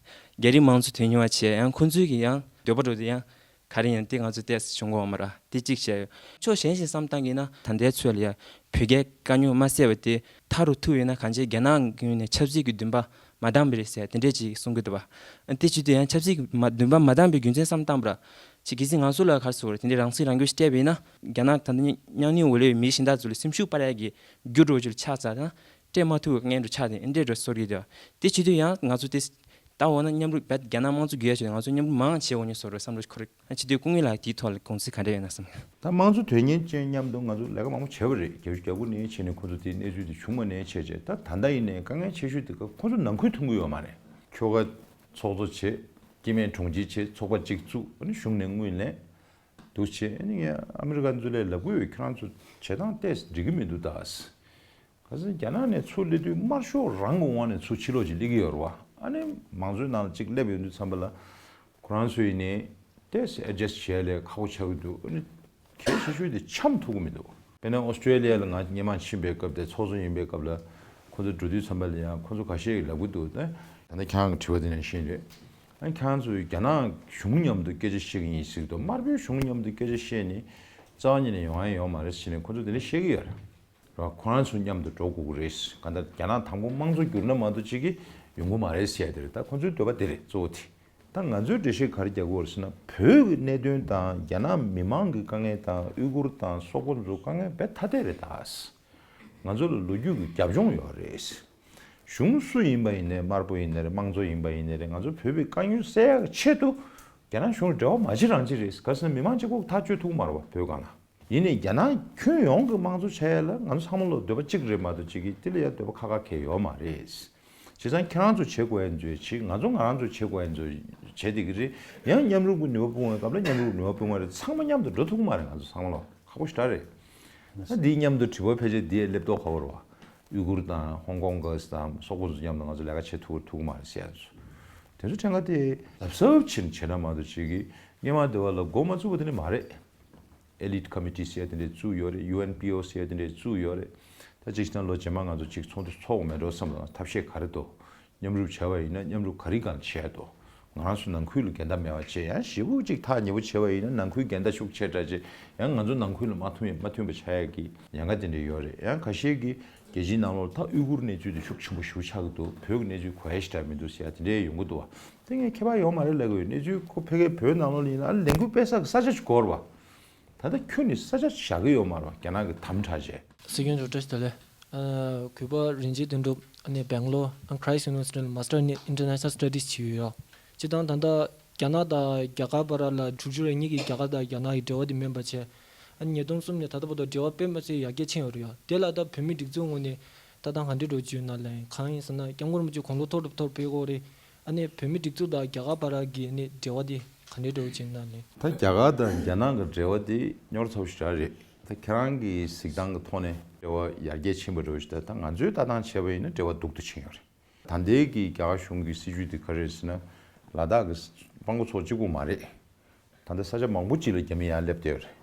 རྒྱ་རིགས་མང་གཙོ་དོན་གཉེར་བ་བྱས་ཡང་ཁོ་ཚོའི་གི་ཡང་འདོད་པ་འགྲོ་དེ་ཡང་ག་རེ་ཡིན་དེ་ང་ཚོ་ཏོག་ཙམ་བྱུང་གི་ཡོད་མ་རེད། དེ་གཅིག་བྱས་ཡོད། ཕྱོགས་གཞན་ཞིག་བསམ་བཏང་གི་ཡིན་ན་ད་ལྟའི་ཚོད་ལ་ཡ་བོད་རྒྱའི་དཀའ་རྙོག་མ་སེལ་བ་དེ་མཐའ་རུ་ཐུག་ཡོད་ན་གང་བྱས་རྒྱ་ནག་གི་ངོས་ནས་ཆབ་སྲིད་ཀྱི་འདུན་པ་མ་འདང་བ་རེད་ཟེར་དེ་འདྲས་ཅིག་གསུང་གི་འདུག་པ། དེ་བྱེད་དུས་ཡང་ཆབ་སྲིད་ཀྱི་མ་འདུན་པ་མ་འདང་བའི་རྒྱུ་མཚན་བསམ་བཏང་པ་ར། ཅིག་གལ་སྲིད་ང་ཚོ་ལ་ག་རེ་ཟེར་དེ་འདྲས་རང་སྲིད་རང་སྐྱོང་ཞིག་སྤྲད་པ་ཡིན་ན་རྒྱ་ནག་ད་ལྟ་མཉམ་མྱོང་འོག་ལ་ཡོད་མི་གཞན་དག་ཚོ་ལ་སེམས་ཤུགས་སྤར་ཡ་གི་རྒྱུ་འགྲོ་རྒྱུ་ལ་ཆགས་ཚར་ན་སྤྲད་མ་ཐུབ་པའི་ངན་འགྲོ་ཆགས་ཏེ་འདི་འདྲས་འགྲོ་སོང་གི་འདུག་དེ་བྱེད་དུས་ཡང་ང་ཚོ་དེ་ ད་འོ་ན་མཉམ་རུབ་བད་རྒྱ་ནག་དམངས་གཙོ་རྒྱུ་ཡ་ཆེད་ང་ཚོ་མཉམ་རུབ་མང་བྱེད་འོ་ཉེ་སོ་རོ་བསམ་བློ་ཁོ་རེ་ཨ་ཕྱི་དུས་སྐུ་ངལ་ལ་དེའི་ཐོག་ལ་དགོངས་ཚུལ་ག་འདྲ་ཡོད་ན་བསམ། ད་དམངས་གཙོ་དོན་གཉེར་ཅན་མཉམ་དུ་ང་ཚོ་ལས་ཀ་མང་པོ་བྱས་པ་རེད། བརྒྱད་ཅུ་གྱ་དགུ་ནས་བྱས་ནས་ཁོ་ཚོ་དེའི་གནས་ཚུལ་དེ་བྱུང་བ་ནས་བྱས་བྱས་ད་ད་ལྟ་ཡིན་ནའི་དཀའ་ངལ་ཆེ་ཤོས་དེ་ཁོ་ཚོ་ནང་ཁུལ་མཐུན་གྱི་ཡོད་མ་རེད། ཁྱོ་ག་ཚོགས་གཙོ་བྱས། སྐྱེ་དམན་དྲུང་ཆེ་བྱས། ཚོགས་པ་གཅིག་བཙུགས། ཨ་ནི་གཞུང་ནས་དངུལ་ལེན་འདུག་བྱས། ཨ་ནི་ངས་ཨ་མི་རི་ཀ་ཚོ་ལ་ལབ་གི་ཡོད། ཁྱོད་རང་ཚོ་བྱེད་སྟངས་ཏོག་ཙམ་འགྲིག་གི་མི་འདུག་ད། ག་ཚོད་རྒྱ་ནག་ནས་ཚུར་སླེབས་དུས་དམར་ཤོག་རང་གི་དབང་ནས་ཚུར་ཕྱི་ལོགས་ཅིག་སླེབས་ཀྱི་ཡོད་རེད་བ། ཨ་ནི་མང་གཙོའི་ནང་ལ་གཅིག་སླེབས་ཡོང་དུས་ཙམ་པ་ལ་ཁོ་རང་ཚོ་ཡིན་ནའི་ཏོག་ཙམ་ཨེ་ཇེ་སི་ཊི་བྱེད་ཡ་ལས་ཁག་པོ་ཆགས་ཀྱི་འདུག་ཨ་ནི་གལ་ཆེ་ཤོས་དེ་འཆམ་ཐུབ་ཀྱི་མི་འདུག་དཔེར་ན་ཨོ་སི་ཀྲེ་ལི་ཡ་ལ་ང་སྔོན་མ་ཕྱིན་པའི་སྐབས་དེ་ཚོགས་གཙོ་ཡིན་པའི་སྐབས་ལ་ཁོ་ཚོ་འགྲོ་དུས་ཙམ་པ་ལ་ཡང་ཁོ་ཚོ་ཁ་ཤས་ཀྱིས་ལབ་ཀྱི་འདུག་ད་ད་ལྟ་ཁྱེད་རང་གི་དྲི་བ་དེ་ནང་བཞིན་རེད། ཨ་ནི་ཁྱེད་རང་ཚོས་རྒྱ་ནག་གཞུང་མཉམ་དུ་སྐད་ཆ་བཤད་ཀྱི་ཡིན་ཟེར་གྱི་འདུག་དམར་པོའི་གཞུང་མཉམ་དུ་སྐད་ཆ་བཤད་ནི་རྩ་བ་ཉིད་ནས་ཡོང་ཡ་ཡོད་མ་རེད་ཟེར་ནས་ཁོ་ཚོ་དེ་འདྲ་བཤད་ཀྱི་ཡོད་རེད། ར་ཁོ་རང་ཚོ་མཉམ་དུ་འགྲོ་དགོས་ཀྱི་རེད། གང་ལྟར་རྒྱ་ནག་དང་པོ་དམངས་གཙོ་བསྒྱུར་ན་མ་གཏོགས་གཅིག་གིས་ཡོང་གི་མ་རེད་ཟེར་ཡ་དེ་རེད། ད་ཁོ་ཚོའི་འདོད་པ་དེ་རེད་གཙོ་བོ་དེ། ད་ང་ཚོའི་འགྲེལ་བཤད་ག་རེ་རྒྱག་གི་ཡོད་རེད་ཟེར་ན་བོད་ཀྱི་གནད་དོན་དང་རྒྱ་ནག་མི་མང་གི་དཀའ་ངལ་དང་ཨུ་གུར་དང་སོག་པོ་ཚོའི་དཀའ་ངལ་རྦད་ཐ་དད་རེད་ད། ང་ཚོ་ལ་ལོ་རྒྱུས་ཀྱི་རྒྱབ་ལྗོངས་ཡོད་རེད། གཞུང་སུ་ཡིན་པ་ཡིན་ནའི་དམར་པོ་ཡིན་ནའི་རེད། དམངས་གཙོ་ཡིན་པ་ཡིན་ནའི་རེད། ང་ཚོ་བོད་པའི་དཀའ་ངལ་སེལ་ཡག་གི་ཆེད་དུ་རྒྱ་ནག་གཞུང་ལ་འབྲེལ་བ་མ་བྱེད་རང་བྱེད་རེད། ག་ཟེར་ན་མི་མང་གཅིག་པོ་ཐག་གཅོད་ཐུབ་མ་རེད་བ་བོད་སྒང་ལ། ཡིན་ནའི་རྒྱ་ནག་ཁྱོན་ཡོངས་ཀྱི་དམངས་གཙོ་བྱ་ཡ་ལ་ང་ཚོ་ཚང་མ་ལོ་འདོད་པ་གཅིག་རེད་མ་གཏོགས་གཅིག་གིས་དེ་ལ་ཡ་འདོད་པ་ཁ་ཁ་གས་ཡོད་མ་རེད། བྱས་ཙང་ཁྱེད་རང་ཚོ་བྱེད་དགོས་ཡ་ཚོས་བྱེད། ང་ཚོ་ང་རང་ཚོ་བྱེད་དགོས་ཡ་ཚོ་བྱེད་བསྡད་ཀྱི་རེད། ཡང་མཉམ་རུབ་ཀྱི་ནུས་པ་སྤུངས་པའི་སྐབས་ལ་མཉམ་རུབ་ནུས་པ་སྤུངས་པ་རེད། ཚང་མ་མཉམ་དུ་འགྲོ་ཐུབ་ཀྱི་མ་རེད། ང་ཚོ་ཚང་མ་ལོ་ཁག་པོ་ཞེ་དྲག་རེད། ད་འདིའི་མཉམ་དུ་དྲི་བ་ཕལ་ཆེར་འདི་ཡ་སླེབས་མདོག་ཁ་པོ་རེད་བ། ཨུ་གུར་དང་ཧོང་ཀོང་གི་དང་སོག་པོ་ཚོ་མཉམ་དུ་ང་ཚོ་ལས་ཀ་བྱེད་ཐུབ་ཐུབ་ཀྱི་མ་རེད་ཟེར་ཡ་ཚོ། དེ་ཚོ་ཕྲན་ཁ་དེ་ལབ་ཟབ་ཕྱིན་བྱེད་ན་མ་གཏོགས་གཅིག་གིས་སྔོན་མ་དེ་བ་ལ་འགོ་མ་བཙུགས་པ་དེ་ནི་མ་རེད། Elite Committee ཟེར་ཡ་དེ་འདྲས་བཙུགས་ཡོད་རེད། ཡུ་ཨེན་པི་ཨོ་ཟེར་ཡ་དེ་འདྲས་བཙུགས་ཡོད་རེད། ད་གཅིག་བྱས་ན་ལོ་རྗེས་མ་ང་ཚོ་གཅིག་ཚོགས་འདུ་ཚོགས་མེད་འགྲོ་བསམ་ལ་ཐབས་ཤེས་ག་རེ་འདུག་མཉམ་རུབ་བྱས་པ་ཡིན་ན་མཉམ་རུབ་ག་རེ་སྒང་བྱས་འདུག་ང་རང་ཚོ་ནང་ཁུལ་ལ་འགལ་ཟླ་མེད་པ་བྱས། ཡང་ཞེ་པོ་གཅིག་ཐག་ཉེ་པོ་བྱས་པ་ཡིན་ན་ནང་ཁུལ་འགལ་ཟླ་ཤུགས་ཆེ་དྲགས་བྱས། ཡང་ང་ཚོ་ནང་ཁུལ་ལ་མ་མཐུན་མ་མཐུན་པ་ཆགས་ཡ་གི་ཉེན་ཁ་དེ་འདྲས་ཡོད་རེད། ཡང་ཁ་ཤས་ཀྱིས་རྒྱལ་སྤྱིའི་ནང་ལོགས་ད་ཨུ་གུར་གནས་ཚུལ་དེ་ཤུགས་ཆེན་པོ་ཞེ་པོ་ཆགས་ཀྱི་འདུག་བོད་ཀྱི་གནས་ཚུལ་གོ་ཡ་ཞེ་དྲག་མི་འདུག་ཟེར་ཡ་དེ་འདྲས་ཡོང་གི་འདུག་བ། དེ་ངས་ཁྱད་པར་ཡོད་མ་རེད་ལབ་ཀྱི་ཡོད། གནས་ཚུལ་ཁོ་ཕ་གིའི་བོད་ནང་ལོགས་ལ་ཡིན་ན་ཨ་ལས་འགུལ་སྤེལ་ས་གི་ས་ཆ་ཞིག་དགོས་རེད་བ། ད་ལྟ་ཁྱོན་ནས་ས་ཆ་བཞག་གི་ཡོད་མ་རེད་བ། རྒྱ་ནག་གིས་དམ་དྲག་བྱས། སྲིད་སྐྱོང་མཆོག་བཀྲ་ཤིས་བདེ་ལེགས། ཨ། གུས་པ་རིན་ཆེན་དོན་གྲུབ། ཨ་ནི་སྦེང་ལོར་ཨ་Christ University ལ་Master in International Studies བྱས་ཡོད་ཡ། སྤྱིར་བཏང་ད་ལྟ་རྒྱ་ནག་དང་རྒྱ་གར་བར་ལ་འཁྲུག་ཆ་རེ་གཉིས་ཀྱི་རྒྱ་གར་དང་རྒྱ་ནག་གི་འབྲེལ་བ་དེ་མེད་པ་བྱས། ཨ་ནི་ཉིས་སྟོང་གསུམ་ནས་ད་ལྟ་བར་དུ་འབྲེལ་བ་དཔེ་མི་སྲིད་ཡར་རྒྱས་ཕྱིན་ཡོད་རེད་ཡ། དེ་ལ་ད་བོད་མི་སྒྲིག་འཛུགས་ངོས་ནས་ལྟ་སྟངས་ག་འདྲས་འགྲོ་གི་ཡོད་ན་ལབ་ཡིན། གང་ཡིན་ཟེར་ན་སྐྱབས་མགོན་རིན་པོ་ཆེ་དགུང་ལོ་མཐོ་རུ་མཐོ་རུ་ཕེབས་ཀྱི་ཡོད་རེད། ཨ་ནི་བོད་མི་སྒྲིག་འཛུགས་དང་རྒྱ་གར་བར་གྱི་ཨ་ནི་འབྲེལ་བ་དེ་ག་འདྲས་འགྲོ་གི་ཡོད་ན་ལབ་ཡིན། ད་རྒྱ་གར་དང་རྒྱ་ནག་གི་འབྲེལ་བ་དེ་རྙོག་དྲ་ཚ་པོ་ཞེ་དྲག་རེད། ད་ཁྱེད་རང་གི་གཟིགས་སྟངས་ཀྱི་ཐོག་ནས་འབྲེལ་བ་ཡར་རྒྱས་ཕྱིན་པ་འདྲ་བོ་ཞིག་ད་ད་ང་ཚོའི་ལྟ་སྟངས་བྱས་པ་ཡིན་ན་འབྲེལ་བ་སྡུག་ཏུ་ཕྱིན་ཡོད་རེད། ད་ལྟའི་གི་རྒྱ་གར་གཞུང་གི་སྲིད་བྱུས་དེ་ག་རེ་རེད་ཟེར་ན། ལ་དྭགས་ཀྱི་དཔལ་འབྱོར་ཚོགས་གཅིག་པུ་མ་རེད། ད་ལྟ་ས་ཆ་མང་པོ་ཅིག་ལ་རྒྱ་མི་ཡར་སླེབས་བསྡད་ཡོད་རེད།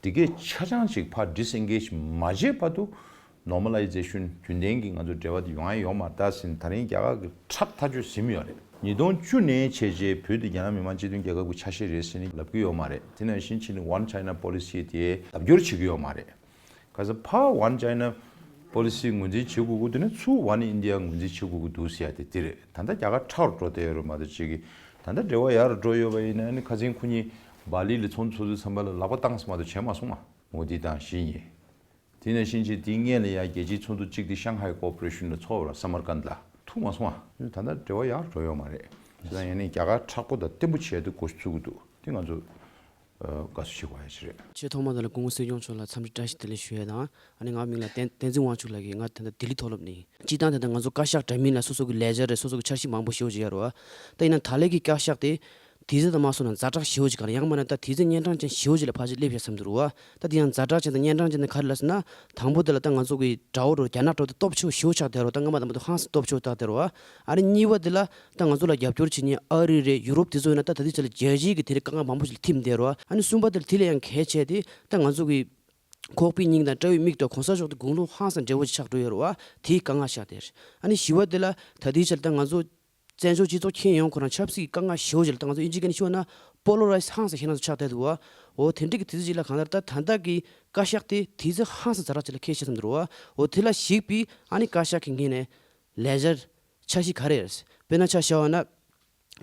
དེ་གས་ཆ་ཚང་ཅིག་ཕར་disengage མ་བྱས་བར་དུ་normalization རྒྱུན་ལྡན་གྱི་ང་ཚོ་འབྲེལ་བ་དེ་ཡོང་ཡ་ཡོད་མ་རེད་ད་ཟེར་ནས་ད་རིང་རྒྱ་གར་གྱི་ཁྲག་ཐག་ཆོད་ཟིན་ཡོད་རེད། ཉིས་སྟོང་བཅུ་ནས་བྱས་རྗེས་བོད་དེ་རྒྱ་ནག་མི་དམངས་སྤྱི་མཐུན་རྒྱལ་ཁབ་ཀྱི་ཆ་ཤས་རེད་ཟེར་ནས་ལབ་ཀྱི་ཡོད་མ་རེད། དེ་ནང་བཞིན་ཕྱིན་ནས་One China Policy དེ་ལྡབ་སྐྱོར་བྱེད་ཀྱི་ཡོད་མ་རེད། ག་ས་ཕར་One China Policy ངོས་འཛིན་བྱེད་དགོས་ཀྱི་འདུག་ན་ཚུར་One India ངོས་འཛིན་བྱེད་དགོས་ཀྱི་འདུག་ཟེར་ཡ་དེ་དེ་རེད། ད་ལྟ་རྒྱ་གར་ཁྲག་རུ་འགྲོ་བསྡད་ཡོད་རེད་མ་གཏོགས་གཅིག་གིས་ད་ལྟ་འབྲེལ་བ་ཡར་འགྲོ་ཡོད་པ་ཡིན་ན་ནི་ཁ་སང་ཁོ་གཉིས་སྦ་ལི་ལ་ཚོགས་འདུ་ཚོགས་དུས་ཙམ་པ་ལ་ལག་པ་བཏང་ས་མ་གཏོགས་བྱས་མ་སོང་ང་། མོ་དི་དང་ཞི་ཡིན། དེ་ནང་བཞིན་བྱས་དེའི་སྔོན་ལ་ཡང་རྒྱལ་སྤྱིའི་ཚོགས་འདུ་གཅིག་དེ་Shanghai Cooperation ལ་ཚོགས་པ་ར་སམ་མར་ཀན་ལ་ཐུག་མ་སོང་ང་། ད་ལྟ་འབྲེལ་བ་ཡར་འགྲོ་ཡོད་མ་རེད། བྱས་ཙང་ཡིན་ནའི་རྒྱ་གར་མཁྲེགས་པོ་དང་བརྟན་པོ་བྱས་ཏེ་འགོ་ཚུགས་ཀྱི་འདུག་དེ་ང་ཚོ་དགའ་བསུ་ཞིག་དགོས་ཡ་ཞིག་རེད། ཆེས་ཐོག་མ་དེ་ལ་སྐུ་ངོ་སྲིད་སྐྱོང་མཆོག་ལ་འཚམས་འདྲི་བཀྲ་ཤིས་བདེ་ལེགས་ཞུ་ཡས་དང་། ཨ་ནི་ང་མིང་ལ་བསྟན་བསྟན་འཛིན་དབང་ཕྱུག་ལགས་ཀྱིས་ང་ད་ལྟ་ལྡི་ལི་མཐོ་སློབ་ནས་ཡིན། སྤྱིར་བཏང་ད་ལྟ་ང་ཚོ་བཀའ་ཤག་འདྲ་མིན་ལ་སོ་སོ་གི་ལེ་ཇར་རེད། སོ་སོ་གི་འཆར་གཞི་མང་པོ་ཞེ་པོ་ཅིག་ཡོད་རེད་བ། ད་ཡིན་ན་ད་ལན་གྱི་བཀའ་ཤག་དེ་དུས་ཚོད་དང་མ་སོང་ན་ཛ་དྲག་ཞེ་པོ་ཅིག་ག་ལ་ཡང་མིན་ན་ད་དུས་ཚོད་གཉན་འཕྲང་ཅན་ཞེ་པོ་ཅིག་ལ་ཕལ་ཆེར་སླེབས་ཤག་བསམ་གྱི་འདུག་བ། ད་དེ་ཡང་ཛ་དྲག་ཅན་དང་གཉན་འཕྲང་ཅན་དེ་ག་རེ་ལབ་ཟེར་ན། དང་པོ་དེ་ལ་ད་ང་ཚོ་གི་དགྲ་བོ་རོ་རྒྱ་ནག་འགྲོ་དེ་སྟོབས་ཆེ་བོ་ཞེ་པོ་ཆགས་བསྡད་རོ། ད་སྔ་མ་དང་མ་དུ་ཧང་སང་སྟོབས་ཆེ་བོ་ཆགས་བསྡད་རོ། ཨ་ནི་གཉིས་པ་དེ་ལ་ད་ང་ཚོ་ལ་རྒྱབ་སྐྱོར་བྱེད་མཁན་ཨ་རི་རེད། ཡུ་རོབ་དེ་ཚོ་ཡིན་ན་ད་ད་ལྟའི་ཆ་ལ་རྒྱལ་སྤྱིའི་གི་དེ་རིགས་དཀའ་ངལ་མང་པོ་ཞིག་ལ་ཐིམ་བསྡད་རོ། ཨ་ནི་གསུམ་པ་དེ་ལ་དེ་ལས་ཡང་གལ་ཆེ་དེ་ད་ང་ཚོ་གི་ཁོག་པའི་སྙིང་དང་དཔྲལ་བའི་མིག་ཏུ་གོང་ས་མཆོག་དེ་དགུང་ལོ་ཧང་སང་བགྲེས་པོ་ཅིག་ཆགས་འགྲོ་ཡོད་རེད་བ། དེའི་དཀའ་ངལ་ཤར་དེར། ཨ་ནི་བཞི་བ་དེ་ལ་ད་དེའི་ཆར་ད་ང་ཚོ་བཙན་བྱོལ་སྤྱི་ཚོགས་ཁྱོན་ཡོངས་ཁོ་རང་ཆབ་སྲིད་ཀྱི་དཀའ་ངལ་ཞེ་པོ་ཅིག་ལ་ད་ང་ཚོ་ཨིན་ཇི་སྐད་ནས་ཞུས་པ་ན་པོ་ལོ་རའི་ཛི་ཧང་སང་ཤེས་ན་ཚོ་ཆགས་བསྡད་འདུག་བ། འོ་དེ་འདྲ་གི་དུས་ཚོད་ཅིག་ལ་གང་ལྟར་ད་ད་ལྟ་གི་བཀའ་ཤག་དེ་དུས་ཚོད་ཧང་སང་ཛ་དྲག་ཅིག་ལ་འཁེལ་ཤག་བསམ་འདུག་བ། འོ་དེ་ལ་གཞིགས་པའི་ཨ་ནི་བཀའ་ཤག་གི་ངོས་ནས་ལེ་ཇར་འཆར་གཞི་ག་རེ་རེད། དཔེར་ན་ཆ་བཞག་པ་ན།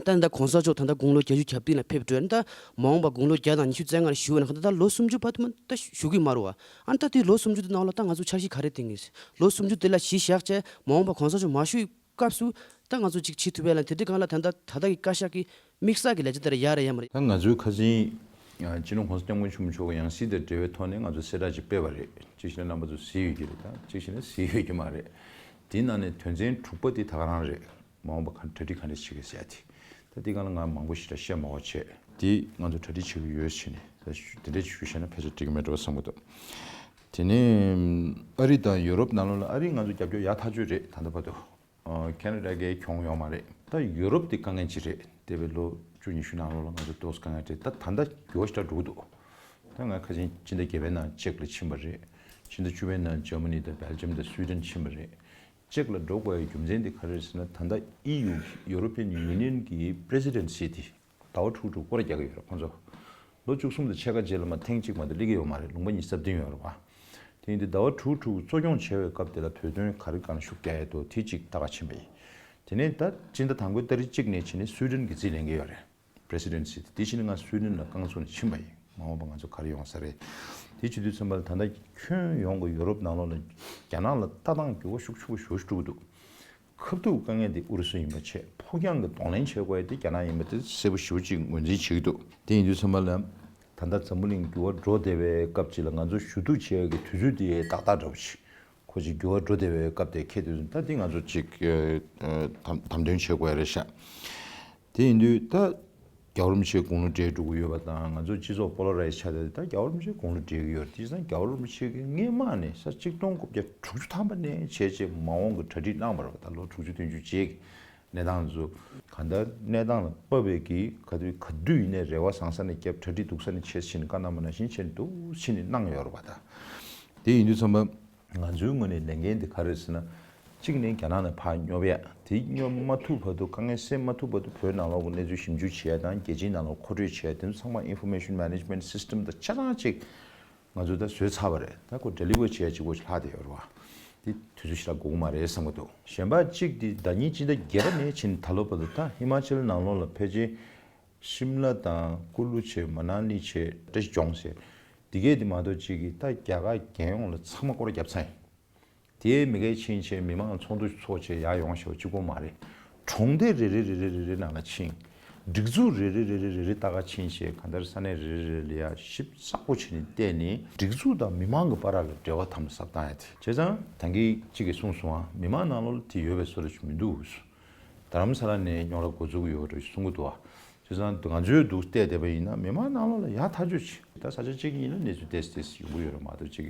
ད་ད་གོང་ས་མཆོག་ད་ལྟ་དགུང་ལོ་བརྒྱད་ཅུ་གྱ་བདུན་ལ་ཕེབས་འགྲོ་ཡ། ད་མ་འོངས་པ་དགུང་ལོ་བརྒྱ་དང་ཉི་ཤུ་རྩ་ལྔ་ལ་བཞུགས་པ་ན་གང་ལྟར་ད་ལོ་སུམ་ཅུ་བར་དུ་མ་ད་བཞུགས་ཀྱི་མ་རེད་བ། ཨ་ནི་ད་དེ་ལོ་སུམ་ཅུ་དེ་ནང་ལ་ད་ང་ཚོ་འཆར་གཞི་ག་རེ་བཏིང་གི་ཡིན། ལོ་སུམ་ཅུ་དེ་ལ་གཞི་བཞག་བྱས་མ་འོངས་པ་གོང་ས་མཆོག་མ་བཞུགས་ སྐབས་སུ་ད་ང་ཚོ་ཅིག་བྱེད་ཐུབ་ཡ་ལ་དེ་འདྲའི་སྒང་ལ་ད་ལྟ་ད་ལྟ་གི་བཀའ་ཤག་གི་དམིགས་བསལ་གྱི་ལས་བྱ་དེ་ར་ཡག་རེད་ཡ་མ་རེད། ད་ང་ཚོའི་ཁ་སང་སྤྱི་ནོར་༸གོང་ས་༸སྐྱབས་མགོན་ཆེན་པོ་མཆོག་གི་ཡང་སྲིད་དང་འབྲེལ་བའི་ཐོག་ནས་ང་ཚོ་གསལ་བསྒྲགས་ཅིག་སྤེལ་བ་རེད། གཅིག་བྱས་ན་རྣམ་པ་ཚོ་གཟིགས་ཡོད་ཀྱི་རེད། ད་གཅིག་བྱས་ན་གཟིགས་ཡོད་ཀྱི་མ་རེད། དེའི་ནང་ནས་དོན་ཚན་དྲུག་པ་དེ་ད་ག་རང་རེད། མ་འོངས་པ་ག་གྲ་སྒྲིག་ག་འདྲ་བྱེད་ཀྱི་ཟེར་ཡ་དེ། ད་དེ་སྒང་ལ་ང་མང་པོ་ཞེ་དྲག་བཤད་མ་དགོས་བྱས། དེ་ང་ཚོ་གྲ་སྒྲིག་བྱེད་ཀྱི་ཡོད་བྱས་ནས་ད་ཞུ་དེ་འདྲ་ཞུ་བཤད་ན་ཕལ་ཆེར་འགྲིག་གི་མེད་འགྲོ་བསམ་གྱི་འདུག་དེ་ནས་ཨ་རི་དང་ཡུ་རོབ་ནང་ལོགས་ལ། ཨ་རི་ང་ཚོ་རྒྱབ་སྐྱོར་ཡག་ཐག་ཆོད་རེད། ད་ལྟ་བར་དུ་ཨ་ཁེ་ན་ཌ་གིས་གྱོང་ཡོད་མ་རེད། ད་ཡུ་རོབ་དེ་དཀའ་ངལ་ཅིག་རེད། འདས་པའི་ལོ་བཅུ་ཉི་ཤུ་ནང་ལོགས་ལ་ང་ཚོ་ཏོག་ཙམ་དཀའ་ངལ་འཕྲད། ད་ད་ལྟ་འགྱུར་བ་ཞེ་དྲག་འགྲོ་གི་འདུག་ད་ང་ཁ་སང་ཕྱི་ཟླ་བརྒྱད་པའི་ནང་ཅེཀ་ལ་ཕྱིན་པ་རེད། ཕྱི་ཟླ་བཅུ་པའི་ནང་ཇར་མ་ནི་དང་སྦེལ་ཇམ་དང་སུའི་ཌེན་ཕྱིན་པ་རེད། ཅེཀ་ལ་འགྲོ་དགོས་པའི་རྒྱུ་མཚན་དེ་ག་རེ་རེད་ཟེར་ན། ད་ལྟ་ཨི་ཡུ་European Union གི་Presidency དེ་ཟླ་བ་དྲུག་དྲུག་སྐོར་ར་རྒྱག་གི་ཡོད་རེད་ཁོང་ཚོ། ལོ་བཅུ་གསུམ་དང་ཕྱེད་ཀ་རྗེས་ལ་མར་ཐེངས་གཅིག་མ་གཏོགས་སླེབས་ཀྱི་ཡོད་མ་རེད། ལུང་པ་ཉི་ཤུ་རྩ་བདུན་ཡོད་རེད་པ། དེ་ཡིན་དུས་ཟླ་བ་དྲུག་དྲུག་གཙོ་སྐྱོང་བྱེད་པའི་སྐབས་དེ་ལ་བོད་དོན་ག་རེ་སྒང་ལ་ཤུགས་རྒྱག་ཡས་འདུག་དེ་གཅིག་ལྟ་ག་ཕྱིན་པ་ཡིན། དེ་ནས་ད་སྤྱི་ཟླ་དང་པོའི་ཏ་རིག་གཅིག་ནས་བྱས་ནས་སུའི་ཌེན་གྱི་རྩིས་ལེན་གྱི་ཡོད་རེད། Presidency དེ་བཞིན་ང་སུའི་ཌེན་ལ་རྐང་བཙུགས་ནས་ཕྱིན་པ་ཡིན། མ་འོངས་པ་ང་ཚོ་ག་རེ་ཡོང་ས་རེད། དེ་བྱེད་དུས་ཙམ་པ་ལ་ད་ལྟ་ཁྱོན་ཡོངས་ཀྱི་ཡོ་རོབ་ནང་ལོགས་ལ་རྒྱ་ནག་ལ་ལྟ་སྟངས་འགྱུར་བ་ཤུགས་ཆེན་པོ་ཞེ་པོ་ཅིག་འགྲོ་གི་འདུག་ཁ་ཐུག་དཀའ་ངལ་དེ་ཨུ་རུ་སུ་ཡིན་པ་བྱས། ཕུགས་རྒྱང་གི་གདོང་ལེན་བྱེད་དགོས་ཡ་དེ་རྒྱ་ནག་ཡིན་པ་དེ་གསལ་པོ་ཞེ་པོ་ཅིག་ངོས་འཛིན་བྱེད་ཀྱི་འདུག་དེ་ཡིན་དུས་ཙམ་པ་ལ་ད་ལྟ་འཛམ་བུ་གླིང་འགྱུར་བ་འགྲོ་བསྡད་པའི་སྐབས་ཅིག་ལ་ང་ཚོ་ཞུ་གཏུག་བྱེད་ཡ་གི་དུས་ཚོད་དེ་ཏག་ཏག་འདྲ་པོ་ཅིག་ཁོ་ཅིག་འགྱུར་བ་འགྲོ་བསྡད་པའི་སྐབས་དེ་འཁེལ་དུས་ཙམ། ད་འདི་ང་ཚོ་ཅིག་ཨ་དམ་དམ་དོན་བྱེད་དགོས་ཡ་རེད་ཤག་དེ་ཡིན་དུས་ད་རྒྱལ་བ་རིན་པོ་ཆེའི་དགུང་ལོ་བགྲེས་འགྲོ་གི་ཡོད་པ་དང་། ང་ཚོ་སྤྱི་ཚོགས་པོ་ལ་རའི་ཛི་ཆགས་བསྡད་དེ། ད་རྒྱལ་བ་རིན་པོ་ཆེའི་དགུང་ལོ་བགྲེས་ཀྱི་ཡོད་རེད། དེ་ཙང་རྒྱལ་བ་རིན་པོ་ཆེ་གིས་སྔས་མ་ནས་ས་ཆ་ཆིག་སྟོང་དགུ་བརྒྱ་དྲུག་ཅུ་ཐམ་པ་ནས་བྱས་བྱས་མ་འོངས་ཀྱི་གྲ་སྒྲིག་གནང་བ་རེད་པ། ད་ལོ་དྲུག་ཅུ་བདུན་ཅུ་རྗེས་ཀྱི་གནས་སྟངས་ཚོ་གང་ལྟར་གནས་སྟངས་ལ་བབས་པའི་གི་ག་དུས་ག་དུས་ཡིན་ནའི་རེ་བ་བཟང་ས་ནས་བརྒྱབ། གྲ་སྒྲིག་སྡུག་ས་ནས་བྱས་ཟེར་བྱས་ནས་བཀའ་གནང་བ་ནང་བཞིན་བྱས་ནས་འདུག་སེ་བྱས་ནས་གནང་ཡོད་རེད་པ། ད་དེ་ཡིན་དུས་ཙམ་པ། ང་ཚོའི་ངོས་ནས་ལས་འགན་དེ་ག་རེ་རེད་ཟེར་ན། གཅིག་ནས་རྒྱ་ནག་ནས་ཕར་སྙོབ་ཡ། དེ་སྙོབ་མ་ཐུབ་བར་དུ། དཀའ་ངལ་སེལ་མ་ཐུབ་བར་དུ་བོད་ནང་ལོགས་ཀྱི་གནས་ཚུལ་ཞིབ་འཇུག་བྱེད་ཡ་དང་། རྒྱལ་སྤྱིའི་ནང་ལོགས་མཁོ་སྤྲོད་བྱེད་ཡ། དེ་ཚོ་ཚང་མ་Information Management System དང་ཆ་ཚང་གཅིག་ང་ཚོས་ད་བཟོས་ཚར་བ་རེད། ད་ཁོ་deliver བྱེད་ཡ་གཅིག་པོ་ལྷག་བསྡད་ཡོད་རེད་པ། དེ་དུས་ཚོད་ཞེ་དྲག་འགོར་གྱི་མ་རེད་བསམ་གྱི་འདུག་གཞན་པ་གཅིག་དེ་ཟླ་ཉིན་སྤྱི་ཟླ་བརྒྱད་པ་ནས་ཕྱིན་ད་ལོ་བར་དུ། ད་ཧི་མ་ཅལ་ནང་ལོགས་ལ་ཕལ་ཆེར་ཤིམ་ལ་དང་ཀུ་ལུ་བྱས། མ་ན་ལི་བྱས། ཏྲེ་ཅོང་བྱས། འདི་གས་དེ་མ་གཏོགས་གཅིག་གིས་ད་རྒྱ་གར་རྒྱལ་ཡོངས་ལ་ཚང་མ་སྐོར་ར་བརྒྱབ་ཚར་ཡིན། དེའི་མི་སྒེར་ཕྱིན་བྱས་མི་མང་ཚོགས་འདུ་ཚོགས་བྱས་ཡར་ཡོང་བྱས་པ་གཅིག་པོ་མ་རེད། གྲོང་སྡེ་རེ་རེ་རེ་རེ་རེ་རེ་ནང་ལ་ཕྱིན། སྒྲིག་འཛུགས་རེ་རེ་རེ་རེ་རེ་རེ་ལྟ་ག་ཕྱིན་བྱས། གང་ལྟར་ས་གནས་རེ་རེ་རེ་ལ་ཡ་ཞིབ་ཚགས་པོ་བྱས་ནས་བལྟས་ནས། སྒྲིག་འཛུགས་དང་མི་མང་གི་བར་ལ་འབྲེལ་བ་དམ་ཟབ་བཏང་ཡ་དེ། བྱས་ཙང་ད་གིན་གཅིག་གིས་གསུངས་སོང་ཨ། མི་མང་ནང་ལོགས་ལ་དེ་ཡོད་པའི་བཟོ་འདྲ་ཅིག་མི་འདུག་རྡ་རམ་ས་ལ་ནས་རྙོག་དྲ་འགོ་འཛུགས་ཀྱི་ཡོད་འགྲོ་གསུང་གི་འདུག་ཨ། བྱས་ཙང་ང་ཚོས་འདུག་བལྟས་བསྡད་པ་ཡིན་ན། མི་མང་ནང་ལོགས་ལ་ཡག་ཐག་ཆོད་ཅིག་ད་ས་ཆ་གཅིག་གཉིས་ལ་གནས་ཚུལ་ཏོག་ཙམ་ཏོག་ཙམ་ཡོང་གི་ཡོད་རེད་མ་གཏོགས། གཅིག་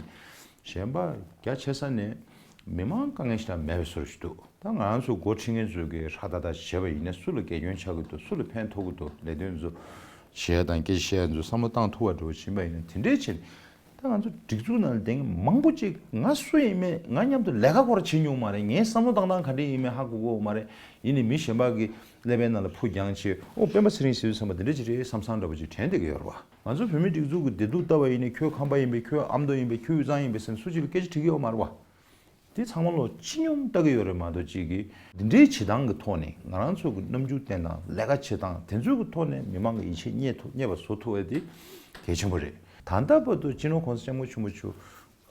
གཞན་པ་རྒྱ་ཆེ་ས་ནས་མི་མང་དཀའ་ངལ་ཞེ་དྲག་མེད་པའི་བཟོ་འདྲ་ཞིག་འདུག་ད་ང་ཚོ་འགོ་ཁྲིད་མཁན་ཚོས་གི་ཧྲ་ཏག་ཏག་བྱས་པ་ཡིན་ན། སུ་ལ་དགེ་སྐྱོན་ཆགས་ཀྱི་འདུག་སུ་ལ་ཕན་ཐོགས་ཀྱི་འདུག་ལས་དོན་ཚོ་བྱེད་ཡ་དང་སྐད་ཆ་བཤད་ཡ་ཚོ་བསམ་བློ་བཏང་ཐུབ་པ་འདྲ་བོ་ཕྱིན་པ་ཡིན་ན། དེ་འདྲའི་ཕྱིན། ད་ང་ཚོ་སྒྲིག་འཛུགས་ནང་ལ་དེང་མང་པོ་ཅིག་ང་སུ་ཡིན་མིན་ང་མཉམ་དུ་ལས་ཀ་སྐོར་བྱེད་མྱོང་མ་རེད། ངའི་བསམ་བློ་བཏང་སྟངས་ག་འདྲ་ཡིན་མིན་ཧ་གོ་གི་ཡོད་མ་རེད། ཡིན་ནའི་མི་གཞན་པ་གི་ཀླད་པའི་ནང་ལ་འཕུར་རྒྱང་བྱས། ཨོ་སྤེན་པ་ཚེ་རིང་ཟེར་དུས་ཙམ་པ་འདི་འདྲ་ཅིག་རེད་བསམ་བསམ་འདྲ་པོ་ཅིག་དྲན་བསྡད་ཀྱི་ཡོད་རེད་བ། ང་ཚོ་བོད་མིའི་སྒྲིག་འཛུགས་ཀྱི་བདེ་སྡུག་ལྟ་བ་ཡིན་ནའི། ཁྱོད་ཁམས་པ་ཡིན་པས། ཁྱོད་ཨ་མདོ་ཡིན་པས། ཁྱོད་དབུས་གཙང་ཡིན་པས་ཟེར་ནས་སུ་གཅིག་ལ་སྐད་ཆ་དྲི་གི་ཡོད་མ་རེད་བ། དེ་ཚང་མ་ལོ་སྤྱི་སྙོམས་ལྟ་གི་ཡོད་རེད་མ་གཏོགས། གཅིག་གིས་འདི་འདྲའི་བྱེད་སྟངས་ཀྱི་ཐོག་ནས་ང་རང་ཚོ་གི་རྣམ་འགྱུར་བསྟན་སྟངས། ལས་ཀ་བྱེད་སྟངས་དེ་ཚོའི་གི་ཐོག་ནས་མི་མང་གི་ཡིད་ཆེས་རྙེད་ཐུབ། རྙེད་པ་བཟོ་ཐུབ་པ་དེ་གལ་ཆེན་པོ་རེད། ད་ལྟ་བར་དུ་སྤྱི་ནོར་༸གོང་ས་༸སྐྱབས་མགོན་ཆེན་པོ་མཆོག་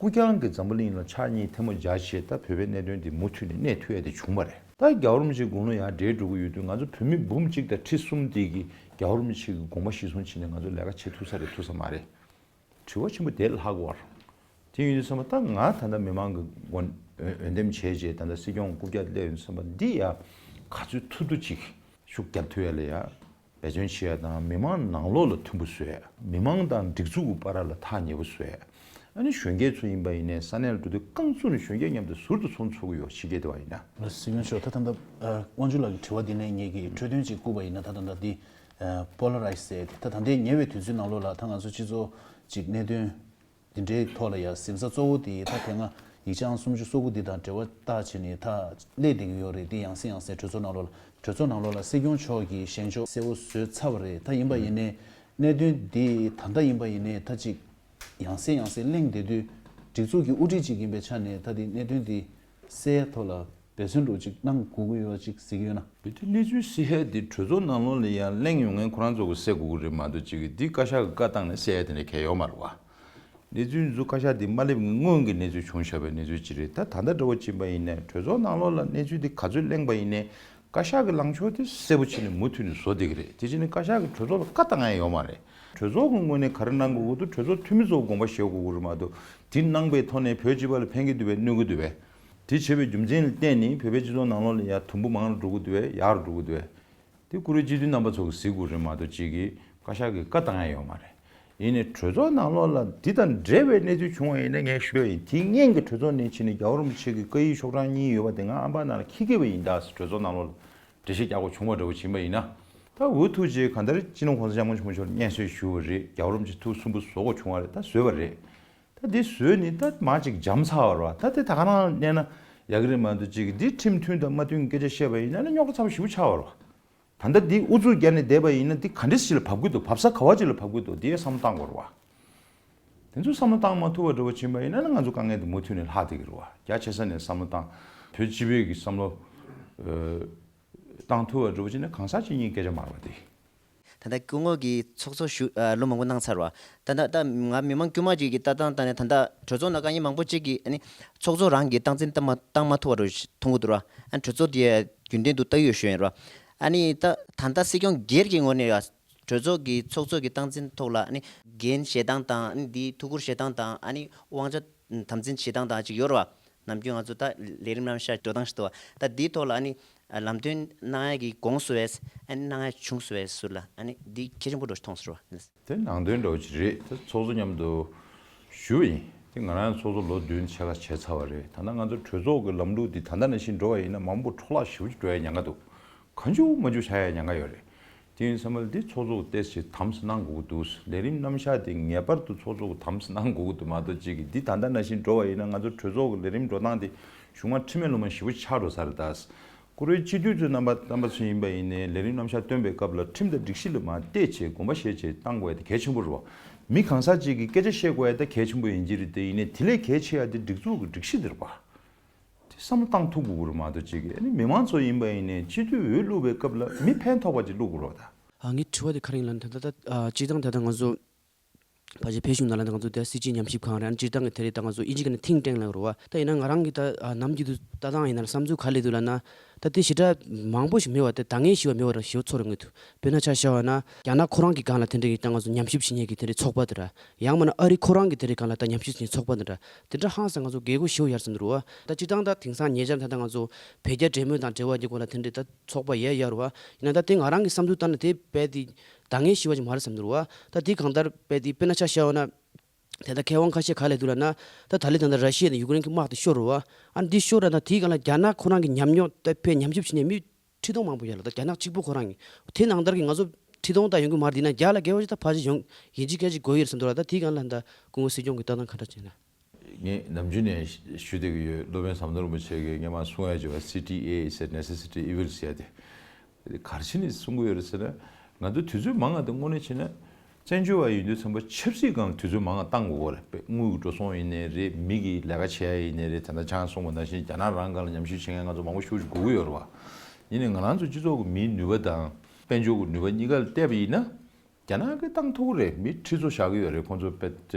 སྐུ་རྐྱང་གིས་འཛམ་བུ་གླིང་ལ་ཕྱག་གཉིས་ཐལ་མོ་སྦྱར་བྱས། ད་བོད་པའི་གནད་དོན་འདི་མུ་མཐུད་ནས་གནས་ཐུབ་ཡ་དེ་བྱུང་བ་རེད། ད་རྒྱལ་བ་རིན་པོ་ཆེའི་དགུང་ལོ་ཡར་བགྲེས་འགྲོ་གི་ཡོད་དུས། ང་ཚོ་བོད་མི་འབུམ་གཅིག་དང་ཁྲི་གསུམ་དེ་གིས་རྒྱལ་བ་རིན་པོ་ཆེ་གི་དགོངས་པ་གཞིར་བཟུང་བྱས་ནས་ང་ཚོ་ལས་ཀ་བྱེད་ཐུབ་ས་རེད་ཐུབ་ས་མ་རེད། དྲི་བ་ཆེན་པོ་དེ་ལྷག་གོ། དེ་ཡིན་དུས་ཙམ་པ་ད་ང་ད་ལྟ་མི་མང་གི་འོས་འོས་འདེམས་བྱས་རྗེས་ད་ལྟ་སྲིད་སྐྱོང་རྐུབ་བཀྱག་སླེབས་ཡོང་དུས་ཙམ་པ་འདི་ཡ་ག་ཚོད་ཐུབ་ཐུབ་ཅིག་ཤུགས་རྒྱབ་ཐུབ་ཡ་ལ་ཡ་འབད་བརྩོན་བྱེད་ཡ་དང་། མི་མང་ནང་ལོགས་ལ་མཐུན་པོ་བཟོ་ཡ། མི་མང་དང་སྒྲིག་འཛུགས་ཀྱི་བར་ལ་ཐག་ཉེ་པོ་བཟོ་ཡ། ཨ་ནི་གཞོན་སྐྱེས་ཚོ་ཡིན་པ་ཡིན་ནའི་ས་གནས་ལ་འགྲོ་དུས་རྐང་བཙུགས་ནས་གཞོན་སྐྱེས་མཉམ་དུ་ཟུར་དུ་ཚོགས་ཚོགས་ཀྱི་ཡོད། ཕྱི་རྒྱལ་དེ་བ་ཡིན་ན། ལགས་སོ། སྲིད་སྐྱོང་མཆོག་ད་ད་ལྟ་ཨ་དབང་ཕྱུག་ལགས་ཀྱི་དྲི་བ་འདི་ནས་ངེད་ཀྱིས་འཕྲོས་དོན་ཅིག་བསྐུར་བ་ཡིན་ན། ད་ད་ལྟ་འདི་ཨ་པོ་ལ་རའི་ཛི་ཟེར་ཏེ། ད་ད་ལྟའི་ཉེ་བའི་དུས་ཚོད་ནང་ལོགས་ལ་ད་ང་ཚོ་སྤྱི་ཚོགས་ཅིག་གནད་དོན་འདི་འདྲའི་ཐོག་ལ་ཡ་གཟིམ་ས་གཙོ་བོ་དེ་ད་དེ་སྔ་ཡིག་ཆ་ཨང་སུམ་ཅུ་སོ་དགུ་འདི་དང་འབྲེལ་བ་བཏགས་བྱས་ནས་ད་སླེབས་བསྡད་ཀྱི་ཡོད་རེད། འདི་ཡང་སེ་ཡང་སེ་གྲོས་ཚོགས་ནང་ལོགས་ལ། གྲོས་ཚོགས་ནང་ལོགས་ལ་སྲིད་སྐྱོང་མཆོག་གིས་བཞེངས་ཕྱོགས་གསལ་བོ་བཟོས་ཚར་བ་རེད། ད་ཡིན་པ་ཡིན་ནའི་གནད་དོན་འདི་ད་ལྟ་ཡིན་པ་ཡིན་ནའི་ད་ཅིག་ཡང་སེ་ཡང་སེ་གླེང་བསྡད་དུས། སྒྲིག་འཛུགས་ཀྱི་དབུ་ཁྲིད་ཅིག་ཡིན་པའི་ཆ་ནས་ད་འདི་གནད་དོན་འདི་སེལ་ཐོག་ལ་འབད་བརྩོན་འདྲ་ཅིག་གནང་དགོས་ཀྱི་ཡོད་ཅིག་ཟེར་གྱི་ཡོད་ན། འདི་གནས་ཚུལ་སེལ་ཡ་འདི་གྲོས་ཚོགས་ནང་ལོགས་ལ་ཡང་གླེང་ཡོང་མཁན་ཁོ་རང་ཚོ་གིས་སེལ་དགོས་ཀྱི་རེད་མ་གཏོགས། གཅིག་གིས་འདི་བཀའ་ཤག་གི་བཀའ་བཏང་ནས་སེལ་ཡ་དེ་འདྲ་གང་ཡང་ཡོད་མ་རེད་བ། གནས་ཚུལ་འཛུགས་བཀའ་ཤག་འདི་མ་སླེབས་སྔོན་གྱི་གནས་ཚུལ་བྱུང་བཞག་པའི་གནས་ཚུལ་ཅིག་རེད། ད་ད་ལྟ་འདྲ་བོ་ཕྱིན་པ་ཡིན་ནའི་གྲོས་ཚོགས་ནང་ལོགས་ལ་གནས་ཚུལ་འདི་ག་ཚོད་གླེང་པ་ཡིན་ནའི་བཀའ་ཤག་གི་ལངས་ཕྱོགས་དེ་གསལ་པོ་བྱས་ནས་མུ་མཐུད་ནས་བཟོ་བསྡད་ཀྱི་རེད། དེ་བྱས་ནས་བཀའ་ཤག་གིས་གྲོས་ཚོགས་ལ་བཀའ་བཏང་ཡ་ཡོད་མ་རེད། གྲོས་ཚོགས་ཀྱི་ངོས་ནས་ག་རེ་གནང་དགོས་ཀྱི་འདུག་གྲོས་ཚོགས་འཐུས་མི་ཚོ་དགོངས་པ་བཞེས་དགོས་ཀྱི་རེད་མ་གཏོགས་དེ་གནང་པའི་ཐོག་ནས་བོད་སྤྱི་པ་ལ་ཕན་གྱི་འདུག་པས་གནོད་ཀྱི་འདུག་པས། དེ་བྱས་པའི་རྒྱུ་མཚན་ལ་བརྟེན་ནས་བོད་པའི་སྤྱི་ཚོགས་ནང་ལོགས་ལ་ཡ་དུམ་བུ་མང་རུ་འགྲོ་གི་འདུག་པས་ཡག་རུ་འགྲོ་གི་འདུག་པས། དེ་བཀུར་འོས་སྤྱི་འཐུས་རྣམ་པ་ཚོ་གིས་གཟིགས་དགོས་རེད་མ་གཏོགས་གཅིག་གིས་བཀའ་ཤག་གིས་བཀའ་བཏང་ཡ་ཡོད་མ་རེད། ཡིན་ནའི་གྲོས་ཚོགས་ནང་ལོགས་ལ་འདི་དང་འབྲེལ་བའི་གནས་ཚུལ་བྱུང་བ་ཡིན་ན་ངས་ཞུ་ཡ་ཡིན། དེ་སྔོན་གྱི་གྲོས་ཚོགས་ནས་ཕྱིན་ནས་རྒྱལ་བ་རིན་པོ་ཆེ་གི་བཀའ་ཡིག་ཤོག་གྲངས་གཉིས་ཡོད་པ་དེ་ང་ཨམ་པ་ནང་ལ་འཁྱེར་གྱི་ཡོད་པ་ཡིན། ད་གྲོས་ཚོགས་ནང་ལོགས་ལ་འགྲེལ་བཤད་རྒྱག་དགོས་བྱུང་བ་འདྲ་བོ་ཕྱིན་པ་ཡིན་ན། ད་འུ་ཐུག་རྗེས་གང་ལྟར་སྤྱི་ནོར་༸གོང་ས་༸སྐྱབས་མགོན་ཆེན་པོ་མཆོག་ལ་སྙན་སེང་ཞུ་བ་རེད། རྒྱལ་བ་རིན་པོ་ཆེ་ཐུགས་སུན་པོ་བཟོ་དགོས་བྱུང་བ་རེད། ད་བཟོས་པ་རེད། ད་འདི་བཟོས་ནས་ད་མ་ཅིག་འཇམ་ཚར་བ་རེད་བ། ད་དེ་ད་ག་རང་གནས་ན་ཡག་གི་རེད་མ་གཏོགས་གཅིག་གིས་འདི་ཁྲིམས་མཐུན་དང་མ་མཐུན་གྱི་སྐད་ཆ་བཤད་པ་ཡིན་ན་ནི་རྙོག་དྲ་ཚ་པོ་ཞེ་པོ་ཆགས་པ་རེད་བ། ད་ལྟ་འདི་ཨུ་ཚུགས་བརྒྱབ་ནས་བསྡད་པ་ཡིན་ན་འདི་ག་འདྲ་ཞིག་ལ་བབས་ཀྱི་འདུག་བབས་ས་ག་བ་ཅིག་ལ་བབས་ཀྱི་འདུག་འདི་བསམ་བློ་བཏང་དགོས་རེད་བ། དེ་ཚོ་བསམ་བློ་བཏང་མ་ཐུབ་པ་འདྲ་བོ་ཕྱིན་པ་ཡིན་ན་ནི་ང་ཚོ་དཀའ་ངལ་འདི་མུ་མཐུད་ནས་ལྷག་བསྡད་ཀྱི་རེད་བ། རྒྱ་ཆེ་ས་ནས་བསམ་བློ་བཏང་། བོད་སྤྱི་པའི་གི་བསམ་བློ་ཨ་བཏང་ཐུབ་པ་འདྲ་བོ་ཕྱིན་ན་གང་ཟག་གཅིག་གཉིས་སྐད་ཆ་མ་རེད་བ་དེ། ད་ལྟ་སྐུ་ངོ་གིས་ཚོགས་གཙོ་ཞུ་ཨ་ལོ་མང་པོ་གནང་ཚར་བ། ད་ལྟ་ད་ང་མི་མང་དཀྱུས་མ་ཅིག་གི་ལྟ་སྟངས་ལྟ་ནས་ད་ལྟ་གྲོས་ཚོགས་ནང་དཀའ་ངལ་མང་པོ་ཅིག་གིས་ཨ་ནི་ཚོགས་གཙོ་རང་གིས་སྟངས་འཛིན་བཏང་མ་བཏང་མ་ཐུབ་པ་རུ་མཐོང་གི་འདུག་ར། ཨ་ནི་གྲོས་ཚོགས་དེ་རྒྱུན་ལྡན་དུ་ལྟ་ཡོད་ཞུ་ཡིན་ར། ཨ་ནི་ད་ད་ལྟ་སྲིད་སྐྱོང་སྒེར་གྱི་ངོས་ནས་ཡ་གྲོས་ཚོགས་ཀྱི་ཚོགས་གཙོ་གི་སྟངས་འཛིན་ཐོག་ལ་ཨ་ནི་འགན་བཞེས་སྟངས་དང་ཨ་ནི་འདིའི་ཐུགས་ཁུར་བཞེས་སྟངས་དང་ཨ་ནི་དབང་ཆ་དམ་འཛིན་བྱེད་སྟངས་དང་ཅིག་ཡོད་ར་བ། ནམ་རྒྱུན་ང་ཚོ་ད་ལས་རིམ་རྣམ་གཞག་འགྲོ་སྟངས་ཤིག་འདུག་བ། ད་འདིའི་ཐོག་ལ་ཨ་ནི་ལམ་སྟོན་གནང་ཡ་གི་དགོངས་སུ་བས་ཨ་ནི་གནང་ཡ་བྱུང་སུ་བས་སུ་ལ་ཨ་ནི་འདི་གལ་ཆེན་པོ་འགྲོ་མཐོང་སུ་བ། དེ་ནང་དོན་འདྲ་བོ་ཅིག་རེད། དེ་ཚོགས་གཙོ་མཉམ་དུ་ཞུ་བ་ཡིན། དེ་ང་རང་ཚོགས་གཙོ་ལོ་བདུན་ཕྱེད་ཀ་བྱས་ཚར་བ་རེད། ད་ལྟ་ང་ཚོ་གྲོས་ཚོགས་ཀྱི་ལམ་ལུགས་འདི་ད་ལྟ་ནང་བཞིན་འགྲོ་བ་ཡིན་ན་མང་པོ་འཕྲོ་བརླག་ཞེ་པོ་ཅིག་འགྲོ་ཡ་ཉེན་ཁ་འདུག་གང་བྱུང་མ་བྱུང་ཆགས་ཡ་ཉེན་ཁ་ཡོད་རེད། དེ་ཡིན་ཙང་མ་འདི་ཚོགས་གཙོ་གི་ཏོག་ཙམ་དམ་ཟིན་གནང་དགོས་ཀྱི་འདུག་ལས་རིམ་རྣམ་གཞག་དེ་ངེས་པར་དུ་ཚོགས་གཙོ་གི་དམ་ཟིན་གནང་དགོས་ཀྱི་འདུག་མ་གཏོགས་གཅིག་གིས་འདི་ད་ལྟ་ནང་བཞིན་འགྲོ་བ་ཡིན་ན་ང་ཚོ་གྲོས་ཚོགས་ཀྱི་ལས་རིམ་འགྲོ་སྟངས་དེ་གཞུག་མ་ཁྲིམས་མེད་ལུགས་མེད་ཞེ་པོ་ཆགས་འགྲོ་ས་རེད་ད། བཀུར་འོས་སྤྱི་འཐུས་ཚོའི་རྣམ་པ་རྣམ་པ་ཚོ་ཡིན་པ་ཡིན་ནའི་ལས་རིམ་རྣམ་གཞག་སྟོན་པའི་སྐབས་ལ་ཁྲིམས་དང་སྒྲིག་གཞི་ལ་མར་བལྟས་བྱས་དགོངས་པ་བཞེས་བྱས་བཏང་དགོས་ཡ་དེ་གལ་ཆེན་པོ་རེད་བ། མི་གང་ཟག་གཅིག་གིས་སྐད་ཆ་བཤད་དགོས་ཡ་ད་གལ་ཆེན་པོ་ཡིན་གྱི་རེད། དེ་ཡིན་ནའི་དེ་ལས་གལ་ཆེ་ཡ་དེ་སྒྲིག་འཛུགས་ཀྱི་སྒྲིག་གཞི་དེ་རེད་བ། དེ་བསམ་བློ་བཏང་ཐུབ་དགོས་ཀྱི་རེད་མ་གཏོགས་གཅིག་གིས་ཨ་ནི་མི་མང་ཚོ་ཡིན་པ་ཡིན་ནའི་སྤྱི་འཐུས་འོས་བླུགས་པའི་སྐབས་ལ་མི་ཕན་ཐོགས་པ་ཅིག་བླུགས་དགོས་རེད་བ་ད། ཨ་ངའི་དྲི་བ་དེ་ག་རེ་ཡིན་ལབ་ན་ད་ལྟ་ད་ཨ་སྤྱིར་བཏང་ད་ལྟ་ང་ཚོ་ཕལ་ཆེར་བོད་གཞུང་ནང་ལ་ད་ང་ཚོ་ད་སྲིད་སྤྱི་ཉམས་ཞིབ་ཁང་རེད། ཨ་ནི་སྤྱིར་བཏང་གི་དེ་རེད། ད་ང་ཚོ་དབྱིན་ཇི་སྐད་ནས་think tank ལབ་རེད་བ། ད་ཡིན་ན་ང་རང་གི་ད་ཨ་ནམ་རྒྱུན་དུ་ལྟ་སྟངས་ཡིན་ན་བསམ་ཚུལ་ག་རེ་སླེབས་འདུག་ལབ་ན། ད་དེ་ཞེ་དྲག་མང་པོ་ཞིག་མེད་པ་དེ་ད་ངས་ཤེས་པ་མེད་པ་རང་ཞེ་པོ་ཚོར་ཡོང་གི་འདུག་དཔེར་ན་ཆ་བཞག་པ་ན་རྒྱ་ནག་ཁོ་རང་གི་སྒང་ལ་དེ་འདྲ་གི་ད་ང་ཚོ་ཉམས་ཞིབ་བྱེད་མཁན་གྱི་དེ་འདྲའི་ཚོགས་པ་དེ་འདྲ། ཡང་མིན་ན་ཨ་རི་ཁོ་རང་གི་དེ་འདྲའི་སྒང་ལ་ད་ཉམས་ཞིབ་བྱེད་མཁན་ཚོགས་པ་དེ་འདྲ། དེ་འདྲ་ཧང་སང་ང་ཚོ་དགོས་མཁོ་ཞེ་པོ་ཡོད་རེད་བསམ་གྱི་འདུག་བ། ད་སྤྱིར་བཏང་ད་དེང་སང་ཉེ་ཆར་ད་ལྟ་ང་ཚོ་བོད་རྒྱ་འབྲེལ་མོལ་དང་འབྲེལ་བ་གྱི་སྐོར་ལ་དེ་འདྲའི་ད་ཚོགས་པ་ཡོད་ཡོད་རེད་བ། ཡིན་ན་ད་དེ་ང་རང་གི་བསམ་ཚུལ་ལྟར་ན་དེ་རྦད་དེ་ད་ངས་ཤེས་པ་ཅིག་མ་རེད་བསམ་གྱི་འདུག་བ། ད་དེ་གང་ལྟར་རྦད་དེ་དཔེར་ན་ཆ་བཞག་པ་ན། དེ་ལྟར་མཁས་དབང་ཁ་ཤས་ག་རེ་ལབ་འདུག་ལབ་ན། ད་ད་ལི་ད་ལྟ་ར་ཤི་ཡ་དང་ཡུ་ཀེ་རེན་གྱི་དམག་དེ་ཤོར་རེད་བ། ཨ་ནི་འདི་ཤོར་ར་ད་དེའི་སྒང་ལ་རྒྱ་ནག་ཁོ་རང་གི་ཉམས་མྱོང་ད་དཔེ་ཉམས་ཞིབ་བྱས་ནས་མི་ཁྲི་སྟོང་མང་པོ་ཡོད་ལ། ད་རྒྱ་ནག་གཅིག་པུ་ཁོ་རང་གི་དེ་ནང་ལྟར་གྱི་ང་ཚོ་ཁྲི་སྟོང་ད་ཡོང་གི་མ་རེད། དེ་ན་རྒྱ་ལ་བརྒལ་བ་ཞིག་ད་ཕལ་ཆེར་ཡོང་ཡིན་གཅིག་སྐད་ཅིག་དགོས་ཡོད་རེད་བསམ་འདུག་ལ། ད་དེའི་སྒང་ལ་ད་སྐུ་ངོ་སྲིད་སྐྱོང་གི་ལྟ་སྟངས་ག་འདྲ་བྱས་ན། ངས་ནམ་རྒྱུན་ནས་ཞུ་བསྡད་ཀྱི་ཡོད། སློབ་དཔོན་ཟམ་གདོང་རིན་པོ་ཆེ་གིས་སྔོན་མ་གསུང་ཡ་བྱས་པ། C T A is a necessity evil ཟེར་ཡ་དེ། ག་རེ་བྱས་ནས་གསུང་གི་ཡོད་རེད་ཟེར་ན། ང་ཚོ་དུས་ཚོད་མང་ང་དེ་དངོས་གནས་བྱས་ན། བཙན་བྱོལ་བ་ཡིན་དུས་ཙམ་པ་ཆབ་སྲིད་སྒང་ལ་དུས་ཚོད་མང་ང་བཏང་དགོས་ཀྱི་རེད། དངུལ་གྱི་འགྲོ་སོང་ཡིན་ནའི་རེད། མི་གི་ལས་ཀ་བྱེད་ཡ་ཡིན་ནའི་རེད། ད་ལྟ་ཁྱེད་རང་གསུངས་པ་ནང་བཞིན་རྒྱ་ནག་རང་སྒང་ལ་ཉམས་ཞིབ་བྱེད་མཁན་ང་ཚོ་མང་པོ་ཞེ་པོ་ཅིག་དགོས་ཀྱི་ཡོད་རེད་བ། ཡིན་ནའི་ང་རང་ཚོ་སྤྱི་ཚོགས་ཀྱི་མིའི་ནུས་པ་དང་དཔལ་འབྱོར་གྱི་ནུས་པ་གཉིས་ཀ་ལ་བལྟས་པ་ཡིན་ན། རྒྱ་ནག་གིས་བཏང་ཐུབ་ཀྱི་རེད། མི་ཁྲི་ཚོ་བཞག་གི་ཡོད་རེད། ཁོང་ཚོ་དཔེ་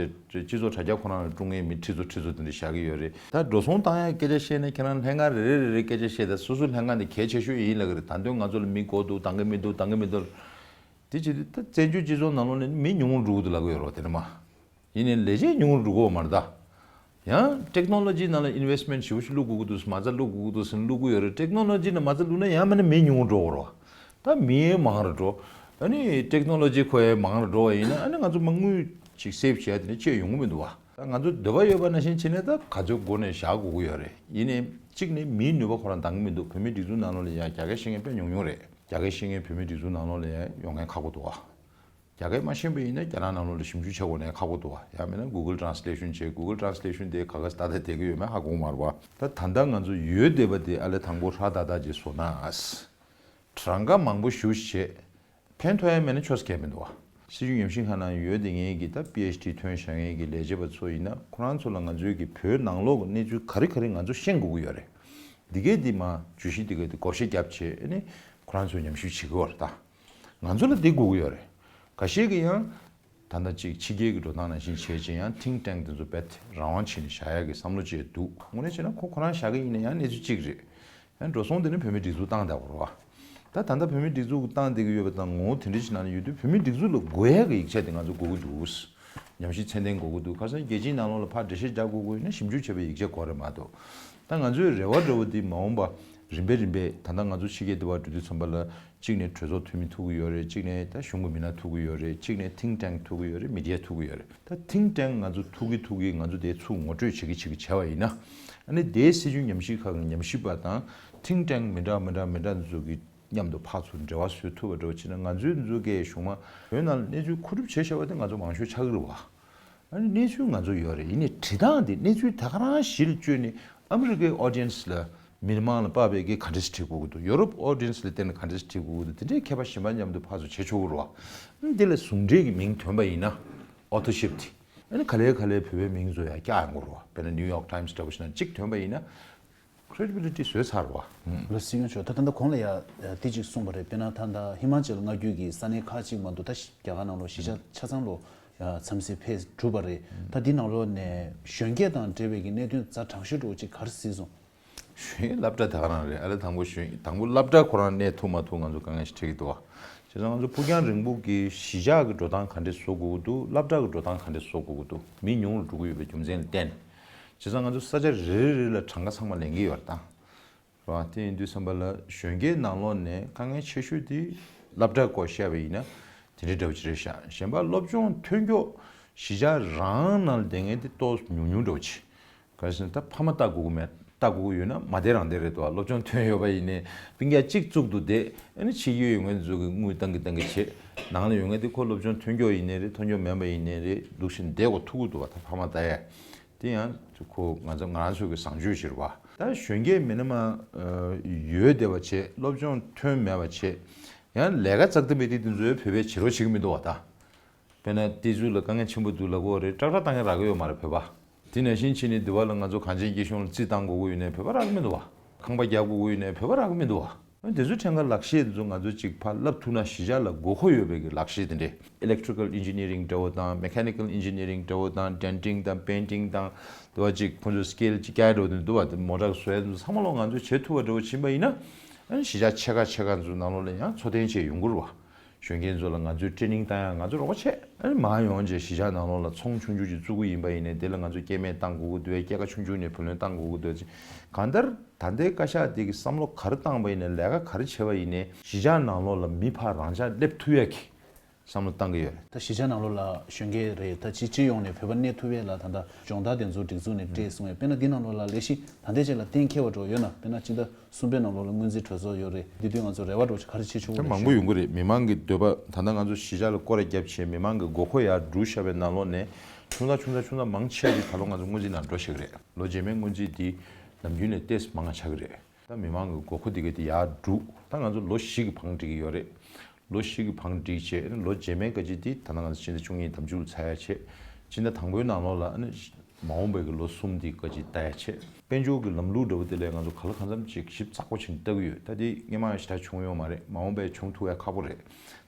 སྤྱི་ཚོགས་དྲ་རྒྱ་ཁོ་རང་ལ་ཀྲུང་ངེའི་མི་ཁྲི་ཚོ་ཁྲི་ཚོ་དེ་འདྲ་བཞག་གི་ཡོད་རེད། ད་འགྲོ་སོང་བཏང་ཡ་སྐད་ཆ་བཤད་ན་ཁྱེད་རང་ལྷན་ཁང་རེ་རེ་རེ་རེ་སྐད་ཆ་བཤད། ད་སོ་སོའི་ལྷན་ཁང་དེ་གལ་ཆེ་ཤོས་ཡིན་ལབ་ཀྱི་རེད། ད་དུང་ང་ཚོ་ལ་མི་དགོས་འདུག་བཏང་གི་མི་འདུག་བཏང་གི་མི་འདུག་དེ་བྱེད་དུས་ད་བཙན་བྱོལ་སྤྱི་ཚོགས་ནང་ལོགས་ནས་མི་ཉུང་རུ་འགྲོ་གི་འདུག་ལབ་ཀྱི་ཡོད་རེད་བ། དེ་ནས་མ་ཡིན་ནའི་ལས་བྱེད་ཉུང་རུ་འགྲོ་གི་ཡོད་མ་རེད་ད། ཡང་ཊེག་ནོ་ལོ་ཇི་ནང་ལ་ཨིན་ཝེ་སི་ཊི་མེན་ཊི་ཞེ་པོ་ཞིག་བླུག་དགོས་ཀྱི་འདུག་མ་རྩ་བླུག་དགོས་ཀྱི་འདུག་ཟེར་ནས་བླུག་གི་ཡོད་རེད། ཊེག་ནོ་ལོ་ཇི་ནང་མ་རྩ་བླུག་ན་ཡང་མིན་ན་མི་ཉུང་རུ་འགྲོ་གི་རེད་བ། ད་མི་མང་རུ་འགྲོ། ཨ་ནི་ཊེག་ནོ་ལོ་ཇི་ཁོ་ཡང་མང་རུ་འགྲོ་བ་ཡིན་ན་ཨ་ནི་ང་ཚོ་མ་དངུལ་ཅིག་སེབ་བྱེད་ཡ་དེ་ནས་ཅི་ཡོང་གི་མི་འདུག་བ། ད་ང་ཚོ་འདོད་པ་ཡོད་པ་ནང་བཞིན་བྱས་ནས་ད་ག་ཚོད་སྒོ་ནས་བཞག་དགོས་ཀྱི་ཡོད་རེད། ཡིན་ནའི་གཅིག་ནས་མིའི་ནུས་པ་ཁོ་རང་འདང་གི་མི་འདུག་བོད་མིའི་སྒྲིག་འཛུགས་ནང་ལོགས་ལ་ཡ་རྒྱ་སྐད་ཤེས་མཁན་དཔེ་ཉུང་ཉུང་རེད། རྒྱ་སྐད་ཤེས་མཁན་བོད་མིའི་སྒྲིག་འཛུགས་ནང་ལོགས་ལ་ཡ་ཡོང་མཁན་ཁག་པོ་འདུག་བ། རྒྱ་སྐད་མ་ཤེས་པ་ཡིན་ན་རྒྱ་ནག་ནང་ལོགས་ལ་ཞིབ་འཇུག་བྱེད་དགོས་ནའི་ཁག་པོ་འདུག་བ། ཡང་མིན་ན་Google Translation བྱེད། Google Translation དེ་ག་ག་ས་ཏག་ཏག་བསྡད་ཀྱི་ཡོད་མེད་ཧ་གོ་གི་མ་རེད་བ། ད་ད་ལྟ་ང་ཚོ་ཡོད་བསྡད་པ་དེ་ཨ་ལས་དང་པོ་ཧྲ་ཏག་ཏག་ཅིག་བཟོ་ན། གྲངས་ཀ་མང་པོ་ཞེ་པོ་ཞིག་བྱས། ཕན་ཐོགས་ཡ་མེད་ན་ཆོག་ས་གང་ཡང་མི་འདུག་བ། སྲིད་བྱུས་ཉམས་ཞིབ་ཁང་ནང་ཡོད་བསྡད་མཁན་གྱི་ད་པི་ཨེཆ་ཌི་ཐོན་བཞག་མཁན་གྱི་ལས་བྱེད་པ་ཚོ་ཡིན་ན་ཁོ་རང་ཚོ་ལ་ང་ཚོའི་གི་བོད་ནང་ལོགས་ཀྱི་གནས་ཚུལ་ག་རེ་ག་རེ་ང་ཚོ་ཤེས་དགོས་ཀྱི་ཡོད་རེད། འདི་གའི་འདི་མ་བརྗོད་གཞི་འདི་གའི་འདི་བགོ་བཤའ་བརྒྱབ་བྱས་ཨ་ནི་ཁོ་རང་ཚོས་ཉམས་ཞིབ་བྱེད་དགོས་པ་རེད་ད། ང་ཚོ་ལ་འདི་དགོས་ཀྱི་ཡོད་རེད། འགའ་ཤས་ཀྱིས་ཡང་ ད་ལྟ་ཅིག་ཕྱི་རྒྱལ་གྱི་འགྲོ་སྟངས་ནང་བཞིན་བྱས་ཅིང་ཡང་think tank དེ་ཚོ་རྦད་དེ་རང་དབང་བྱས་ནས་བཞག་ཡག་གི་བསམ་བློ་ཅིག་འདུག། དངོས་གནས་བྱས་ན་ཁོ་ཁོ་རང་བཞག་གི་ཡིན་ན་ཡང་གནས་ཚུལ་གཅིག་རེད། ཡང་འགྲོ་སོང་དེ་ནི་བོད་མིའི་སྒྲིག་འཛུགས་བཏང་བསྡད་པ་རེད་བ། ད་ད་ལྟ་བོད་མིའི་སྒྲིག་འཛུགས་བཏང་བསྡད་ཀྱི་ཡོད་པ་དང་ངོ་བོ་དེ་འདྲ་ཞིག་ནང་ནས་ཡོད་དུས་བོད་མིའི་སྒྲིག་འཛུགས་ལ་དགོས་ཡག་གི་ཡིག་ཆ་དེ་ང་ཚོ་དགོས་ཀྱི་འདུག། ཉམས་ཞིབ་ཚད་ལྡན་དགོས་ཀྱི་འདུག། ཁ་སང་རྒྱལ་སྤྱིའི་ནང་ལོགས་ལ་ཕར་འགྲེལ་བཤད་རྒྱག་དགོས་ཀྱི་ཡོད་ན་ཞིབ་འཇུག་བྱས་པའི་ཡིག་ཆ་དགོས་རེད་མ་གཏོགས། ད་ང་ཚོའི་རེ་བ་འདྲ་བོ་འདི་མ་འོངས་པ་རིམ་པས་རིམ་པས་ད་ལྟ་ང་ཚོ་ཕྱི་རྒྱལ་དུ་བ་འགྲོ་དུས་ཙམ་པ་ལ་གཅིག་ནས་གྲོས་ཚོགས་འཐུས་མི་ཐུག་གི་ཡོད་རེད། གཅིག་ནས་ད་གཞུང་གི་མི་སྣ་ཐུག་གི་ཡོད་རེད། གཅིག་ནས་think tank ཐུག་གི་ཡོད་རེད། མི་ཌི་ཡ་ཐུག་གི་ཡོད་རེད། ད་think tank ང་ཚོ་ཐུག་གི་ཐུག་གི་ང་ཚོ་དེ་ཚུར་ངོ་སྤྲོད་བྱེད་ཀྱི་བྱེད་ཀྱི་བྱས་པ་ཡིན་ན། ཨ་ནི་དེའི་སྲིད་བྱུས་ཉམས་ཞིབ་ཁག་གི་ཉམས་ཞིབ་པ་དང་think tank མི་འདྲ་མི་འདྲ་མི་འདྲ་ཚོ་གི་མཉམ་དུ་ཕར་ཚུར་འབྲེལ་བ་བཟོ་ཐུབ་པ་འདྲ་བོ་བྱས་ན། ང་ཚོའི་འཛུལ་སྐད་གཞུང་མ་བོད་ནང་ལ་གནས་ཚུལ་མཁོ་སྒྲུབ་བྱས་བཞག་པ་དེ་ང་ཚོ་མང་ཤོས་ཆགས་ཀྱི་རེད་བ། ཨ་ནི་གནས་ཚུལ་ང་ཚོ་ཡོད་རེད། ཡིན་ནའི་བྲིས་སྟངས་དེ་གནས་ཚུལ་ད་ག་རང་གཞི་ལ་བཅོལ་ནས་ཨ་མི་རི་ཀའི་audience ལ་མི་མང་ལ་དཔག་པའི་གི་ག་འདྲས་སེ་བྲིས་དགོས་ཀྱི་འདུག། ཡོ་རོབ་audience ལ་བལྟས་ན་ག་འདྲས་སེ་བྲིས་དགོས་ཀྱི་འདུག། དེ་འདྲའི་མཁས་པ་གཞན་པ་མཉམ་དུ་ཕར་ཚུར་བྱེད་ཆོག་གི་རེད་བ། ཨ་ནི་དེ་ལ་ཟུང་འབྲེལ་གྱི་མིང་ཐོན་པ་ཡིན་ན་authorship དེ་ཨ་ནི་ག་ལེ་ག་ལེ་བོད་པའི་མིང་ཚོ་ཡང་བཀྱག་ཡོང་གི་རེད་བ། དཔེར་ན་New York Times འདྲ་བོ་ཞིག་ནང་གཅིག་ཐོན་པ་ཡིན་ན། Credibility བཟོས་ཚར་བ། ལགས་སོ་སྲིད་སྐྱོང་མཆོག། ད་ད་ལྟ་གོང་ལ་ཡ་དེ་གཅིག་གསུངས་པ་རེད། དཔེར་ན་ད་ལྟ་ཧི་མ་ཅལ་མངའ་རྒྱུད་ཀྱི་ས་གནས་ཁག་ཅིག་མ་གཏོགས་ད་རྒྱ་གར་ནང་ལོགས་གཞིས་ཆགས་ཆ་ཚང་ལོ་ཡ་འཚམས་གཟིགས་ཕེབས་གྲུབ་པ་རེད། ད་འདི་ནང་ལོགས་ནས་གཞོན་སྐྱེས་དང་འབྲེལ་བའི་གི་གནད་དོན་ཛ་དྲག་ཤོས་འདྲ་བོ་ཅིག་ག་རེ་གཟིགས་སོང་། གཞོན་སློབ་གྲྭ་ད་ག་རང་རེད། ཨ་ལེ་དང་པོ་གཞོན་དང་པོ་སློབ་གྲྭ་ཁོ་རང་གནས་ཐུབ་མ་ཐུབ་ང་ཚོ་དཀའ་ངལ་ཞིག་འཕྲད་ཀྱི་འདུག་བ། བྱས་ཙང་ང་ཚོ་ཕུགས་རྒྱང་རིང་པོ་གི་གཞིས་ཆགས་ཀྱི་འགྲོ་སྟངས་ག་འདྲས་བཟོ་དགོས་ཀྱི་འདུག། སློབ་གྲྭ་གི་འགྲོ་སྟངས་ག་འདྲས་བཟོ་དགོས་ཀྱི་འདུག། མི་ཉུང་རུ་འགྲོ་གི་ཡོད་པའི་རྒྱུ་མཚན་ལ་བརྟེན། བྱས་ཙང་ང་ཚོ་ས་ཆ་རེ་རེ་རེ་ལ་གྲངས་ཀ་ཚང་མ་ལེན་གྱི་ཡོད་རེད་ད། རེད་བ། དེ་ཡིན་དུས་ཙམ་པ་ལ་གཞོན་སྐྱེས་ནང་ལོགས་ནས་དཀའ་ངལ་ཆེ་ཤོས་དེ་སློབ་གྲྭ་སྐོར་བཤད་པ་ཡིན་ན་དེ་འདྲའི་འདྲ་བོ་ཅིག་རེད་ཤག། གཞན་པ་སློབ་སྦྱོང་ཐོན་ཀྱོག་གཞིས་ཆགས་རང་ནང་ལ་བསྡད་མཁན་དེ་ཏོག་ཉུང་ཉུང་འདྲ་བོ་ཅིག། ག་རེ་ཟེར་ན་ད་ཕ་མ་ལྟ་དགོས་ཀྱི་མེད། ལྟ་དགོས་ཀྱི་ཡོད་ན་མ་བསྡད་རང་བསྡད་རེད་དོ། སློབ་སྦྱོང་ཐོན་ཡོད་པ་ཡིན་ནའི་སྤུན་ཀྱག་གཅིག་གཙུག་ཏུ་བསྡད། ཨ་ནི་ཕྱི་རྒྱལ་ཡོད་མཁན་ཚོ་གི་དངུལ་བཏང་གི་བཏང་གི་བྱེད། ནང་ལ་ཡོད་མཁན་དེ་ཁོ་སློབ་སྦྱོང་ཐོན་ཀྱོག་ཡིན་ནའི་རེད། ཐོན་ཀྱོག་མེད་པ་ཡིན་ནའི་རེད། འདུག་བཞིན་བསྡད་དགོས་ཐུག་གི་འདུག་བ། ད་ཕ་མ་ལྟ་ཡ། དེ་ཡང་ཁོ་ང་ཚོ་ང་རང་ཚོ་གི་བཟང་སྤྱོད་ཅིག་རེད་བ། ད་གཞོན་སྐྱེས་མི་སྣ་མ་ཡོད་བསྡད་པ་བྱས། སློབ་སྦྱོང་ཐོན་མེད་པ་བྱས། ཡང་ལས་ཀ་ཙག་ཏུ་མེད་དེ་དེ་ཚོའི་བོད་པས་བྱེད་རོགས་བྱེད་ཀྱི་མི་འདུག་བ་ད། དཔེར་ན་དེ་ཚོ་ལ་དཀའ་ངལ་ཆེན་པོ་འདུག་ལབ་དགོས་རེད། ཏྲག་ཏྲག་ལྟ་མཁན་རག་གི་ཡོད་མ་རེད་བོད་པ། དེ་ནང་བཞིན་བྱས་ནས་འདི་བ་ལ་ང་ཚོ་གངས་ཅན་སྐྱིད་གཤོངས་ལ་རྩི་བཏང་དགོས་ཀྱི་ཡོད་ནའི་བོད་པ་རག་གི་མི་འདུག་བ། ཁང་པ་རྒྱག་དགོས་ཀྱི་ཡོད་ནའི་བོད་པ་རག་གི་མི་འདུག་བ། དེ་ཚོའི་ཕྲན་ཁ་ལག་ཤེས་དེ་ཚོ་ང་ཚོ་གཅིག་ཕར་བསླབ་ཐུབ་ན་གཞིས་ཆགས་ལ་དགོས་མཁོ་ཡོད་པའི་གི་ལག་ཤེས་དེ་འདྲས། Electrical Engineering འདྲ་བོ་དང་Mechanical Engineering འདྲ་བོ་དང་Denting དང་Painting དང་དེ་བ་གཅིག་ཁོང་ཚོ་skill གཅིག་རྒྱག་འགྲོ་དེ་འདུག་བ། དེ་མོ་ཊ་བཟོ་ཡ་དེ་ཚོ་ཚང་མ་ལོ་ང་ཚོས་བྱེད་ཐུབ་པ་འདྲ་བོ་ཕྱིན་པ་ཡིན་ན། ཨ་ནི་གཞིས་ཆགས་ཆེ་ཁག་ཆེ་ཁག་ཚོའི་ནང་ལོགས་ལ་ཡང་འཚོ་རྟེན་བྱས་ཡོང་གི་རེད་བ། གཞོན་སྐྱེས་ཚོ་ལ་ང་ཚོས་ཊེ་ནིང་བཏང་ཡ་ང་ཚོ་རོགས་པ་བྱས། ཨ་ནི་མར་ཡོང་རྗེས་གཞིས་ཆགས་ནང་ལོགས་ལ་ཚོང་ཆུང་ཆུང་ཅིག་བཙུགས་ཀྱི་ཡིན་པ་ཡིན་ནའི་དེ་ལ་ང་ཚོས་སྐྱེ་དམན་བཏང་དགོས་ཀྱི་འདུག་གས། སྐྱེད་ཀ་ཆུང་ཆུང་ནས་བུ་ལོན་བཏང་དགོས་ཀྱི་འདུག་གས། གང་ལྟར་ད་ལྟའི་བཀའ་ཤག་དེ་གི་བསམ་བློ་ག་རེ་བཏང་པ་ཡིན་ནའི་ལས་ཀ་ག་རེ་བྱས་པ་ཡིན་ནའི་གཞིས་ཆགས་ནང་ལོགས་ལ་མི་ཕར་རང་འཇགས་སླེབས་ཐུབ་ཡ་གི་བསམ་བློ་བཏང་གི་ཡོད་རེད། ད་གཞིས་ཆགས་ནང་ལོགས་ལ་གཞོན་སྐྱེས་རེད། ད་སྤྱི་སྤྱི་ཡོངས་ནས་བོད་པ་གནས་ཐུབ་ཡས་ལ་ད་ལྟ་སྦྱོང་བརྡར་དེ་ཚོ་སྒྲིག་འཛུགས་ནས་སྤྲད་གསུངས་ཡོད། དཔེར་ན་འདི་ནང་ལོགས་ལ་ལས་གཞི་ད་ལྟའི་ཆ་ལ་གཏན་འཁེལ་བ་འདྲ་བོ་ཡོད་ན། དཔེར་ན་སྤྱི་ཟླ་གསུམ་པའི་ནང་ལོགས་ལ་སྔོན་རྩིས་གྲོས་ཚོགས་ཡོད་རེད། འདི་དུས་ང་ཚོ་རེ་བ་འདྲ་བོ་ཅིག་ག་རེ་བྱེད་ཆོག་གི་རེད། མང་པོ་ཡོང་གི་རེད། མི་མང་གི་འདོད་པ་ད་ལྟ་ང་ཚོ་གཞིས་ཆགས་ལ་སྐོར་ར་བརྒྱབ་བྱས་མི་མང་གི་དགོས་མཁོ་ཡར་བསྒྲུབས་བཞག་པའི་ནང་ལོགས་ནས་ཆུང་ཙག་ཆུང་ཙག་ཆུང་ཙག་མང་ཆེ་བ་ཞིག་ད་ལོ་ང་ཚོ་སྔོན་རྩིས་ནང་འགྲོ་བཞག་གི་རེད། ལོ་རྗེས་མའི་སྔོན་རྩིས་འདི་ནམ་རྒྱུན་ནས་ཏོག་ཙམ་མང་ང་ཆགས་གི་རེད། ད་མི་མང་གི་དགོས་མཁོ་འདི་ག་དེ་ཡར་བསྒྲུབས། ད་ང་ཚོ་ལོ་བཞི་གི་བང་སྒྲིག་གི་ཡོད་རེད། ལོ་བཞི་གི་བང་སྒྲིག་བྱས་ལོ་རྗེས་མའི་བཀའ་སྤྱི་འདི་ད་ལྟ་ང་ཚོ་ཕྱི་ཟླ་བཅུ་གཉིས་ཟླ་མཇུག་ལ་ཚར་ཡ་བྱས། ཕྱི་ཟླ་དང་པོའི་ནང་ལོགས་ལ་ཨ་ནི་མ་འོངས་པའི་གི་ལོ་གསུམ་འདི་བཀའ་སྤྱི་ལྟ་ཡ་བྱས། དཔལ་འབྱོར་གི་ལམ་ལུགས་འདྲ་བོ་དེ་ལས་ང་ཚོ་ག་ལ་གང་འཚམ་ཅིག་ཞིབ་ཚགས་པོ་བྱས་ནས་ལྟ་གི་ཡོད། ད་དེ་སྔོན་མ་ཞེ་དྲག་བྱུང་ཡོད་མ་རེད། མ་འོངས་པའི་བྱུང་ཐུབ་ཡ་ཁག་པོ་རེད།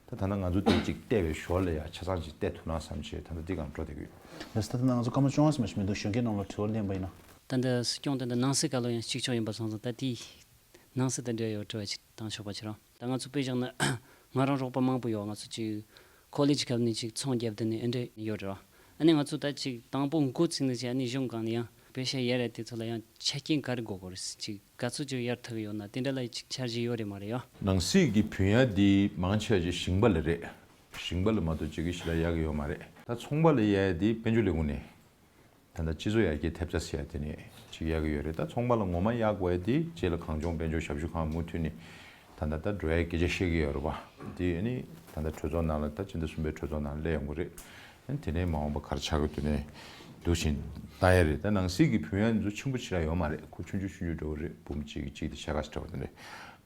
ད་ད་ལྟ་ང་ཚོ་དེ་ཅིག་བལྟས་པའི་ཞོར་ལ་ཡ་ཆ་ཚང་ཅིག་བལྟས་ཐུབ་ན་བསམ་བྱས་ད་ལྟ་འདི་སྒང་འགྲོ་བསྡད་ཀྱི་ཡོད། ལགས་སོ། ད་ལྟ་ང་ཚོ་སྐར་མ་བཅོ་ལྔ་ཙམ་ཞིག་མི་འདུག། གཞོན་སྐྱེས་ནང་ལ་དྲི་བ་ལེན་པ་ཡིན་ན། ད་ལྟ་སྲིད་སྐྱོང་དེ་འདྲ་ནང་སྲིད་བཀའ་བློན་ཡང་གཅིག་ལྕོགས་ཡིན་པ་སོང་ཙང་ད་དེའི་ནང་སྲིད་དང་འབྲེལ་ཡོད་དྲི་བ་ཅིག་བཏང་ཆོག་པ་བྱེད་རོགས། ད་ང་ཚོ་དཔེ་བཞག་ན་ང་རང་རོགས་པ་མང་པོ་ཡོད། ང་ཚོ་ཅིག་ཁོ་ལེ་ཇི་སྐབས་ནས་ཅིག་ཚོང་བརྒྱབ་བསྡད་ནས་ཨེ་འདྲ་ཡོད་རེད་བ། ཨ་ནི་ང་ཚོ་ད་ཅིག་དང་པོ་འགོ་ཚུགས་ནས་ཅིག་ཨ་ནི་གཞུང་སྒང་ནས་ཡང་པེ་ཤ་ཡར་རེད། དེ་ཚོ་ལ་ཡང་ཆ་རྐྱེན་ག་རེ་དགོས་དགོས་རེད། ཅིག་ག་ཚོད་ཅིག་ཡར་ཐུབ་ཀྱི་ཡོད་ན་དེ་འདྲ་ལ་ཅིག་འཆར་གཞི་ཡོད་རེད་མ་རེད་ཡ། ནང་སྲིད་ཀྱི་བུན་གཡར་འདི་མང་ཆེ་བ་ཅིག་ཞིང་པ་ལ་རེད། ཞིང་པ་ལ་མ་གཏོགས་ཅིག་གི་ཞིག་ལ་གཡར་གྱི་ཡོད་མ་རེད། ད་ཚོང་པ་ལ་གཡར་ཡ་འདི་དཔལ་འབྱོར་ལས་ཁུངས་ནས། ད་ལྟ་སྤྱི་ཚོགས་ཡར་རྒྱས་ཐེབས་རྩ་ཟེར་ཡ་དེ་ནས་ཅིག་གཡར་གྱི་ཡོད་རེད། ད་ཚོང་པ་ལ་ངོ་མ་གཡར་དགོས་ཡ་དེ་རྗེས་ལ་གངས་ལྗོངས་དཔལ་འབྱོར་ཞབས་ཞུ་ཁང་མུ་མཐུད་ནས་ད་ལྟ་ད་འགྲོ་ཡ་སྐད་ཆ་བཤད་ཀྱི་ཡོད་རེད་པ། དེ་ཨ་ནི་ད་ལྟ་གྲོས་ཚོགས་ནང་ལ་ད་སྤྱི་ཟླ་གསུམ་པའི་གྲོས་ཚོགས་ནང་སླེབས་ཡོང་གི་རེད། ཨ་ནི་དེ་ནས་མ་འོངས་པ་ག་རེ་ཆགས་ཀྱི་འདུག་ནས་འདུག་བཞིན་ལྟ་ཡ་རེད། ད་ནང་སྲིད་ཀྱི་བུན་གཡར་འདི་ཚོ་ཆེན་པོ་ཞེ་དྲག་ཡོད་མ་རེད། ཁོ་ཆུང་ཆུང་ཆུང་ཆུང་འདྲ་བོ་རེད། འབུམ་གཅིག་གཅིག་དང་ཕྱེད་ཀ་ཞིག་འདྲ་བོ་དེ་འདྲ།